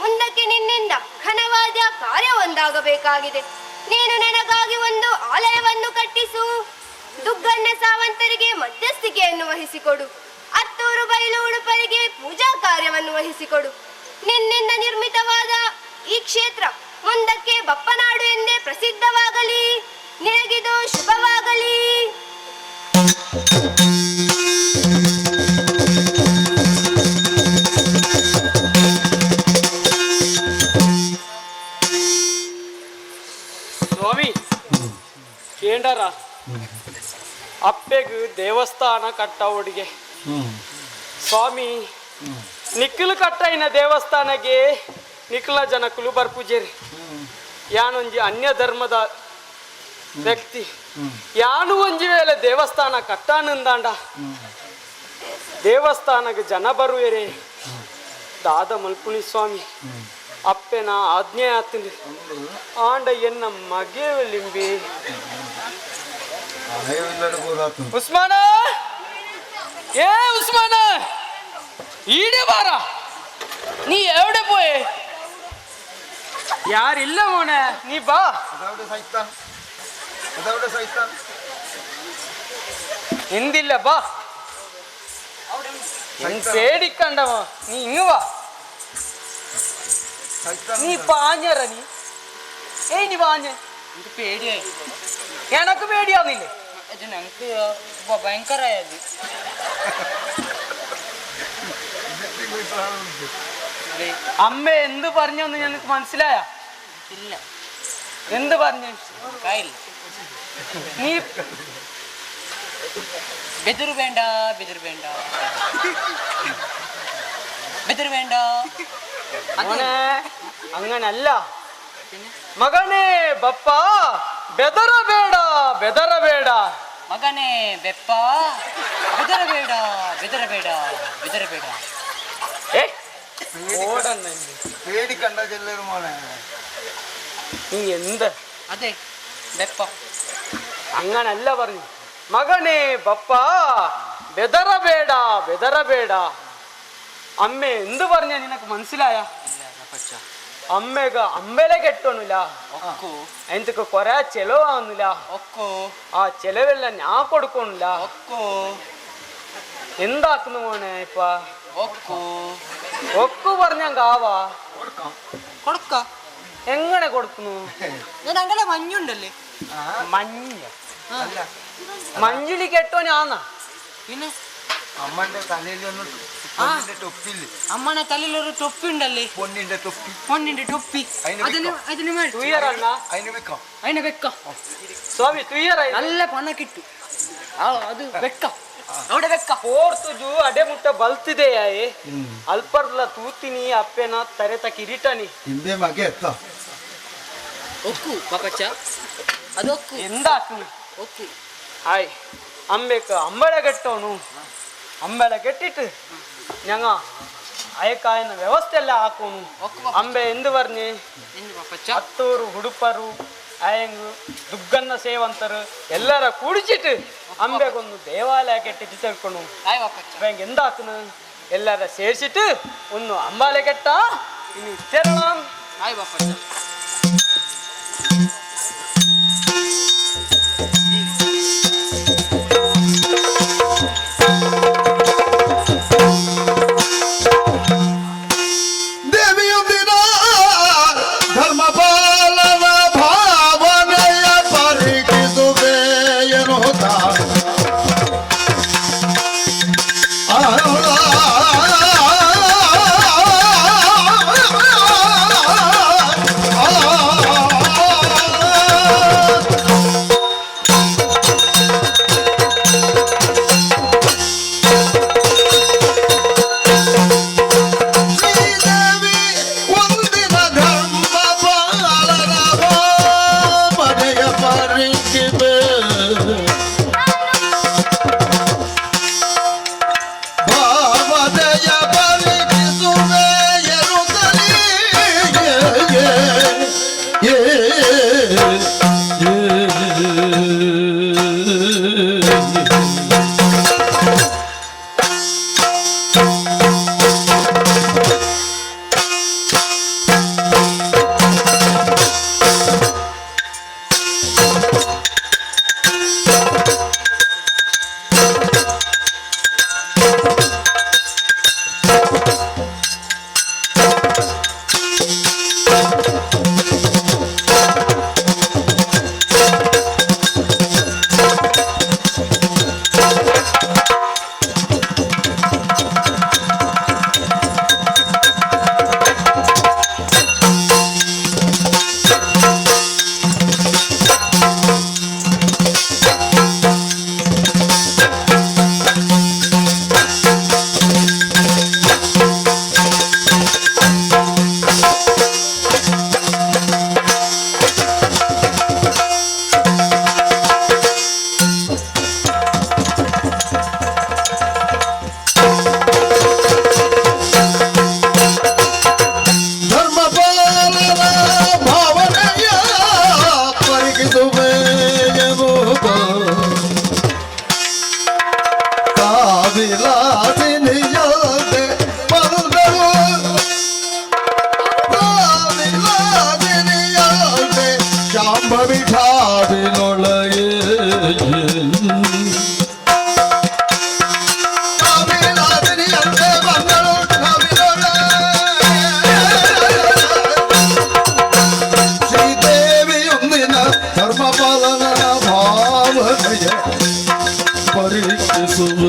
ಮುಂದಕ್ಕೆ ನಿನ್ನಿಂದ ಘನವಾದ ಕಾರ್ಯವೊಂದಾಗಬೇಕಾಗಿದೆ. ನೀನು ನನಗಾಗಿ ಒಂದು ಆಲಯವನ್ನು ಕಟ್ಟಿಸು. ದುಗ್ಗಣ್ಣ ಸಾವಂತರಿಗೆ ಮಧ್ಯಸ್ಥಿಕೆಯನ್ನು ವಹಿಸಿಕೊಡು. ಅತ್ತೂರು ಬೈಲು ಉಡುಪರಿಗೆ ಪೂಜಾ ಕಾರ್ಯವನ್ನು ವಹಿಸಿಕೊಡು. ನಿನ್ನಿಂದ ನಿರ್ಮಿತವಾದ ಈ ಕ್ಷೇತ್ರ ಮುಂದಕ್ಕೆ ಬಪ್ಪನಾಡು ಎಂದೇ ಪ್ರಸಿದ್ಧವಾಗಲಿ. ನಿನಗಿದು ಶುಭವಾಗಲಿ. ಸ್ವಾಮಿ ಕೇಂಡರ ಅಪ್ಪೆಗು ದೇವಸ್ಥಾನ ಕಟ್ಟವಡಿಗೆ ಸ್ವಾಮಿ ನಿಖಿಲ್ ಕಟ್ಟೈನ ದೇವಸ್ಥಾನಗೆ ನಿಖಿಲ ಜನಕುಲು ಬರ್ಪೂಜೇರಿ. ಯಾನೊಂಜಿ ಅನ್ಯ ಧರ್ಮದ ವ್ಯಕ್ತಿ, ಯಾನು ಒಂಜಿ ವೇಳೆ ದೇವಸ್ಥಾನ ಕಟ್ಟಾನಂದಾಂಡ ದೇವಸ್ಥಾನಕ್ಕೆ ಜನ ಬರುವೆರೆ. ದಾದ ಮಲ್ಪುಣಿ ಸ್ವಾಮಿ, ಅಪ್ಪೆನ ಆಜ್ಞೆ ಆತಂದು ಆಂಡ ಎನ್ನ ಮಗೆಲಿಂಬಿ ಉಸ್ಮಾನ, ಏ ಉಸ್ಮಾನ ಈಡೆ ಬಾರ, ನೀ ಎವಡೆ ಪೋಯೆ? ಯಾರಿಲ್ಲ ಮೋನೆ, ನೀ ಬಾ. ಎಂದಿಲ್ಲ ಬಾ, പേടിക്കണ്ടവ, നീ ഇങ്ങ് വാ. നീ പാഞ്ഞറ, നീ ഏയ് നീ പാഞ്ഞ. പേടിയായി. എനക്ക് പേടിയാവുന്നില്ലേ? ഞങ്ങക്ക് ഭയങ്കരായത്. അമ്മ എന്ത് പറഞ്ഞെന്ന് ഞങ്ങൾക്ക് മനസ്സിലായ? ഇല്ല. എന്ത് പറഞ്ഞു? നീ ബെതിർ വേണ്ട, ബെതിർ വേണ്ട, ബെതിർ വേണ്ട. അങ്ങനല്ല മകനെ ബപ്പ, ബെദറಬೇಡ ബെദറಬೇಡ. മകനെ ബെപ്പ, ബെദറಬೇಡ ബെദറಬೇಡ ബെദറಬೇಡ. പേടിക്കണ്ട ചെല്ലൊരു മോനെ. നീ എന്ത്? അതെ ബെപ്പ. അങ്ങനല്ല പറഞ്ഞു മകനെ ബപ്പ, ബെദറಬೇಡ ബെദറಬೇಡ. അമ്മ എന്ത് പറഞ്ഞ നിനക്ക് മനസ്സിലായ? അമ്മക്ക് അമ്പലെ കെട്ടണില്ല, എനിക്ക് കൊറേ ചെലവാകുന്നില്ല, ആ ചെലവെല്ലാം ഞാൻ കൊടുക്കണില്ല. എന്താക്കുന്നു മോനെ ഇപ്പ? ഒക്കു പറഞ്ഞ കാവാ കൊടുക്ക. എങ്ങനെ കൊടുക്കുന്നു? മഞ്ഞുണ്ടല്ലേ? മഞ്ഞ മഞ്ഞുലി കെട്ടോനാന്നാ. പിന്നെ അമ്മന്റെ തലയിലൊന്ന് പൊന്നിന്റെ തൊപ്പില്ലേ? അമ്മനെ തലയിലൊരു തൊപ്പി ഉണ്ടല്ലേ? പൊന്നിന്റെ തൊപ്പി. പൊന്നിന്റെ തൊപ്പി. അതിന് വെക്കാം. സ്വാമി തുയ്യറ നല്ല പണ കിട്ടും. അത് വെക്കാം, അവിടെ വെക്കാം. ಪೋರ್ತುಜು ಅಡೆ ಮುಟ್ಟ ಬಲ್ತಿದೆಯಾಯೆ ಅಲ್ಪರ್ಲ ತೂತಿನಿ ಅಪ್ಪೆನ ತರೆತ ಕಿರೀಟನಿ ಇಂಬೆ ಮಗೆ ಎತ್ತ ಒಕ್ಕು ಪಾಪಚ್ಚ, ಅದು ಒಕ್ಕು. ಎಂದಾಕು ಒಕ್ಕು. ಆಯ್ അമ്പേക്ക് അമ്പല കെട്ടോണു. അമ്പല കെട്ടിട്ട് ഞങ്ങ അയക്കായെന്ന വ്യവസ്ഥ എല്ലാം ആക്കോണു. അമ്പ എന്ത് പറഞ്ഞ്? അത്തൂರು ಹುಡುಪರು ಅಯಂಗು ದುಗ್ಗನ್ನ ಸೇವಂತರು ಎಲ್ಲರ ಕೂಡಿಸಿಟ್ಟು ಅಂಬೆಗೊಂದು ದೇವಾಲಯ ಕೆಟ್ಟಿಟ್ಟು ತಿಳ್ಕೊಣು. ಅವಂಗ എന്താക്കുന്നു? ಎಲ್ಲರ ಸೇರಿಸಿಟ್ಟು ಒಂದು ಅಂಬಾಲೆ ಕೆಟ್ಟ ಇನ್ನು ತೆರಳಾಂ. ಆಯ್ ಬಾಪಚ್ಚ. ಆ ಶಾಂಭವಿಠಾವಿನೊಳಗೆ ಕಾವಿಲಾದಿನಿಯಂತೆ ಬಂದಳು ಶ್ರೀದೇವಿಯೊಂದಿನ ಧರ್ಮಪಾಲನ ಭಾವನೆಯ ಪರೀಕ್ಷಿಸುವ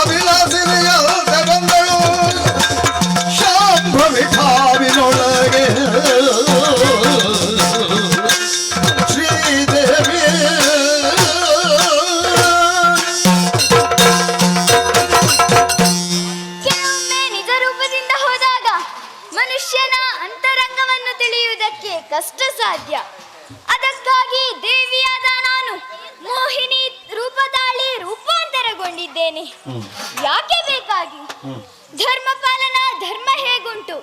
ವಿಲಾಸಿನಿಯಂತೆ ಬಂದಳು ಶಾಂಭವಿಠಾವಿನೊಳಗೆ ಶ್ರೀದೇವಿ. ಕೆಲವೊಮ್ಮೆ ನಿಜ ರೂಪದಿಂದ ಹೋದಾಗ ಮನುಷ್ಯನ ಅಂತರಂಗವನ್ನು ತಿಳಿಯುವುದಕ್ಕೆ ಕಷ್ಟ ಸಾಧ್ಯ. ಅದಕ್ಕಾಗಿ ದೇವಿಯಾದ ನಾನು ಮೋಹಿನಿ ರೂಪ ತಾಳಿ ರೂಪಾಂತರಗೊಂಡಿದ್ದೇನೆ. ಯಾಕೆ ಬೇಕಾಗಿ? ಧರ್ಮಪಾಲನ ಧರ್ಮ ಹೇಗುಂಟು,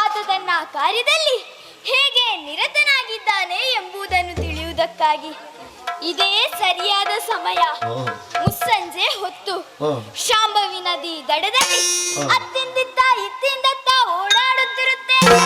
ಆತ ತನ್ನ ಕಾರ್ಯದಲ್ಲಿ ಹೇಗೆ ನಿರತನಾಗಿದ್ದಾನೆ ಎಂಬುದನ್ನು ತಿಳಿಯುವುದಕ್ಕಾಗಿ. ಇದೇ ಸರಿಯಾದ ಸಮಯ. ಮುಸ್ಸಂಜೆ ಹೊತ್ತು ಶಾಂಭವಿ ನದಿ ದಡದಲ್ಲಿ ಅತ್ತಿಂದಿತ್ತ ಇತ್ತಿಂದತ್ತ ಓಡಾಡುತ್ತಿರುತ್ತೇನೆ.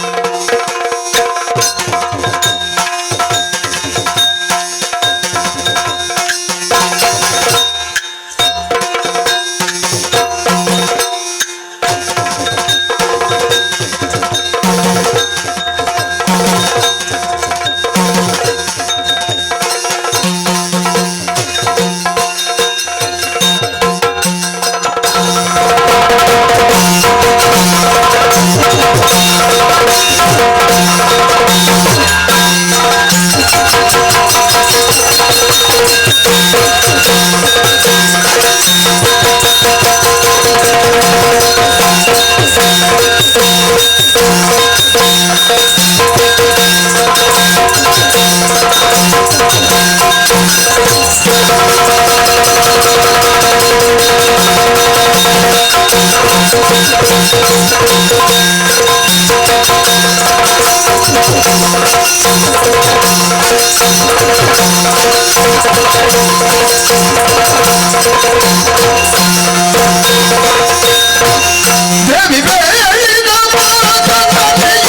ದೇವಿ ಬೇಡಿದ ದೇವಿ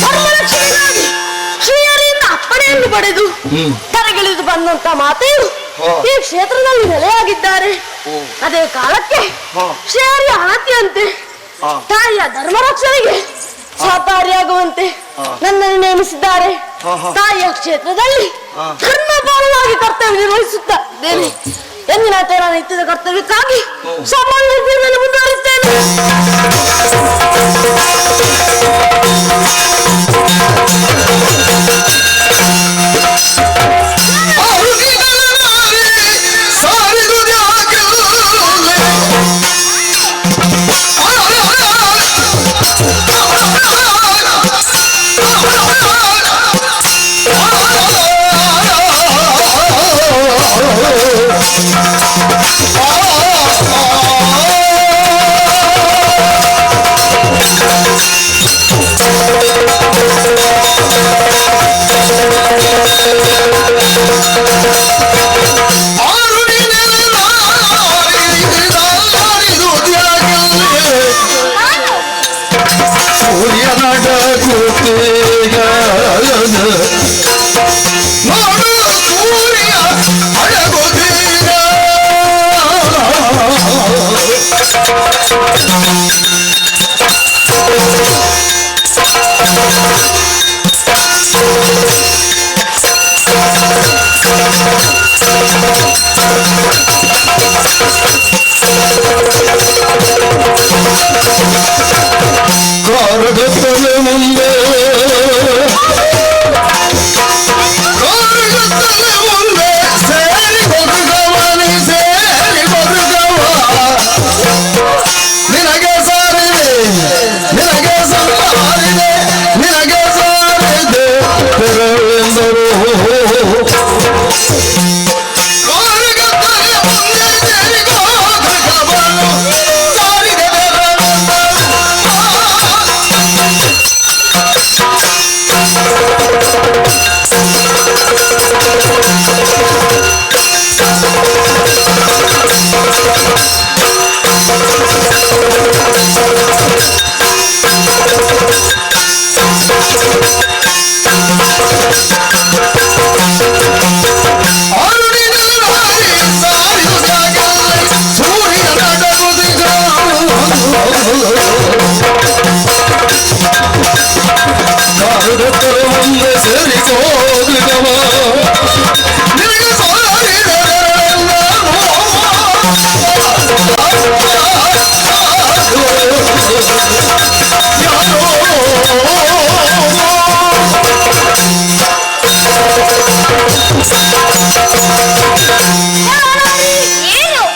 ಧರ್ಮರಕ್ಷಣೆಗಾಗಿ ಶ್ರೀಹರಿಯಿಂದ ಅಪ್ಪಣೆಯನ್ನು ಪಡೆದು ತರಗಿಳಿದು ಬಂದಂತ ಮಾತೆಯು ಈ ಕ್ಷೇತ್ರದಲ್ಲಿ ನೆಲೆಯಾಗಿದ್ದಾರೆ. ಅದೇ ಕಾಲಕ್ಕೆ ಶ್ರೀಹರಿಯ ಆತಿಯಂತೆ ತಾಯಿಯ ಧರ್ಮರಕ್ಷಣೆಗೆ ಸಹಕಾರಿಯಾಗುವಂತೆ ನನ್ನನ್ನು ನೇಮಿಸಿದ್ದಾರೆ. ತಾಯಿಯ ಕ್ಷೇತ್ರದಲ್ಲಿ ಧರ್ಮಪಾಲನಾಗಿ ಕರ್ತವ್ಯ ನಿರ್ವಹಿಸುತ್ತಾ ಇದ್ದೇನೆ. ಎಂದಿನಂತೆ ನಾನು ನಿತ್ಯದ ಕರ್ತವ್ಯಕ್ಕಾಗಿ ಸಾಮಾನ್ಯ ಜೀವನ ಮುಂದುವರಿಸುತ್ತೇನೆ.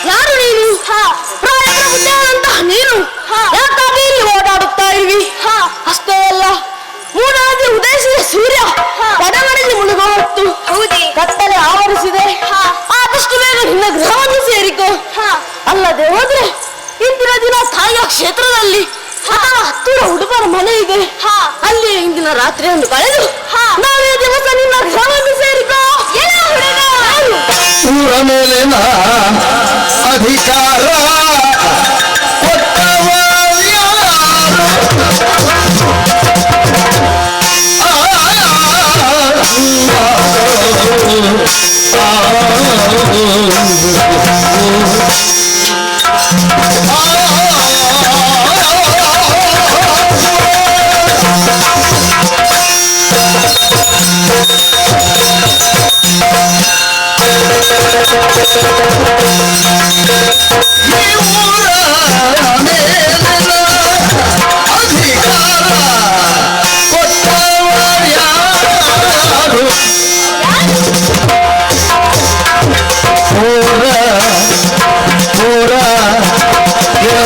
ಯಾರು ನೀನು? ಪ್ರಾಯಪ್ರಬುದ್ಧನಾದಂತಹ ನೀನು ಯಾಕಾಗಿ ಇಲ್ಲಿ ಓಡಾಡುತ್ತಾ ಇರುವಿ? ಅಷ್ಟೇ ಅಲ್ಲ, ಮೂಡಾಗಿ ಉದಯಿಸಿದ ಸೂರ್ಯ ಪಡಮನೆಯಲ್ಲಿ ಮುಳುಗುವ ಹೊತ್ತು ಕತ್ತಲೆ ಆವರಿಸಿದೆ. ಆದಷ್ಟು ಬೇಗ ನಿನ್ನ ಗೃಹವನ್ನು ಸೇರಿಕೋ. ಅಲ್ಲದೆ ಹೋದ್ರೆ ಇಂದಿನ ದಿನ ತಾಯಿಯ ಕ್ಷೇತ್ರದಲ್ಲಿ ಅಥವಾ ಹತ್ತಿರ ಹುಡುಗರ ಮನೆ ಇದೆ, ಅಲ್ಲಿ ಇಂದಿನ ರಾತ್ರಿಯನ್ನು ಕಳೆದು ನಾಳೆ ದಿವಸ ನಿನ್ನ ಗೃಹವನ್ನು ಸೇರಿಕೋ. ಊರ ಮೇಲಿನ ಅಧಿಕಾರ ಕೊಟ್ಟವ ಯಾರು? ಅಧಿಕಾರ ಕೊಟ್ಟವ ಯಾರು? ಪೂರ ಪೂರ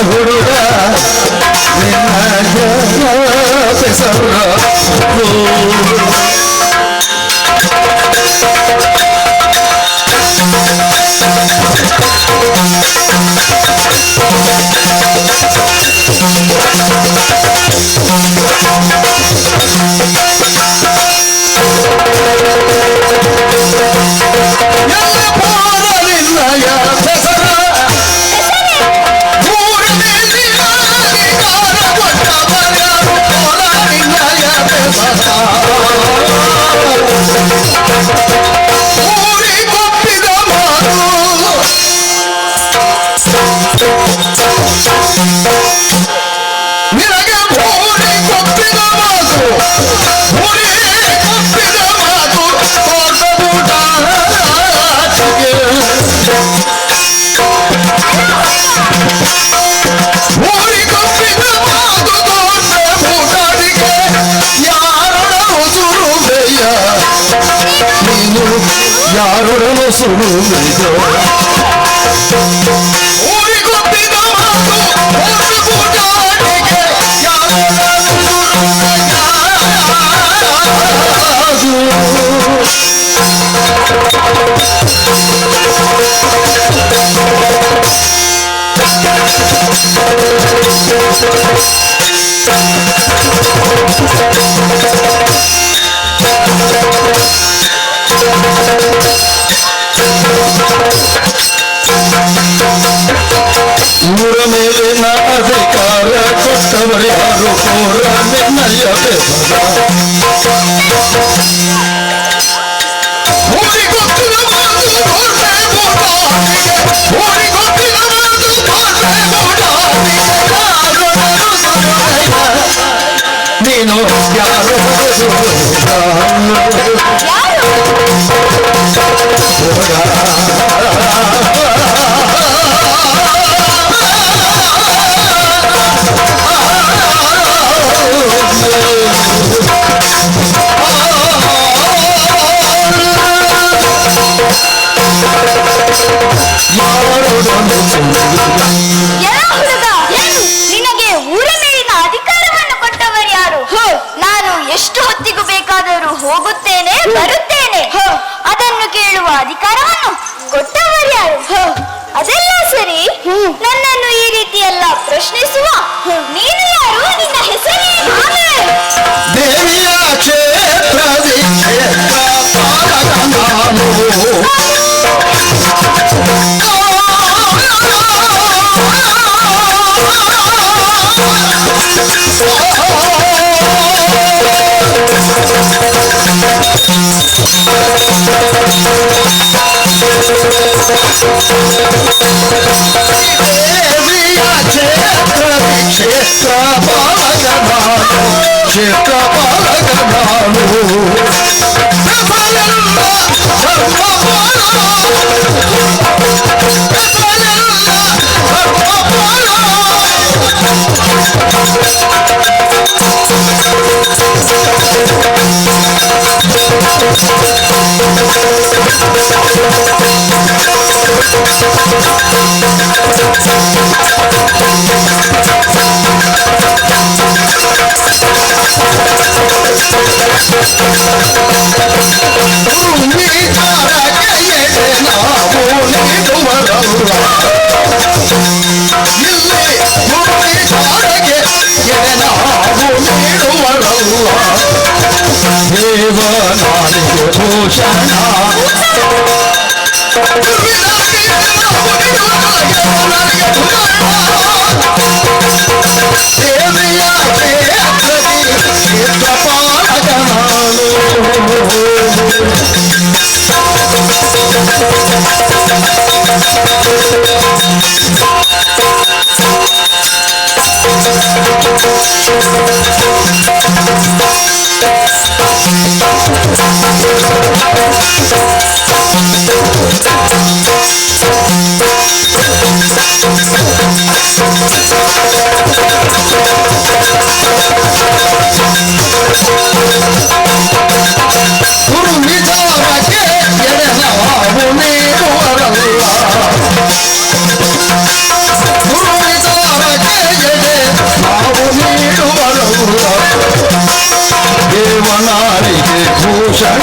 ಹುಡುಗ ನಿನ್ನ ನೀನು ಯಾರೊಡನು ಸುಡುವಿದ ಊರಿಗೊತ್ತಿದ ಮಾತು ಪೂಜಾರಿಗೆ ಯಾರೊಡನು ಊರ ಮೇಲೆ ಅಧಿಕಾರ ಕೊಟ್ಟವರು ಯಾರು ಕೋರ ನಿನ್ನಯ್ಯ ನೀನು ಯಾರು? ನಿನಗೆ ಊರ ಮೇಲಿನ ಅಧಿಕಾರವನ್ನು ಕೊಟ್ಟವರು ಯಾರು? ನಾನು ಎಷ್ಟು ಹೊತ್ತಿಗೂ ಬೇಕಾದರೂ ಹೋಗುತ್ತೇನೆ ಬರುತ್ತೇನೆ, ಅದನ್ನು ಕೇಳುವ ಅಧಿಕಾರವನ್ನು ಕೊಟ್ಟವರು ಯಾರು? ಅದೆಲ್ಲ ಸರಿ, ನನ್ನನ್ನು ಈ ರೀತಿಯೆಲ್ಲ ಪ್ರಶ್ನಿಸುವ ನೀನು ಯಾರು? ನಿನ್ನ ಹೆಸರೇನು? ದೇವಿಯ ಕ್ಷೇತ್ರದಿ ಕ್ಷೇತ್ರ ಪಾಲಕ ನಾನು. ದೇವಿಯ ಕ್ಷೇತ್ರದಿ ಕ್ಷೇತ್ರ ಪಾಲಕ ನಾನು, ಕ್ಷೇತ್ರ ಪಾಲಕ ನಾನು. ದೇವನಾರಿಗೆ ಭೂಷಣ ದೇವಿಯ ಕ್ಷೇತ್ರದಿ ಕ್ಷೇತ್ರಪಾಲಕ ನಾನು. ಗುರು ವಿಚಾರಕ್ಕೆ ಎಡೆ ನಾವು ನೀಡುವರಲ್ಲ, ಗುರು ವಿಚಾರಕ್ಕೆ ಎಡೆ ನಾವು ನೀಡುವರಲ್ಲ. ದೇವನಾರಿಗೆ ಭೂಷಣ,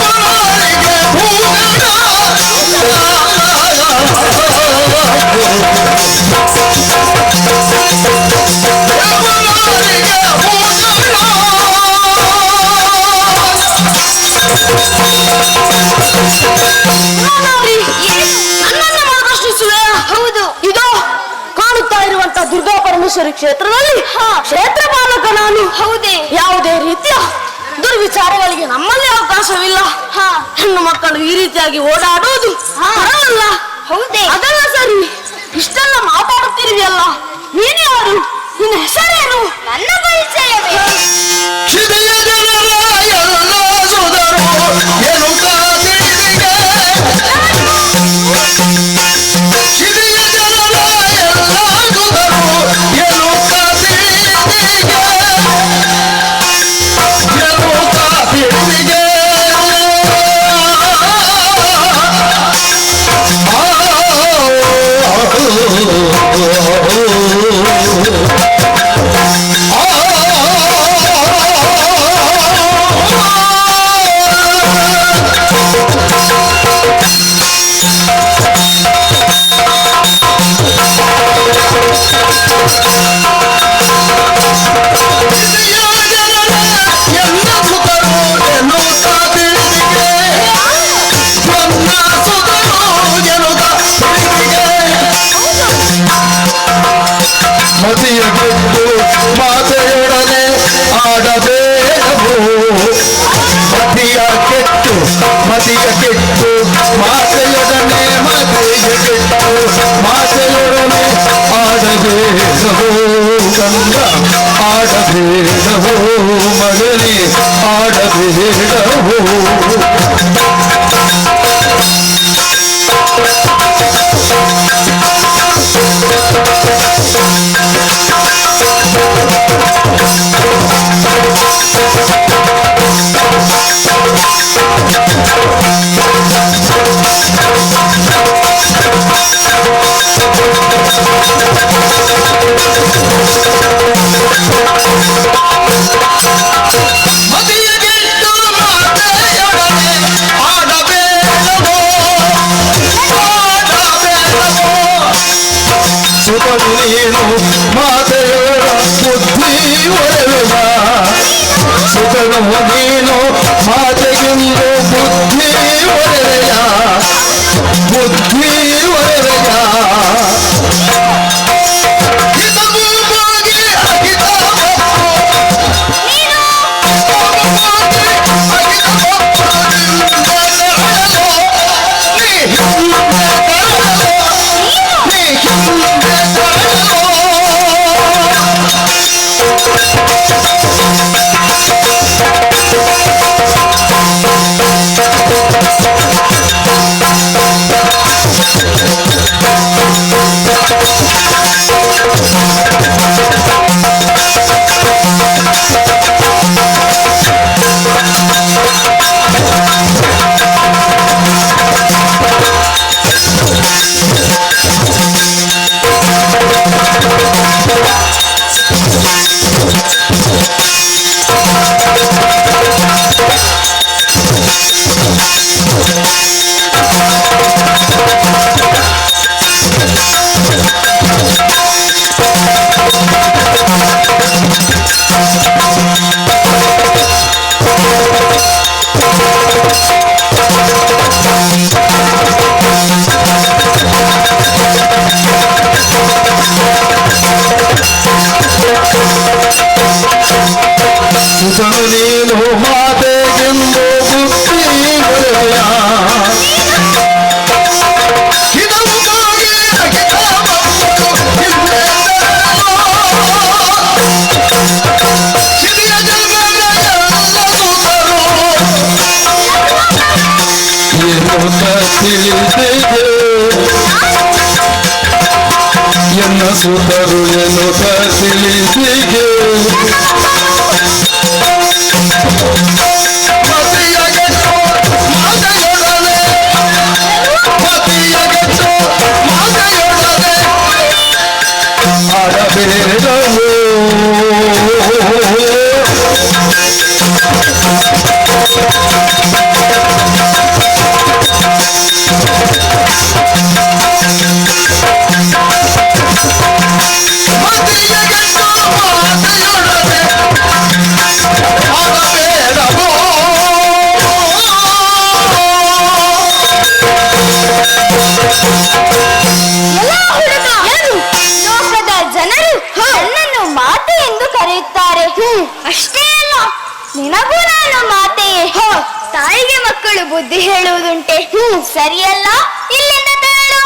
ದೇವನಾರಿಗೆ ಭೂಷಣ. ದೇವನಾರಿಗೆ ಭೂಷಣ. ನನ್ನನ್ನು ಪ್ರಶ್ನಿಸುವೆ? ಹೌದು, ಇದೋ ಕಾಣುತ್ತಾ ಇರುವಂತ ದುರ್ಗಾ ಪರಮೇಶ್ವರಿ ಕ್ಷೇತ್ರದಲ್ಲಿ ಕ್ಷೇತ್ರ ಪಾಲಕ ನಾನು. ಹೌದೇ? ಯಾವುದೇ ರೀತಿಯ ದುರ್ವಿಚಾರಗಳಿಗೆ ನಮ್ಮಲ್ಲಿ ಅವಕಾಶವಿಲ್ಲ. ಹೆಣ್ಣು ಮಕ್ಕಳು ಈ ರೀತಿಯಾಗಿ ಓಡಾಡುವುದು ಅಲ್ಲ. ಹೌದೇ? ಅದಲ್ಲ ಸರಿ, ಇಷ್ಟೆಲ್ಲ ಮಾತಾಡುತ್ತಿರುವಿಯಲ್ಲ, ನೀನು ಯಾರು? ನಿನ್ನ ಹೆಸರೇನು? ನನ್ನ ಪರಿಚಯವೇ? ಶಿದೆಯ ಜನರ ಎಲ್ಲ ಸುದರು ಎನ್ನುತ್ತ ತಿಳಿದಿಗೆ. ಶಿದೆಯ ಜನರ ಎಲ್ಲ ಸುದರು ಎನ್ನುತ್ತ ತಿಳಿದಿಗೆ, ಎನ್ನುತ್ತ ತಿಳಿದಿಗೆ. ಆಡಬೇಡವೋ ಮತಿಯ ಕೆಟ್ಟು ಮತಿಯ ಕೆಟ್ಟು ಮಾತೆಯೊಡನೆ ಮತಿಯ ಕೆಟ್ಟು ಮಾತೆಯೊಡನೆ ಆಡಬೇಡವೋ ಗಂಗ ಆಡಬೇಡವೋ ಮಗನೇ ಆಡಬೇಡವೋ. ಸುತನು ನೀನು ಮಾತೆಯೋಡ ಬುದ್ಧಿ ಒರೆಯುವ ಸುತನು ನೀನು ಮಾತೆಗಿಂದು ಬುದ್ಧಿ ಒರೆಯ ಬುದ್ಧಿ ಒರೆಯ ಸುತನು ನೀನು ಮಾತೆಗೆಂದು ಬುದ್ಧಿ ಒರೆಯ ತಿಳಿದಿದೆ ಎನ್ನ ಸುತರು ಎನ್ನುತ್ತ ತಿಳಿದಿಗೆ ಆಡಬೇಡವೋ ಲೋಕದ ಜನರು ನನ್ನನ್ನು ಮಾತೆ ಎಂದು ಕರೆಯುತ್ತಾರೆ. ಅಷ್ಟೇ ಅಲ್ಲ, ನಿನಗೂ ನಾನು ಮಾತೆಯೇ. ತಾಯಿಗೆ ಮಕ್ಕಳು ಬುದ್ಧಿ ಹೇಳುವುದುಂಟೆ? ಸರಿಯಲ್ಲ, ಇಲ್ಲಿಂದ ತೆರಳು.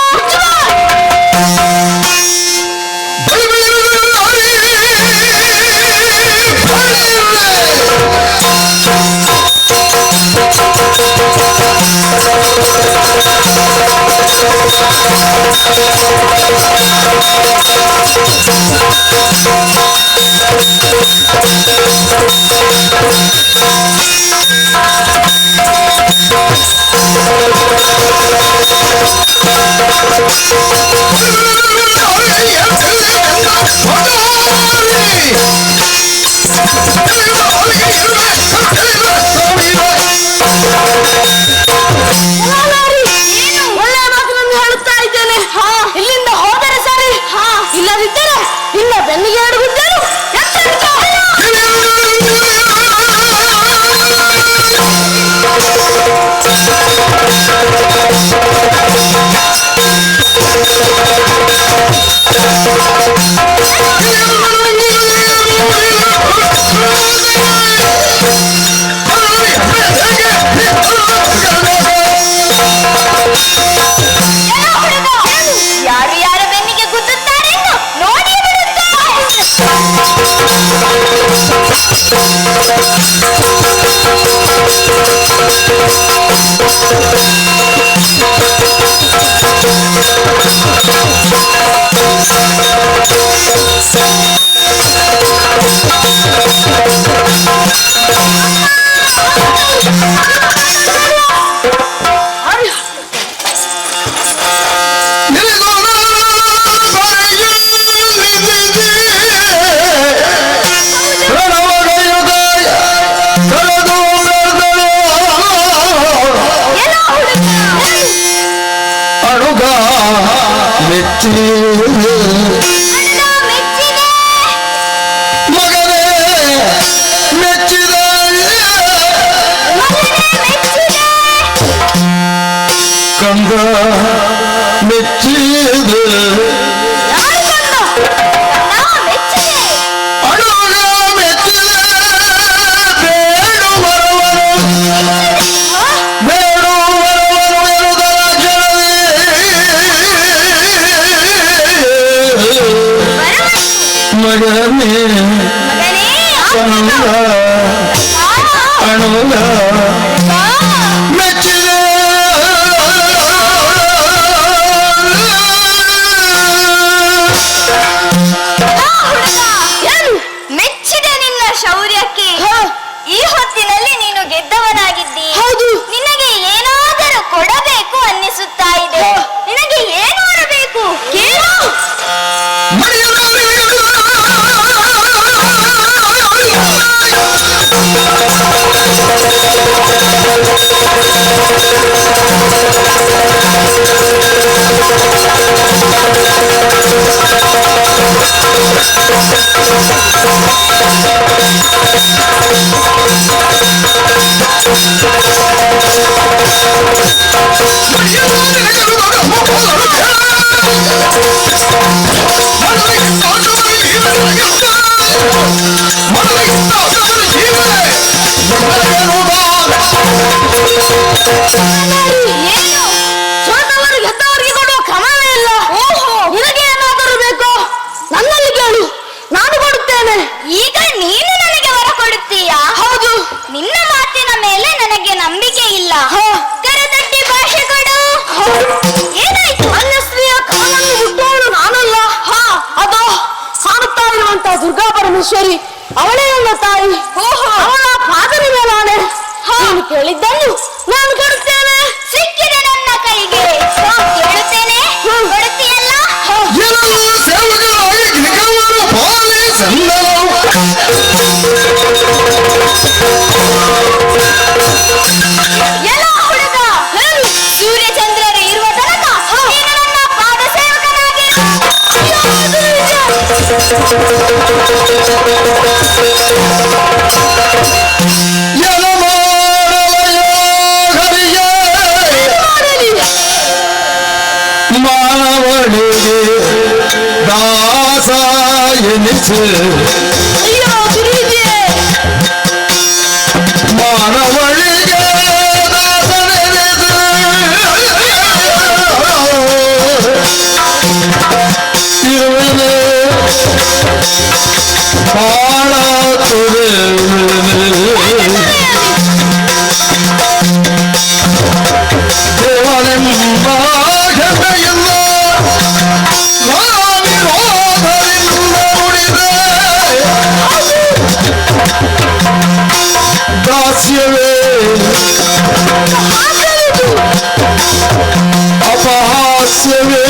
ಒಳ್ಳೆಯ ಮಾತನ್ನು ಹೇಳುತ್ತಾ ಇದ್ದೇನೆ. ಇಲ್ಲಿಂದ ಹೋದರೆ ಸರಿ, ಇಲ್ಲದಿದ್ದರೆ ನಿನ್ನ ಬೆನ್ನಿಗೆ ಎರಡು ಗುದ್ದಲು. ಎಚ್ಚರಿಕೆ! ಸೋತವರು ಗೆದ್ದವರಿಗೆ ಕೊಡುವ ಕ್ರಮವೇ ಇಲ್ಲ. ನಿನಗೆ ಏನಾದರೂ ಬೇಕೋ ನನ್ನಲ್ಲಿ ಕೇಳು, ನಾನು ಕೊಡುತ್ತೇನೆ. ಈಗ ನೀನು ನನಗೆ ವರ ಕೊಡುತ್ತೀಯಾ? ಹೌದು. ನಿನ್ನ ಮಾತಿನ ಮೇಲೆ ನನಗೆ ನಂಬಿಕೆ ಇಲ್ಲ. ಕರತಟ್ಟಿ ಭಾಷೆ ಕೊಡು. ಏನಾಯ್ತು? ಅನ್ಯ ಸ್ತ್ರೀಯ ಕಾಲನ್ನು ಹುಟ್ಟುವವಳು ನಾನಲ್ಲ. ಅದು ಕಾಣುತ್ತಾ ಇರುವಂತಹ ದುರ್ಗಾ ಪರಮೇಶ್ವರಿ, ಅವಳೇ ನನ್ನ ತಾಯಿ. ಅವಳ ಪಾದದ ಮೇಲಾಣೆ, ನೀನು ಕೇಳಿದ್ದನ್ನು ನಾನು ಕೊಡುತ್ತೇನೆ. ಸಿಕ್ಕಿದೆ ನನ್ನ ಕೈಗೆ. ಕೇಳುತ್ತೇನೆ, ಕೊಡುತ್ತೀಯಲ್ಲ? ಎಲ್ಲ ಹುಡುಗ, ಸೂರ್ಯಚಂದ್ರರು ಇರುವ ತನಕ ನೀನು ನನ್ನ ಪಾದ ಸೇವಕನಾಗಿರು. ಮಾನವನಿಗೆ ದಾಸ ಎನಿಸು, ಮಾನವಳಿಗೆ ದಾಸನೆನಿಸು, ಇರುವೆನು ಬಾಳ ತುರುವೆನು. ದೇವನೆಂಬ ಹೆಮ್ಮೆಯಿಂದ ನಾವಿರೋದರಿಂದ ನುಡಿದೆ, ದಾಸ್ಯವೇ ಅಪಹಾಸ್ಯವೇ.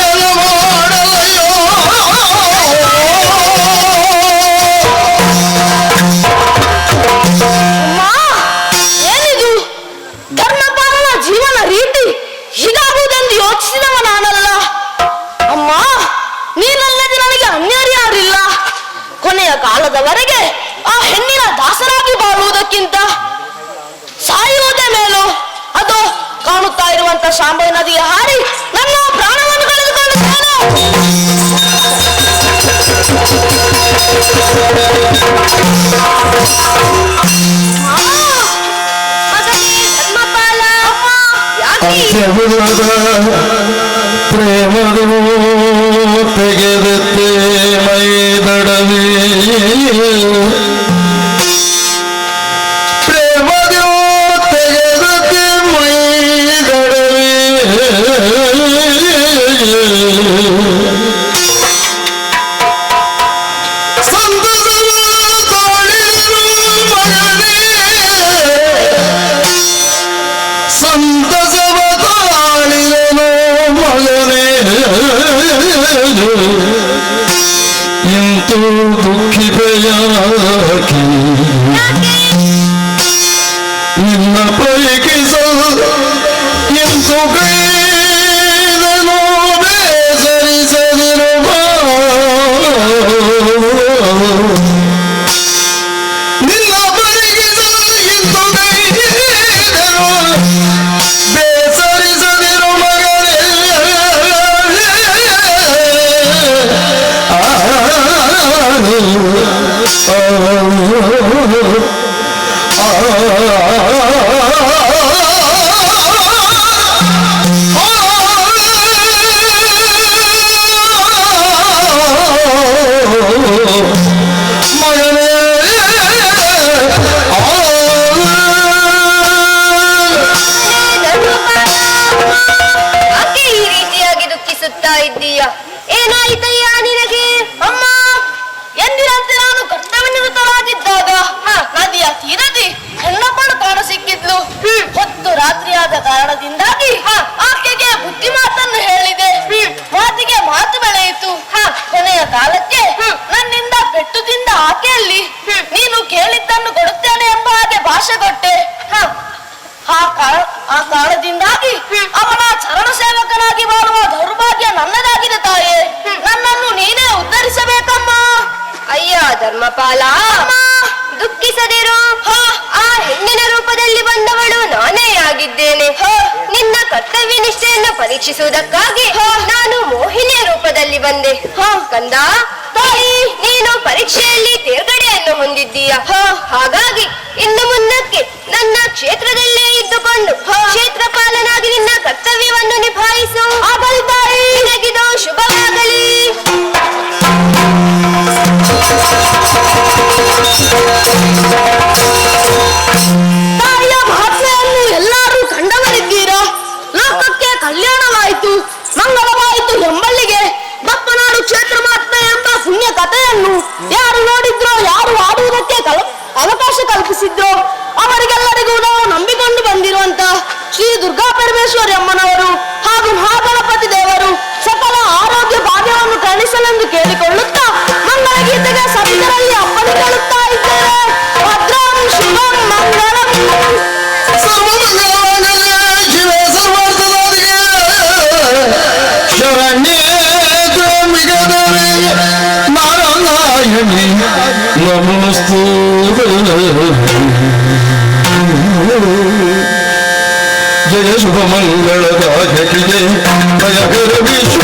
ಎಲ ಮಾಡಲಯ್ಯೋ ಏನಿದು ಧರ್ಮಪಾಲನ ಜೀವನ ರೀತಿ ಹೀಗಾಗುವುದೆಂದು ಯೋಚಿಸಿದವ ನಾನಲ್ಲ. ಅಮ್ಮ, ನೀನಲ್ಲದೆ ನನಗೆ ಅನ್ಯರು ಯಾರಿಲ್ಲ. ಕೊನೆಯ ಕಾಲದವರೆಗೆ ಆ ಹೆಣ್ಣಿನ ದಾಸರಾಗಿ ಬಾಳುವುದಕ್ಕಿಂತ ಸಾಯುವುದೇ ಮೇಲು. ಅದು ಕಾಣುತ್ತಾ ಇರುವಂತ ಶಾಂಭವಿ ನದಿಗೆ ಹಾರಿ ನನ್ನ ಪ್ರಾಣವನ್ನು ಕಳೆದುಕೊಳ್ಳುತ್ತೇನೆ. ಮಗನೇ ಧರ್ಮಪಾಲ, ಯಾಕೆ ಅಂತ್ಯವಿಲ್ಲದ ಪ್ರೇಮದು ತೆಗೆದತ್ತೆ ಮೈದಡವಿ ಪ್ರೇಮದು ತೆಗೆದತ್ತೆ ಮೈದಡವಿ ಸಂತಸವ ತಾಳಿದರು ಮಗನೇ ಸಂತಸವ ತಾಳಿದನು ಮಗನೇ ಇಂತು ದುಃಖಿತೆಯಾಕಿ ನಿನ್ನ ಪೈಕಿಸ ಇಂತು ಕೈದನು ಬೇಸರಿಸದಿರುವ ನಿನ್ನ ಪರಿಗಿಸ ಇಂತು ಕೈದನು ಬೇಸರಿಸದಿರು ಮಗನೇ ಮಗನೇ ಯಾಕೆ ಈ ರೀತಿಯಾಗಿ ದುಃಖಿಸುತ್ತಾ ಇದ್ದೀಯ? ಏನಾಯಿತಯ್ಯ ನಿನಗೆ? ಅಮ್ಮ, ಎಂದಿನಂತೆ ನಾನು ಕರ್ತವ್ಯನಿರತರಾಗಿದ್ದಾಗ ನದಿಯ ತೀರದಿ ಹೆಣ್ಣೊಬ್ಬಳು ಕಾಣ ಸಿಕ್ಕಿದ್ಲು. ಹೊತ್ತು ರಾತ್ರಿಯಾದ ಕಾರಣದಿಂದಾಗಿ ಆಕೆಗೆ ಬುದ್ಧಿ ಮಾತನ್ನು ಹೇಳಿದೆ. ಮಾತಿಗೆ ಮಾತು ಬೆಳೆಯಿತು. ಕೊನೆಯ ಕಾಲಕ್ಕೆ ನನ್ನಿಂದ ಪೆಟ್ಟು ತಿಂದ ಆಕೆಯಲ್ಲಿ ನೀನು ಕೇಳಿದ್ದನ್ನು ಕೊಡುತ್ತೇನೆ ಎಂಬ ಹಾಗೆ ಭಾಷೆ ಕೊಟ್ಟೆ. ಆ ಕಾರಣದಿಂದಾಗಿ ಅವನ ಚರಣ ಸೇವಕನಾಗಿ ಬಾಳುವ ದೌರ್ಭಾಗ್ಯ ನನ್ನದಾಗಿದೆ ತಾಯೇ. ನನ್ನನ್ನು ನೀನೇ ಉದ್ಧರಿಸಬೇಕಮ್ಮ. ಅಯ್ಯ ಧರ್ಮಪಾಲ, ದುಃಖಿಸದಿರು. ಆ ಹೆಣ್ಣಿನ ರೂಪದಲ್ಲಿ ಬಂದವಳು ನಾನೇ ಆಗಿದ್ದೇನೆ. ನಿನ್ನ ಕರ್ತವ್ಯ ನಿಷ್ಠೆಯನ್ನು ಪರೀಕ್ಷಿಸುವುದಕ್ಕಾಗಿ ನಾನು ಮೋಹಿನಿಯ ರೂಪದಲ್ಲಿ ಬಂದೆ. ಕಂದ, ತಾಯಿ, ನೀನು ಪರೀಕ್ಷೆಯಲ್ಲಿ ತೇರ್ಗಡೆಯನ್ನು ಹೊಂದಿದ್ದೀಯ. ಹಾಗಾಗಿ ಇನ್ನು ಮುಂದಕ್ಕೆ ನನ್ನ ಕ್ಷೇತ್ರದಲ್ಲೇ ಇದ್ದುಕೊಂಡು ಕ್ಷೇತ್ರಪಾಲನಾಗಿ ನಿನ್ನ ಕರ್ತವ್ಯವನ್ನು ನಿಭಾಯಿಸು. ಆಗಲಿ ತಾಯಿ, ನಿನಗಿದು ಶುಭವಾಗಲಿ. ತಾಯಿಯ ಮಹಾತ್ಮೆಯನ್ನು ಎಲ್ಲರೂ ಕಂಡವರಿದ್ದೀರಾ. ಲೋಕಕ್ಕೆ ಕಲ್ಯಾಣವಾಯಿತು, ಮಂಗಳವಾಯಿತು ಎಂಬಲ್ಲಿಗೆ ಬಪ್ಪನಾಡು ಕ್ಷೇತ್ರ ಮಹಾತ್ಮೆ ಎಂಬ ಪುಣ್ಯ ಕಥೆಯನ್ನು ಯಾರು ನೋಡಿದ್ರೋ, ಯಾರು ಆಡುವುದಕ್ಕೆ ಅವಕಾಶ ಕಲ್ಪಿಸಿದ್ರೋ ಅವರಿಗೆಲ್ಲರಿಗೂ ನಾವು ನಂಬಿಕೊಂಡು ಬಂದಿರುವಂತ ಶ್ರೀ ದುರ್ಗಾ ಪರಮೇಶ್ವರಿ ಅಮ್ಮನವರು ಹಾಗೂ ಮಹಾಗಣಪತಿ ದೇವರು ಸಕಲ ಆರೋಗ್ಯ ಭಾಗ್ಯವನ್ನು ಕರುಣಿಸಲೆಂದು ಕೇಳಿಕೊಳ್ಳುತ್ತಾ ಮಂಗಳ ಗೀತೆಗೆ ಸಭಿಕರಲ್ಲಿ ಅಪ್ಪಣೆ ಕೇಳುತ್ತಾ ಇದ್ದೇವೆ. ಭದ್ರಂ ಶುಭಂ ಮಂಗಳಂ. ಸರ್ವಮಂಗಳಮಾಂಗಲ್ಯೆ ಶಿವೆ ಸರ್ವಾರ್ಥಸಾಧಿಕೆ ಶರಣ್ಯೇ ತ್ರ್ಯಂಬಿಕೆ ದೇವಿ ನಾರಾಯಣಿ ನಮೋಸ್ತುತೆ. ಜಯ ಶುಭ ಮಂಗಳದಾಯಕಿ ಜಯ ಭಯಕರ ವಿಶ್ವ